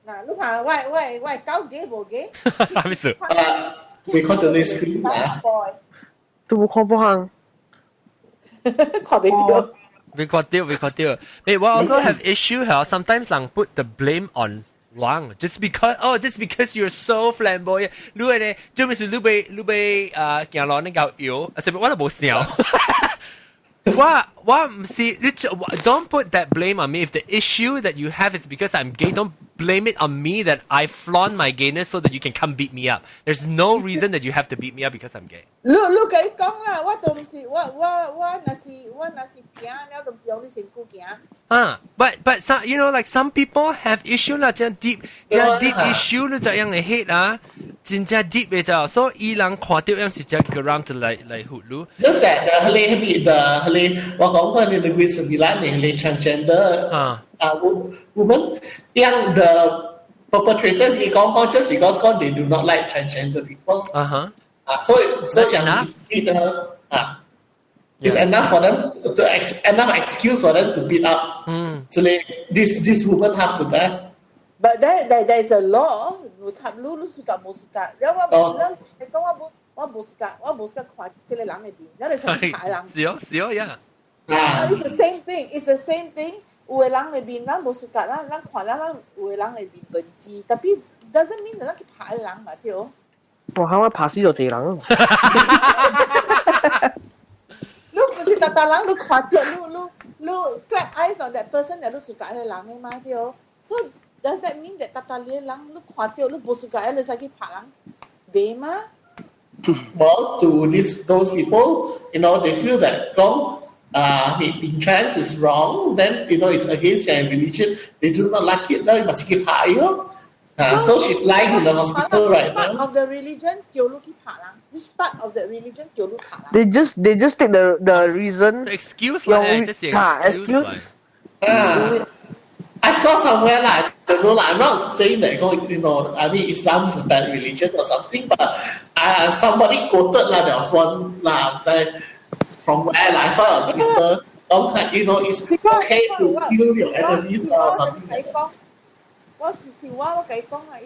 嗱，你看我我我狗 gay 無 gay？咩事？你看到你 screen 啊？都無看不行。看袂著。未看著，未看著。Wait, 我 also have issue 嚇。Sometimes 人 put the blame on 人，just because you're so flamboyant，你咧，做咩事你被你被啊行路那個搖，啊，是我都無想。我我毋是你 don't put that blame on me. If the issue that you have is because I'm gay, don't blame it on me that I flaunt my gayness so that you can come beat me up. There's no reason that you have to beat me up because I'm gay. 你你共伊講啦，我都毋是我我我若是我若是行，了都毋是用你身軀行。啊，but some like some people have issue 啦，真 deep 真 deep issue 你就樣嚟 hate 啊，真正 deep 的就，所以伊人看著樣是只 ground 來來唬你。 Just that the 彼個 the 彼個我講過你 Negeri Sembilan 彼個 transgender 啊 woman 樣 the perpetrators 伊講講 just because 講 they do not like transgender people. 啊哈。啊，所以所以 enough 啊。It's enough for them to enough excuse for them to beat up. 這裡 this woman have to death. But there is a law，有插你你 suka 無 suka，了我了你講我無我無 suka，我無 suka 看這個人的面，了你先拍人。是哦是哦呀。 It's the same thing. It's the same thing. 有的人的面咱無 suka，咱咱看咱咱有的人的面文字，tapi doesn't mean 咱去拍人嘛對。哇！我拍死咗一個人。你毋是逐逐人你看著你你你 clap eyes on that person，你 suka 彼個人的嘛對。So does that mean that 逐逐個人你看著你無 suka，你使去拍人？袂嗎？ Well, to those people, they feel that 講 Being trans is wrong, then it's against their religion. They do not like it. Now you must keep high. So she's lying in the hospital right Part now. Of the religion 叫你去拍人？Which part of the religion 叫你拍人？ They just take the reason excuse 啦，這是 excuse excuse。 I saw somewhere lah, I don't know lah, I'm not saying that I mean, Islam is a bad religion or something, but somebody quoted lah, there was one lah, 在 from where lah, I saw it on Twitter, 講係 it's okay to kill your enemies or something like that. 我是是我我共你講啊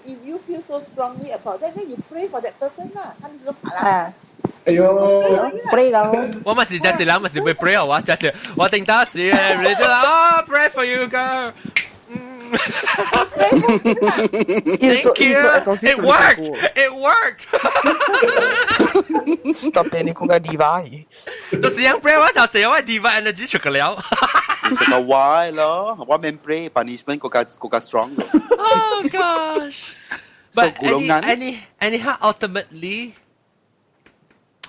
，if you feel so strongly about that, then you pray for that person 啦，他們是說拍人。哎喲，pray 咯。我咪是只一人，咪是會 pray 我只只，我定當時咧，你就啊 pray for you girl。 Thank you. It worked. It worked. Stop 你講個 diva。就是樣 pray 我就這我 diva energy 出個了。食個 why 咯，我免 pray punishment 更加更加 strong 咯。 Oh gosh. But anyhow,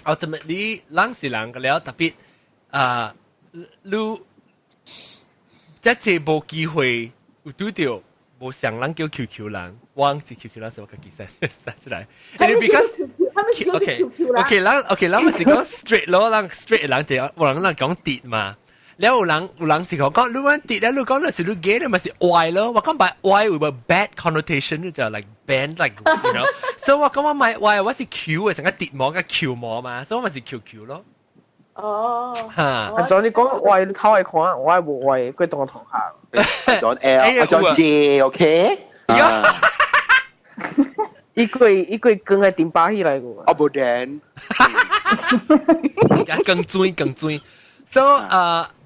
ultimately, 人是人個了，特別啊，你這次無機會有拄著無上人叫 QQ 人，我是 QQ 人，是我家己寫寫出來。 And because 他們是叫 QQ 人。 OK，人 OK，人咪是講 straight 咯，人 straight 人就有人人講直嘛。了有人有人是講講你講直咧，你講那是你 gay 咧，咪是歪咯。我講白歪有個 bad connotation 就 like bend like you know。所以我講我唔係歪，我是 Q 嘅，成個直毛個 Q 毛嘛，所以我咪是 QQ 咯。哦。嚇！阿 John 你講歪，你頭來看，我係無歪，佢當我同學。阿 John L，阿 John J，OK？一個一個更係點巴起來個。啊，無電。更水更水。So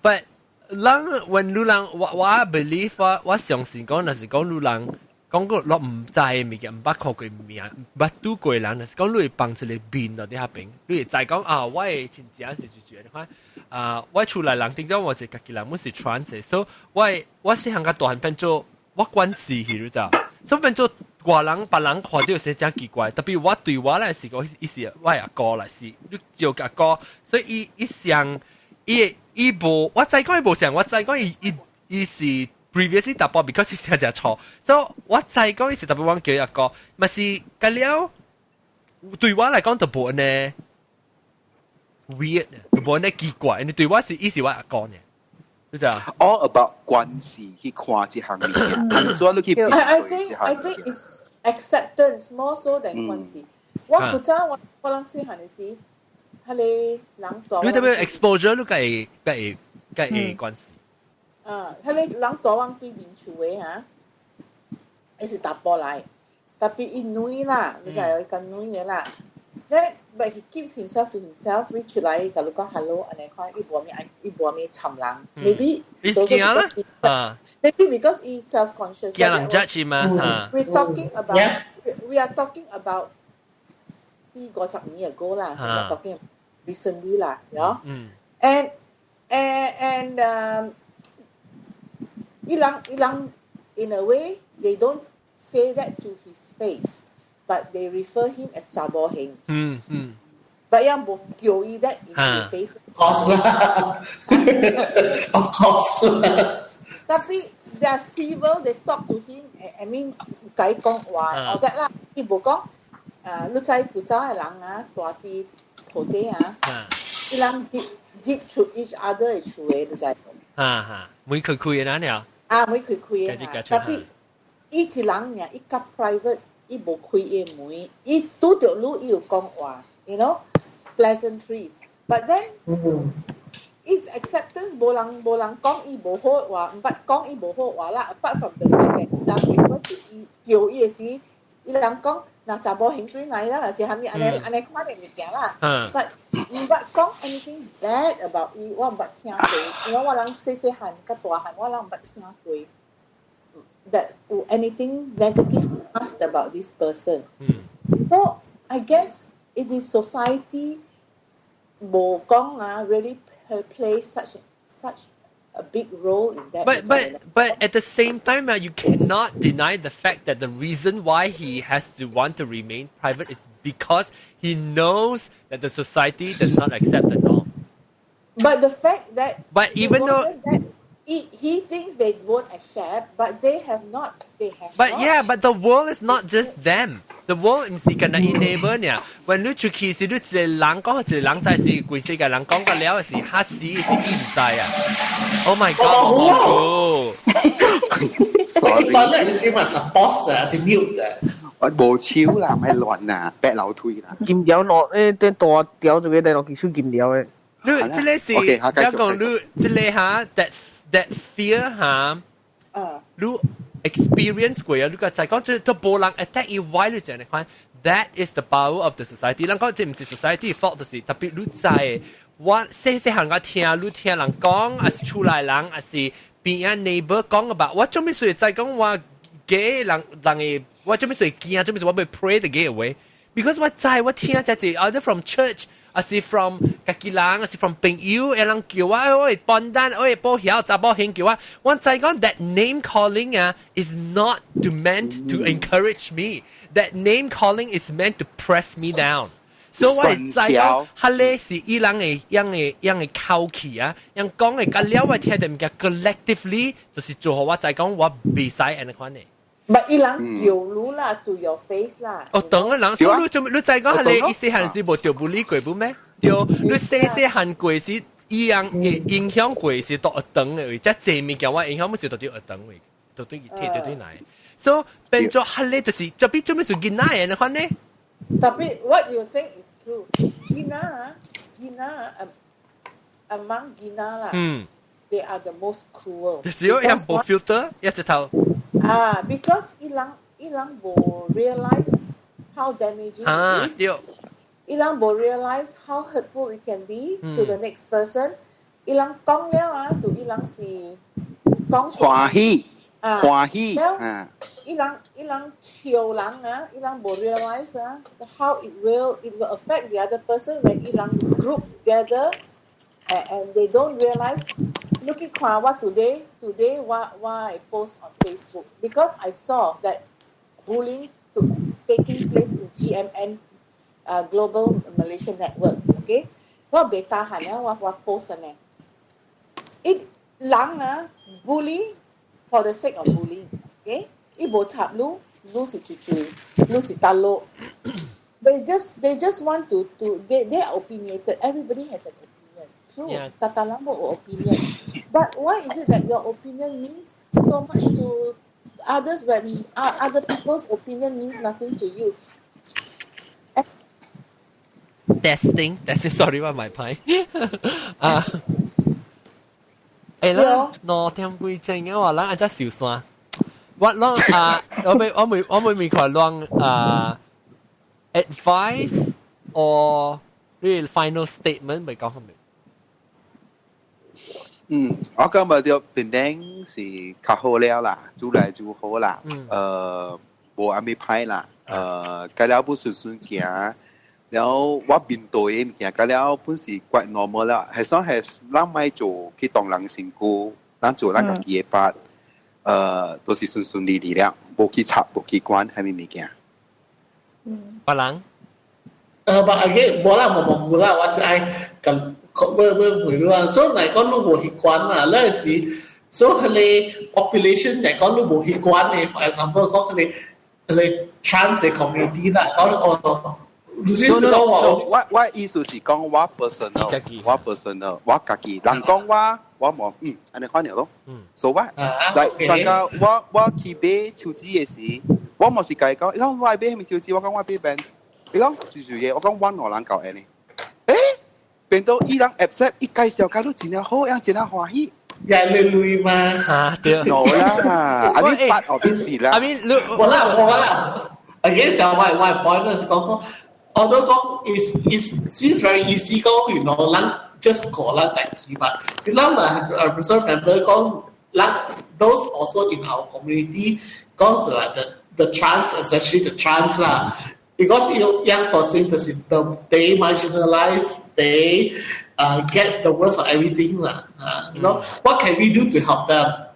but 人 when 你人我我 believe 我我相信講，若是講你人講個我毋知物件，毋捌看過名，毋捌拄過人，若是講你會放一個面佇遐邊，你會知講啊，我的親戚是就這款啊，我厝內人頂講我是家己人，我是 trans 的，所以我我細漢較大漢變做我關係去，你知？所以變做外人別人看著是真奇怪，特別我對我來是講意思，我阿哥來是，你叫阿哥，所以伊伊上伊伊無，我知講伊無像，我知講伊伊伊是 previously 查埔，because 伊成隻錯，所以我知講伊是特別我叫阿哥，嘛是個了對我來講就無呢 weird，就無呢奇怪，你對我是伊是我阿哥呢。你知啊？All about 關係去看這項物件，按怎你去面 對這項 I think it's acceptance more so than 關係。我古早我我人細漢的時，彼个人大。你特別 exposure 你會會會關係。啊，彼个人蹛阮對面厝的哈，伊是查埔來，特別伊女啦，你知伊較女的啦。Then but he keeps himself to himself，伊出來共你講 hello，按呢款伊無咩愛，伊無咩摻人。Maybe 驚啦，啊，maybe because he self conscious。驚人 judge 嘛，嚇。 We are talking about 四五十年 ago 啦，we are talking recently 啦，喲。And 伊人伊人 in a way they don't say that to his face。But they refer him as 查某兄。嗯嗯。 But 樣無叫伊 that in his face。 Of course 啦，of course 啦。 Tapi they are civil, they talk to him. I mean，共伊講話，all that 啦。伊無講，誒，你知古早的人啊，蹛佇土地啊，伊人入入出 each other 的厝的，你知？哈哈，門開開的那了。啊，門開開的，特別伊一人爾，伊較 private。伊無開伊門，伊拄著你伊有講話，pleasantries。But then it's acceptance，無人無人講伊無好話，毋捌講伊無好話啦。Apart from the fact that 人 refer to 伊叫伊的時，伊人講若查某興水來啦，若是啥物按呢按呢款的物件啦。But 毋捌講 anything bad about 伊，我毋捌聽過，因為我人細細漢較大漢，我人毋捌聽過。That anything negative asked about this person. So I guess it is society 無講啊，really play such a big role in that. But at the same time, you cannot deny the fact that the reason why he has to want to remain private is because he knows that the society does not accept the norm. But the fact that But even though that he thinks they won't accept, but they have not. They have But not. Yeah, but the world is not just them. The world 毋是干焦𪜶 neighbor 爾。When 你出去時，你一個人講，一個人知是規世界人講個了時，彼時是伊毋知啊。Oh my God！哦 Sorry，當然是嘛是 boss 啊，是 mute 嘅。我無手啦，咪亂啦，白流推啦。金條攞誒，啲大條這個嚟落技術金條嘅。你這個是， OK，好繼續講你這個哈，that fear 哈，你 experience 過啊，你個就講這都無人 attack 伊 why 你這樣看，that is the power of the society。人講這毋是 society fault，就是特別你知，我細細漢我聽你聽人講，還是厝內人，還是邊仔 neighbor 講吧，我做咩事在講我給人人會，我做咩事驚，做咩事我欲 pray to get away。Because 我知我聽這是 either from church，還是 from 家己人，還是 from 朋友，有人叫我，喂，笨蛋，喂，保曉，查某興叫我，我知講 that name calling 啊，is not to meant to encourage me。That name calling is meant to press me down。所以我會知講，彼个是伊人的樣的樣的口氣啊，樣講的甲了我聽著物件 collectively 就是做予我知講我袂使按呢款的。 But 伊人叫你啦，to your face 啦。哦，當個人，所以你做你知講彼个伊細漢時無著無理過不咩？對，你細細漢過時，伊樣會影響過是到學堂的位，這濟物件我影響毋是到佇學堂位，到對摕到對來。所以變做彼个就是這邊做咩事囡仔的款呢？ Tapi what you're saying is true. 囡仔，囡仔，among 囡仔啦，they are the most cruel. 就是有一無 filter 一直頭。啊，because 伊人伊人無 realize how damaging it is. 伊人無 realize how hurtful it can be to the next person. 伊人講了啊，就伊人是講出歡喜，歡喜，啊，伊人伊人笑人啊，伊人無 realize 啊，how it will affect the other person when 伊人 group together and they don't realize. 你去看我 today 我我 I post on Facebook because I saw that bullying taking place in GMN Global Malaysian Network. Okay, 我袂 tahan 啊，我我 post 呢。伊人啊 bully for the sake of bullying. Okay, 伊無插你，你是最最，你是大佬。They just want to they are opinionated. Everybody has an opinion. True. 逐逐人有 opinion. But why is it that your opinion means so much to others when other people's opinion means nothing to you? Testing, testing. Sorry, 我咪牌。啊，誒啦，2點幾鐘嘅話，咱按只受山。我攏啊，我未我未我未未看攏啊，advice or 你 final statement 未講好未？嗯，我感覺著檳城是較好了啦，愈來愈好啦。無按呢歹啦。改了不順順行，然後我面對的物件，改了本是 quite normal 啦。係算係咱莫做去當人身軀，咱做咱家己的 part，都是順順利利了，無去插，無去管，啥物物件。嗯，別人。 But again，無啦，無無啦，我是愛共我我問你啊，所以來講你無習慣啦，那是所以彼個 population 來講你無習慣的，for example 講彼個彼個 trans community 啦，講哦，你是講我我我意思是講我 personal，我 personal，我家己人講我我無嗯，按呢款爾咯。嗯，so what？來，上個我我去買手機的時，我嘛是共伊講，伊講我愛買啥物手機，我講我買 Benz。伊講就是嘢，我講我兩人夠按呢。誒，變到伊人 accept，伊介紹甲你真正好，樣真正歡喜。也你鐳嗎？嚇對。 No 啦，I mean 八後邊是啦。 I mean 你我啦我啦，again 就我我 point 是講講，我都講 is seems very easy 講，咱 just 過咱代誌吧。你諗啊，also remember 講，咱 those also in our community 講是 like the trans, especially the trans 啦。Because 有樣多種就是 the they marginalize, they gets the worst of everything 啦。啊，what can we do to help them?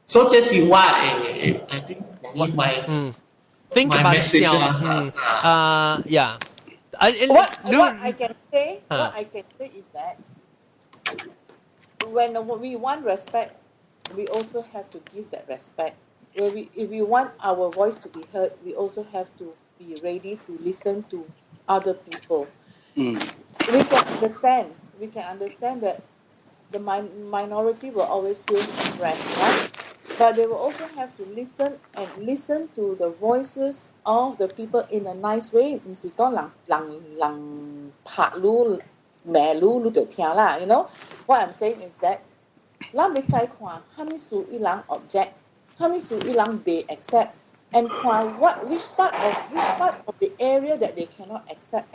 So 這是我的 I think my 嗯，think about 笑，嗯啊，yeah。What I can say, what I can say is that when we want respect, we also have to give that respect. If we want our voice to be heard, we also have to be ready to listen to other people. We can understand that the minority will always feel suppressed, right? But they will also have to listen and listen to the voices of the people in a nice way. 毋是講人人人拍你罵你，你就聽啦。You know what I'm saying is that 咱欲知看，啥物事伊人 object，啥物事伊人袂 accept， and 看 which part of the area that they cannot accept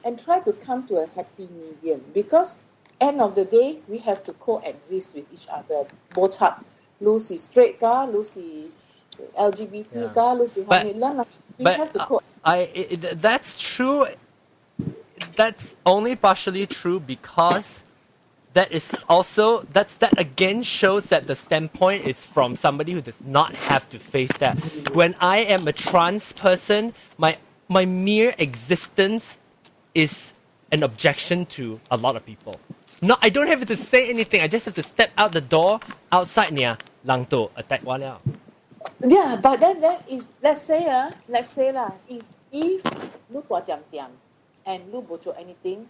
and try to come to a happy medium, because end of the day we have to coexist with each other. 無插你是 straight 㗎，你是 LGBT 㗎，你是啥物，咱 we But have to co That's true. That's only partially true because that is also that's that again shows that the standpoint is from somebody who does not have to face that. When I am a trans person, my mere existence is an objection to a lot of people. No, I don't have to say anything. I just have to step out the door outside 呢，人都 attack 我了。 Yeah, but then if let's say 啦，if 你掛恬恬 and 你無做 anything,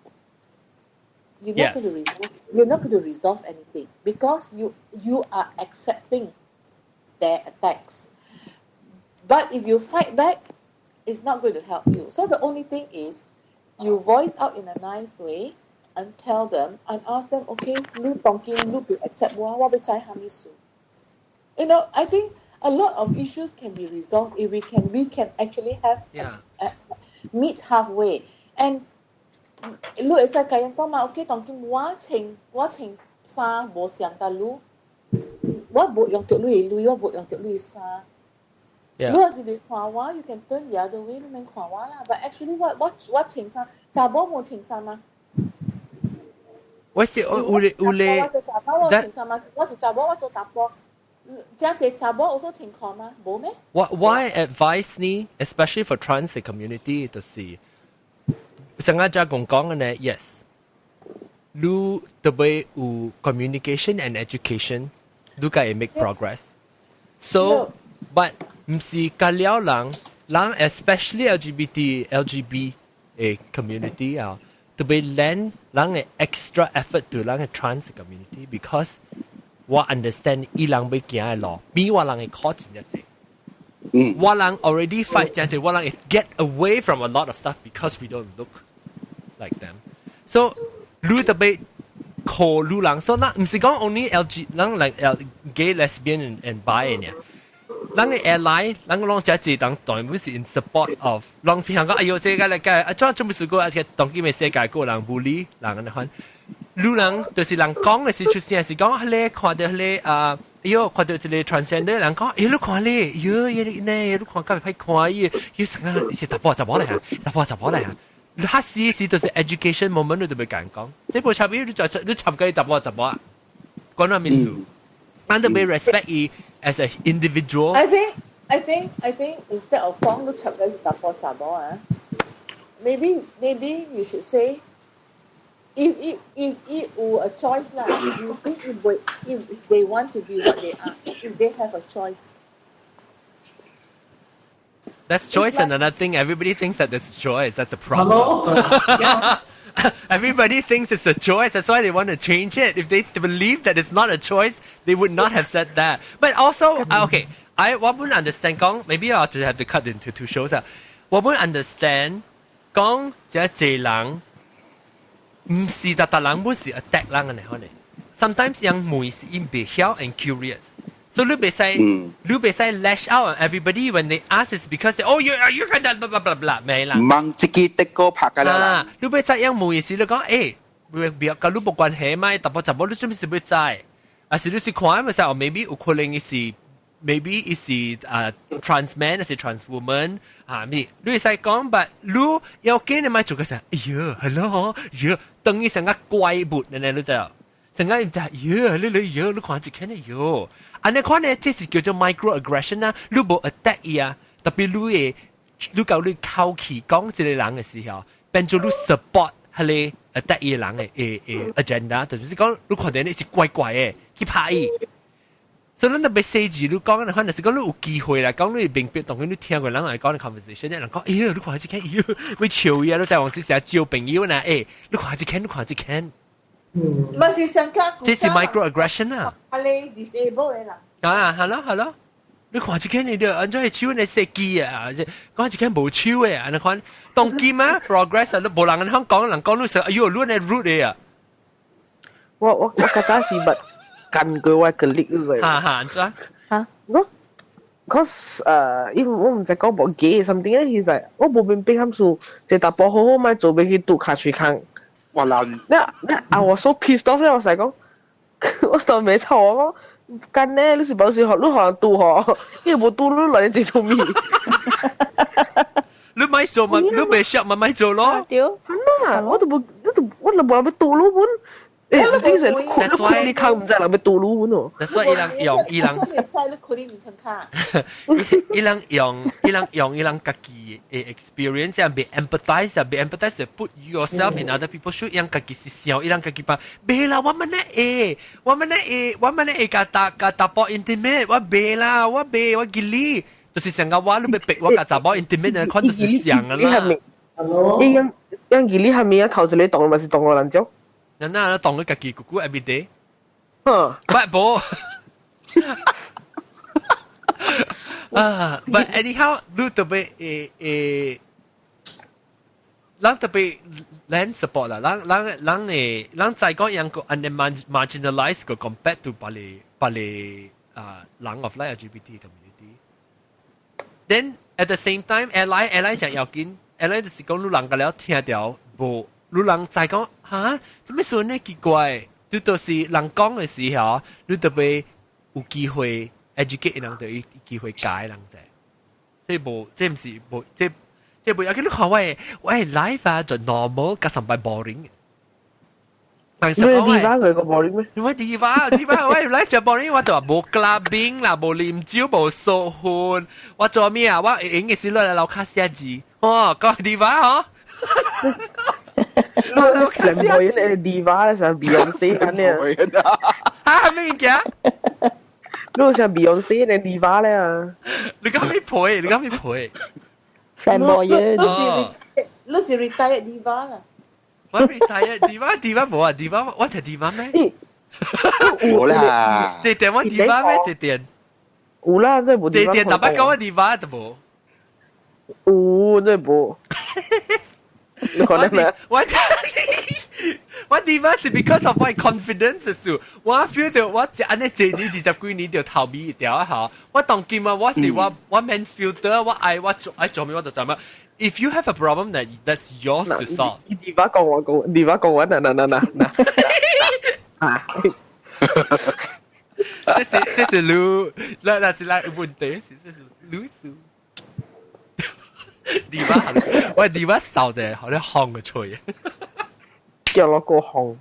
you're not going to resolve. You're not going to resolve anything because you are accepting their attacks. But if you fight back, it's not going to help you. So the only thing is, you voice out in a nice way and tell them and ask them, "Okay, 你當今你袂 accept 我，我欲知啥物事。" I think a lot of issues can be resolved if we can actually have meet halfway. And 你會使共𪜶講嘛？OK，當今我穿我穿衫無相佮你，我無用著你的鐳，我無用著你的衫。 你若是袂看我，you can turn the other way，你免看我啦。But actually 我我我穿衫，查某無穿衫嗎？我是有咧有咧，我做查某我穿衫嘛，我是查某我做查埔。這濟查某有所穿褲嗎？無咩？ Why advice 呢？Especially for trans community 就是上個只講講嘅呢，yes，你特別有 communication and education，你才會 make progress。So but 毋是甲了人，人 especially LGBT LGB 的 community 啊，特別 lend 人的 extra effort to 人的 trans community because 我 understand 伊人欲行的路，比我人的苦真正濟。我人 already fight 真濟，我人會 get away from a lot of stuff because we don't look like them. So 你特別靠你人，所以咱毋是講 only LG，人 like L gay, lesbian and bi 呢。人的 ally，人攏遮濟人當然是 in support of，人譬如講，哎喲，這個來個，啊，怎準備試過，而且當今的世界個人 bully 人按呢款，你人就是人講的是出聲是講，彼個看著彼個啊，哎喲，看著一個 transgender 人講，哎，你看咧，喲，伊呢，你看較歹看伊，伊成個是查埔查某來啊，查埔查某來啊。你較時時就是 education moment 你就欲共𪜶講，你無插伊，你就你插佢查埔查某啊，關我咩事？咱都欲 respect 伊 as a individual。 I think instead of 講你插佢查埔查某啊，maybe you should say if 有 a choice 啦，you think if they want to be what they are, if they have a choice. That's choice and another thing. Everybody thinks that it's choice. That's a problem. Hello? Yeah. Everybody thinks it's a choice. That's why they want to change it. If they believe that it's not a choice, they would not have said that. But also, okay, I 我本 understand 講，maybe I just have to cut into two shows 啊。我本 understand 講這濟人毋是逐逐人本是 attack 人嘅呢，可能。Sometimes 人問是𪜶袂曉 and curious。So 你袂使，你袂使 lash out on everybody when they ask is because they, "Oh, you kind of blah blah blah blah" 沒啦。問自己的個拍㗎啦。你欲知樣問是你講，欸，別佮你無關係嘛，查埔查某你做咩事欲知？啊是你是看咪使，哦 maybe 有可能是 maybe 伊是啊 trans man 還是 trans woman 啊咪，你會使講，but 你要緊你莫做個啥？哎喲，hello，喲，等於成個怪物呢，你知影？成個就喲，你你喲，你看一看呢喲。按呢款呢，這是叫做 microaggression 啊！你無 attack 伊啊，特別你會，你共你口氣講這個人的時候，變做你 support 彼个 attack 伊人的 agenda，就是講你看著你是怪怪的去拍伊。所以咱特別細緻，你講，可能是講你有機會啦，講你明白，當佢你聽過人來講的 conversation，人講，哎呀，你看這間，哎呦，會笑伊啊，你在往時成日招朋友呢，欸，你看這間，你看這間，嗯，唔是上卡，這是 microaggression 啊，啊你 disable 的啦，啊，係咯係咯，你看這間你就按怎手你設計啊，講這間無手的，按呢款當今啊 progress 啊，都無人按呢講，人講你說，哎呦，你呢 rude 的啊，我較早是捌幹過我個力個。哈哈，按怎？嚇，我 cause 因為我毋知講無 gay something 咧，其實我無明白含數，這查埔好好莫做欲去拄跤喙空。哇難！那啊，我 so pissed off 咧，我使講，我實未臭我講，幹呢，你是無是予你予人拄吼，你無拄你來這做咩？你莫做嘛，你袂識嘛，莫做咯。對。啊，我都無，我都我都無人欲拄你本。欸，你是你看你看毋知人欲拄你本哦。所以伊人用伊人，你看你面層卡。伊人用伊人家己的 experience 啊，欲 empathize 啊，欲 empathize put yourself in other people shoe，伊人家己是想，伊人家己把，袂啦，我們呢會，我們呢會，我們呢會共查共查埔 intimate，我袂啦，我袂，我吉利，就是成個我你欲逼我共查某 intimate 的款就是像啊啦。伊樣樣吉利係咪啊？頭一個動嘛是動我人種？那那當佢家己咕咕 every day。嗯，不無。啊，but anyhow，你特別咱特別咱 support 啦，咱咱咱會咱再講樣個按呢 marginalize 個 compared to 別个別个啊人 of like LGBT community。Then at the same time，下來下來就要緊，下來就是講你人個了聽著無，你人再講哈，做咩事呢奇怪？你就是人講的時候，你特別有機會 educate 人，就有機會改人者。所以無，這毋是無，這這無要緊。你看我的 life 啊，就 normal，佮上擺 boring。但是你 diva 佢個 boring 咩？我 diva diva 我 life 就 boring，我就話無 clubbing 啦，無啉酒，無說婚。我做咩啊？我應該是落來樓跤寫字。哦，講 diva 哦。你你 diva 咧，像 Beyonce 咁樣。啊，咩物件？你像 Beyonce 你 diva 咧啊？你講咩配？你講咩配？Flamboyant。你是 retired diva 啦。我 retired diva diva 無啊 diva，我係 diva 咩？冇啦。這點我 diva 咩？這點？有啦，這無 diva。這點特別講我 diva 都無。有，這無。你可能咩？我 diva 是 because of my confidence 數，我 feel 到我按呢這年20幾年就頭尾一條嚇，我當今啊，我是我我免 filter，我愛我做愛做咩我就做咩。If you have a problem that that's yours to solve，你 diva 講我講，diva 講我嗱嗱嗱嗱嗱。啊！這是擼，那那是那問題，是這是擼數。diva，我 diva 瘦者，好你烘個喙。叫我個烘，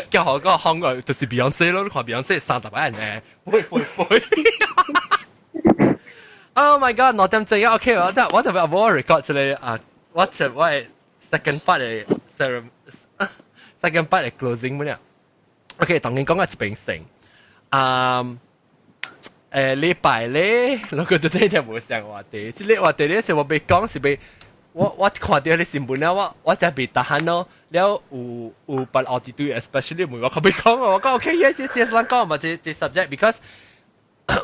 叫我個烘個就是 Beyonce 咯，你看 Beyonce 30擺人咧，背背背。Oh my god！2點鐘啊，OK，我得我特別我 record 出來啊，我出我 second part 的 second part 的 closing 乜嘢？OK，當然講個一邊先。啊，禮拜咧，我覺得呢條無上話題，這個話題咧是我欲講是欲我看著彼新聞了，我才袂 tahan 咯。了有有別奧地對，especially 問我可欲講，我講 OK yes yes yes，咱講嘛這這 subject，because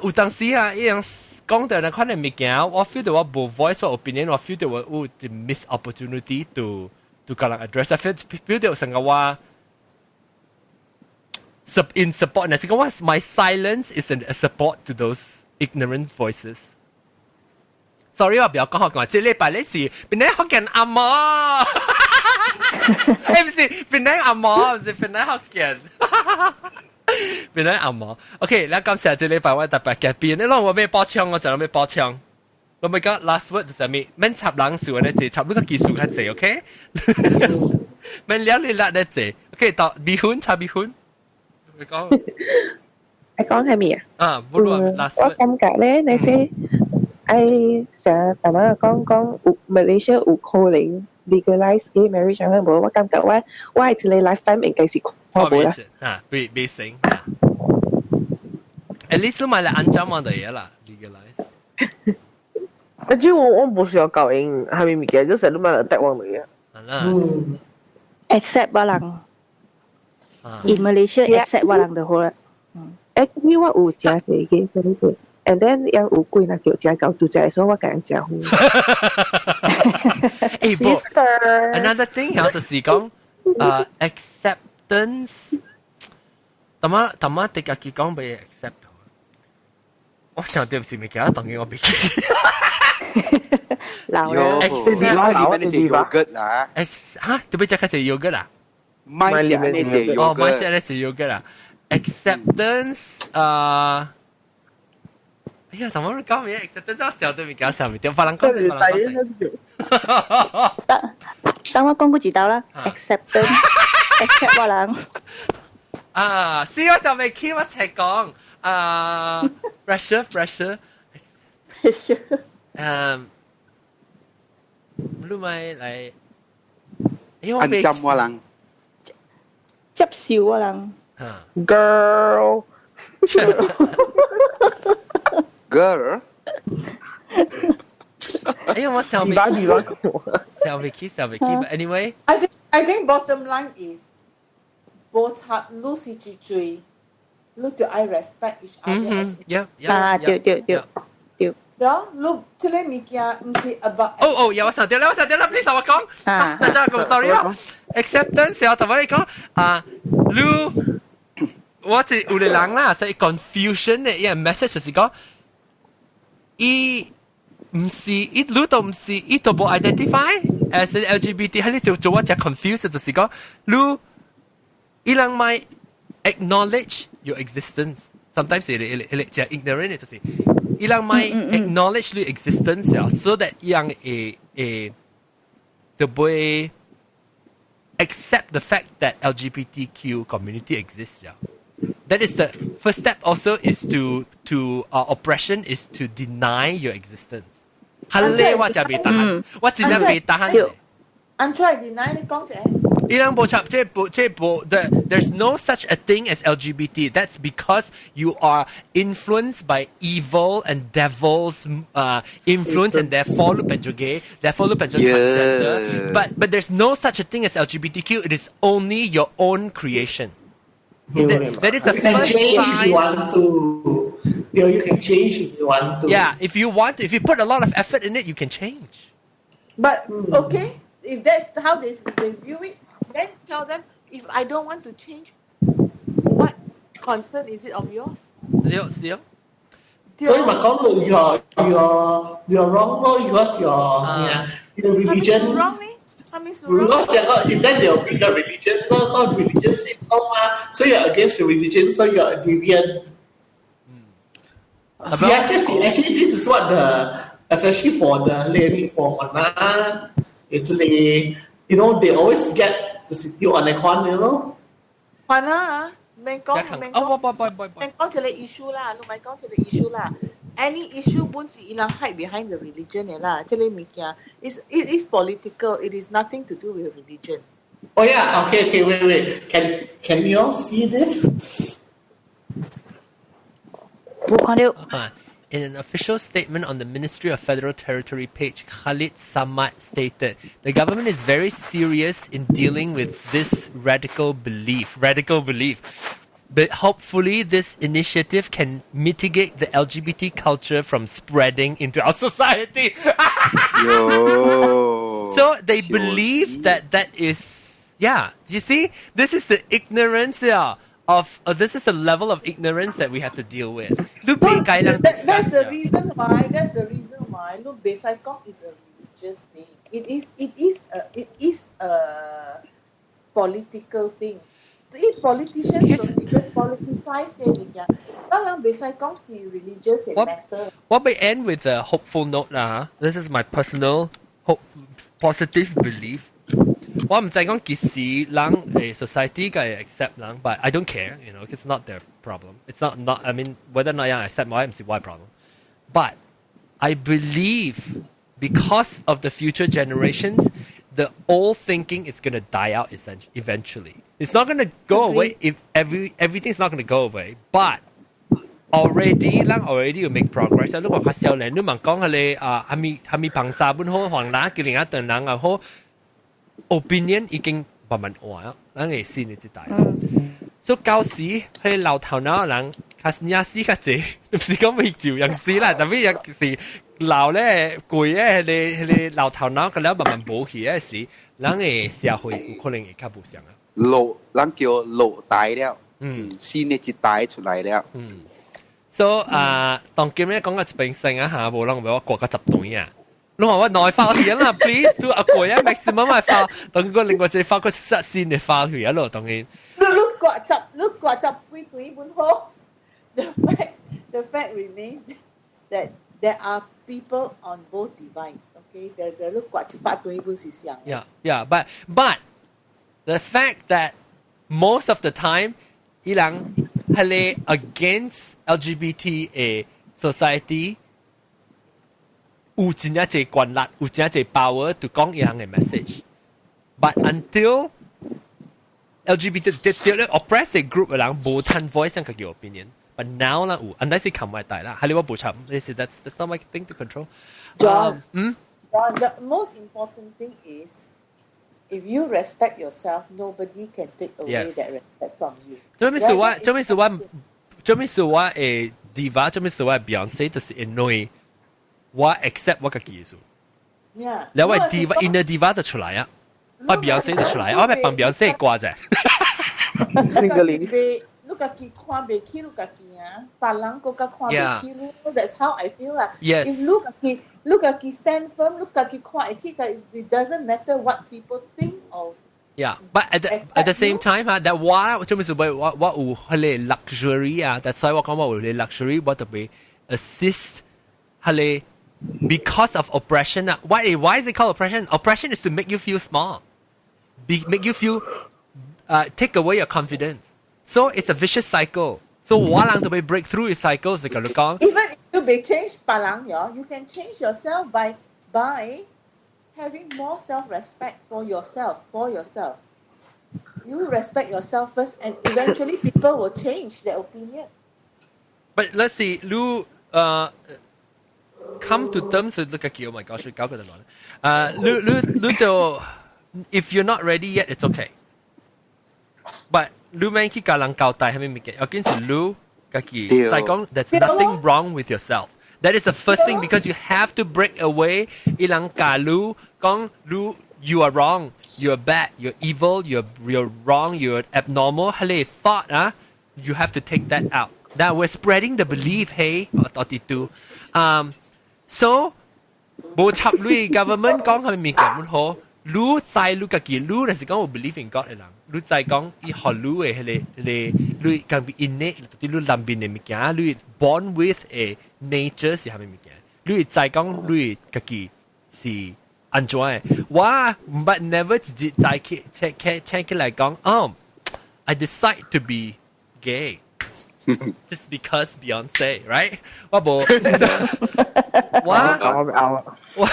有當時啊，伊樣講著那款的物件，我 feel 到我無 voice 我 opinion，我 feel 到我有 miss opportunity to 共人 address，我 feel 到成個我 in support，若是講我 my silence is a support to those ignorant voices。Sorry，我不要講好講，這禮拜咧是檳城福建阿嬤，欸，毋是檳城阿嬤，是檳城福建。檳城阿嬤，OK，咱感謝這禮拜我特別嘉賓，你攏無欲補充，我就欲補充。我欲講 last word 是啥物？免插人數呢濟，插你個技術較濟，OK？免了你辣呢濟，OK？到米粉插米粉，你講。你講係咩啊？啊，不如 last 我感覺咧，那些愛成日大媽講講有馬來西亞有可能 legalize gay marriage 啊，無我感覺我我係一個 lifetime 應該是看無啦。啊，未未成。At least 買嚟安怎我就嘢啦，legalize。你知我我無需要教𪜶啥物物件，就是你買嚟帶往嚟嘅。嗯，accept 我人。In Malaysia accept 我人就好啦。 Actually 我有食這個這個，and then 有有幾若叫食到拄食，所以我共人食好。誒，不，another thing 係就是講，誒 acceptance，淡仔淡仔啲家己講被 accept。我想到是物件，當然我未記。老啦， accept 你食 yogurt 啦，ex 嚇，做咩只開始 yogurt 啊？唔係食呢隻 yogurt，哦，唔係食呢隻 yogurt 啊。acceptance 啊，哎呀，同我講咩？acceptance 我笑都未搞笑，未掉，法人講先，法人講先。等等我講過一道啦，acceptance，accept 我人。啊，是我就未起我齊講啊，pressure pressure pressure，嗯，你咪嚟，按針我人，接受我人。 Girl， girl，哎呀，我笑未起，笑未起，笑未起。Anyway， I think bottom line is，無插你是最最，你就愛 respect each other。 啊，對對對對。對，你這個物件毋是 about。哦哦，有我想到啦，我想到啦，please 我講。啊，大家講 sorry 啊。acceptance 我同你講啊，你我是有個人啦，所以 confusion 的一個 message 就是講，伊毋是伊你都毋是伊都無 identify as LGBT，喺你就做我只 confused 就是講，你伊人咪 acknowledge your existence。Sometimes 伊伊伊只 ignorant 就是伊人咪 acknowledge 你 existence 啊，so that 伊人會會就會 accept the fact that LGBTQ community exists. Yeah. That is the first step also is to oppression is to deny your existence. 係咧，我就未答，我真係未答。安怎 deny 你講者？伊人無插，這無這無，there's no such a thing as LGBT. That's because you are influenced by evil and devil's influence, and therefore 你變做 gay, therefore 你變做 transgender. But there's no such a thing as LGBTQ. It is only your own creation. That is the You can first change if sign. you want to. You can change if you want to. Yeah, if you want, if you put a lot of effort in it, you can change. But okay, if that's how they view it, then tell them if I don't want to change, what concern is it of yours? 是哦，是哦。所以咪講到 you're wrong 咯，because your religion wrong 呢？係咪如果這個 if then they'll bring the religion 咯，個 religion say so 嘛，所以 you're against the religion, so you're a deviant. Yeah, 這是 actually this is what the especially for the lady for 可能 it's the they always get 就是丟按呢款。還啦，免講免講，哦，不不不免講這個 issue 啦，你咪講這個 issue 啦。Any issue 本是伊人 hide behind the religion 的啦，這個物件 is it is political, it is nothing to do with religion. Oh yeah, okay, wait, wait. Can you all see this? 冇看到。 In an official statement on the Ministry of Federal Territory page, Khalid Samad stated, "The government is very serious in dealing with this radical belief. Radical belief. But hopefully this initiative can mitigate the LGBT culture from spreading into our society." Yo. So they believe that that is, yeah. You see, this is the ignorance, yeah, of this is the level of ignorance that we have to deal with. That's the reason why. That's the reason why. Look, 袂使講 is a religious thing. It is a political thing. 啲 politicians 就是佢 politicize 嘅物件，當然袂使講是 religious matter。 What we end with a hopeful note 啦。This is my personal hope, positive belief. 我毋知講幾時人誒 society 嘅 accept 人，but I don't care, it's not their problem. It's not not I mean whether or not 人 accept 我毋是我 problem. But I believe because of the future generations, the old thinking is going to die out essentially eventually. It's not going to go away if everything's not going to go away, but already 咱 already 有 make progress 啊！你話較少年，你問講彼个啊，蝦米蝦米硼砂本好，黃藍嘅另一等人啊好，opinion 已經慢慢換啊，咱會新的一代。所以舊時彼老頭腦人較領死較濟，毋是講未照樣死啦，但係也是老咧貴嘅彼个老頭腦個了慢慢無去嘅時，咱的社會有可能會較無相啊。老，咱叫老大了，新的一代出來了。So 啊，當今咧講個一邊聲啊嚇，無人俾我過個十段啊。你話我內發錢啦，please 都阿貴啊，maximum 咪發，當個另外一個發個實線的發去啊咯，當然。你你割十，你割十幾對本好。The fact remains that there are people on both divide. Okay, the 你割一百對本是相。 Yeah, but the fact that most of the time，伊人係 against LGBT 的 society，有真正濟權力，有真正濟 power to 講伊人的 message。But until LGBT 對 oppressed group 的人無趁 voice 上個 opinion。But now 啦有，unless 是冚埋大啦，係你我補充，你是 that's not my thing to control。 John, John, the most important thing is if you respect yourself, nobody can take away that respect from you. 做咩事我？做咩事我？做咩事我？diva 做咩事我？Beyonce 就是因為我 accept 我家己嘅數。 你話 diva inner diva 就出來啊，我 Beyonce 就出來，我咪幫 Beyonce 掛啫。 Single 你家己看袂起你家己啊，別人閣較看袂起你。That's how I feel 啦。 If 你家己 stand firm，你家己看會起，it doesn't matter what people think or Yeah, but at the same time 哈，that 我做咩事我我我有彼個 luxury 啊，that's why 我講我有彼個 luxury，我特別 assist 彼個 because of oppression 啊。Why is it called oppression? Oppression is to make you feel small, make you feel take away your confidence. So it's a vicious cycle. So 我人就被 break through the cycle 是咁講。 Even if you be change 別人喲，you can change yourself by having more self-respect for yourself. You respect yourself first, and eventually people will change their opinion. But let's see, 你 come to terms with look at you. Oh my gosh, 搞個就亂。你你你就 if you're not ready yet, it's okay. But 你免去共人交代係咪物件？要緊是你家己再講，that's nothing wrong with yourself. That is the first thing because you have to break away 伊人共你講你 you are wrong, you are bad, you're evil, you're wrong, you're abnormal. 彼个 thought 啊，you have to take that out. That we're spreading the belief, hey, 到底都，so 無插鐳 government 講係物件本好，你知你家己，你若是講有 believe in God 的人，你知講伊予你的彼个彼个，你敢比 innate 對你內面的物件，你 born with a nature 是啥物物件，你會知講你家己是按怎的。我 but never 直接再去請請請起來講，哦，I decide to be gay just because Beyonce, right？我無，我我。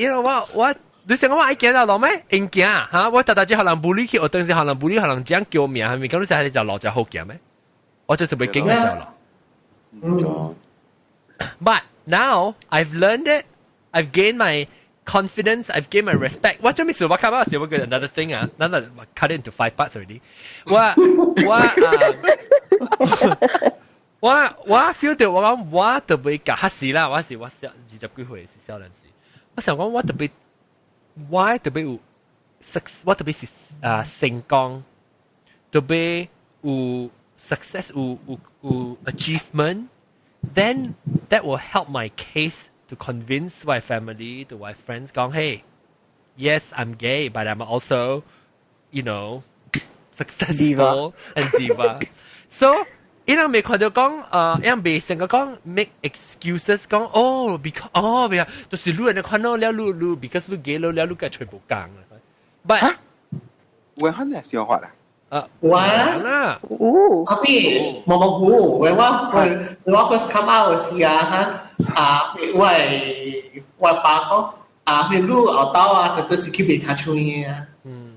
我我你想講我愛行到路咩？用行嚇，我逐逐只予人 bully 去，我當時予人 bully，予人講叫名係咪？咁你成日就路就好行咩？我就是袂經嘅時候咯。But now I've learned it. I've gained my confidence. I've gained my respect. 我做咩事？我看到時我覺 another thing 啊，another cut it into five parts already. 我我啊，我我 feel 到我講我特別夾黑死啦，我是我小20幾歲是少年時，我想講我特別我特別有 success，我特別是啊成功，特別有 success 有有有 achievement。Then that will help my case to convince my family, to my friends, 講 hey, yes, I'm gay, but I'm also, successful and diva. So 伊人未看到講，伊人未成個講 make excuses 講，哦，because 哦，別，就是你人看到了，你你 because 你 gay 了，你個全部講。But 我很難想法啦。啊，我啦，哦，阿邊毛毛菇，when 我 first come out 時啊，哈，啊，我我爸講啊，你路後兜啊，特別是去袂聽唱嘅啊。嗯。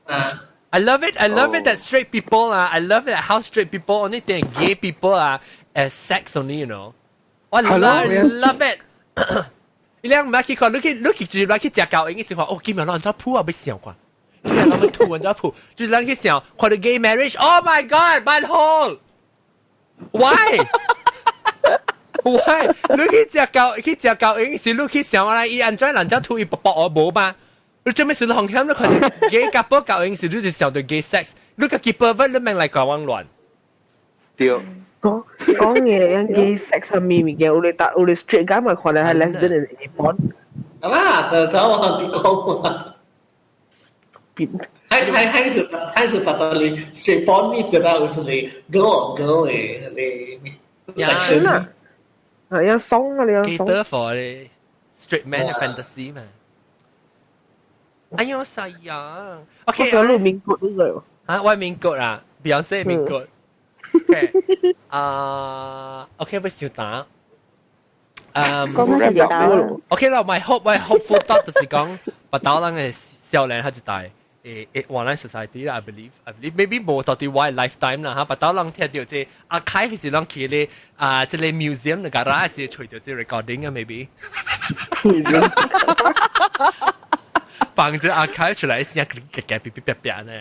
啊。 I love it. I love it that straight people 啊，I love it how straight people only think gay people 啊 as sex only. 我 love it. 你兩唔係去看，你去你去直來去食狗，應該是話哦，今日咱怎鋪啊，欲想看。今日咱欲吐，按怎鋪，就是咱去想看到 gay marriage. Oh my God, butthole. Why? Why？你去食狗，去食狗，應該是你去想啦，伊按怎人家吐伊卜卜我無嘛？你做咩事你紅險？你看到 gay couple 狗應是你就想到 gay sex，你家己 pervert 你免來講我亂。對。講講嘢，gay sex 係咩物件？有你搭有你 straight 咁咪看你係 lesbian 定係 porn。係啦，就就我啲講嘛。邊？係係係是係是特別你 straight porn 呢啲啦，好似你 girl on girl 嘅你 section 啊。係有鬆啊，你有鬆。記得 for 你 straight man 嘅 fantasy 嘛。哎呦，細樣。OK，我想錄民國呢個。啊，我民國啦，Beyonce 民國。OK，啊，OK，欲小打。講緊就打。 OK 啦，my hope，我 hopeful thought 就是講，白島人嘅少年佢一代。誒誒，online society 啦，I believe maybe 無到底 why lifetime 啦嚇，白島人聽到這 archive 是攏去咧啊，這個 museum negara 是揣著這 recording 啊，maybe。放這 archive 出來聲，夾夾嗶嗶啪啪呢。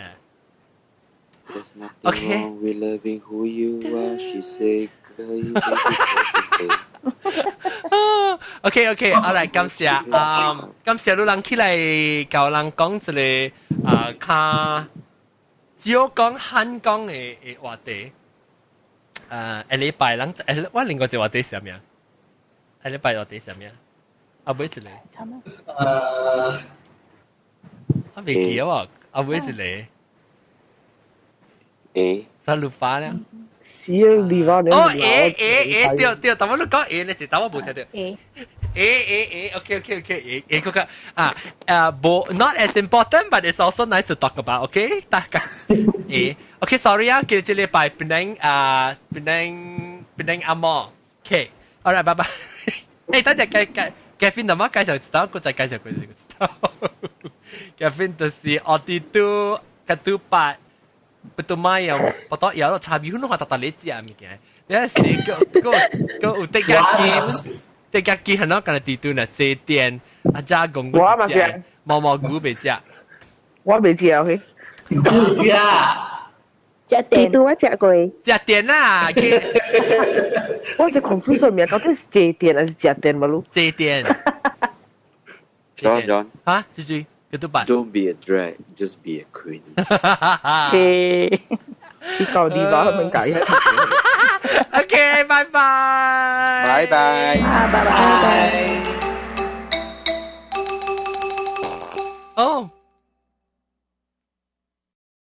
There's nothing wrong with loving who you are. She said, girl, you make it OK OK，好來感謝啊，感謝你人起來教人講一個啊，較少講漢講的的話題。啊，下禮拜人，誒，我另外一個話題是啥物啊？下禮拜話題是啥物啊？啊，尾一個。我未記啊，啊，尾一個。誒，啥路法咧？是啊，地方你哦，誒誒誒，對對，但我你講誒，你一但我無聽著。誒誒誒誒，OK OK OK，誒誒，嗰個啊啊，無 not as important, but it's also nice to talk about. OK，大家誒，OK，sorry 啊，今這禮拜檳城啊，檳城檳城阿嬤，OK，all right，拜拜。誒，等陣介介 Kevin 阿媽介紹一道，我再介紹過一道。Kevin 就是奧迪都 ketupat putu mayam，不多有差別，可能話特特你食物件，你是個個個有得家機，得家機係喏，干焦地度呢，這店啊加工我嘛是毛毛菇袂食，我袂食 OK，唔食，食地度我食過，食電啦，我就 confuse 名，到底是食電還是食電嘛？滷？食電。 John John 啊，豬豬。ketupat。 Don't be a drag, just be a queen。切，你到底把他們改一下。 OK，拜拜。拜拜。啊，拜拜。哦。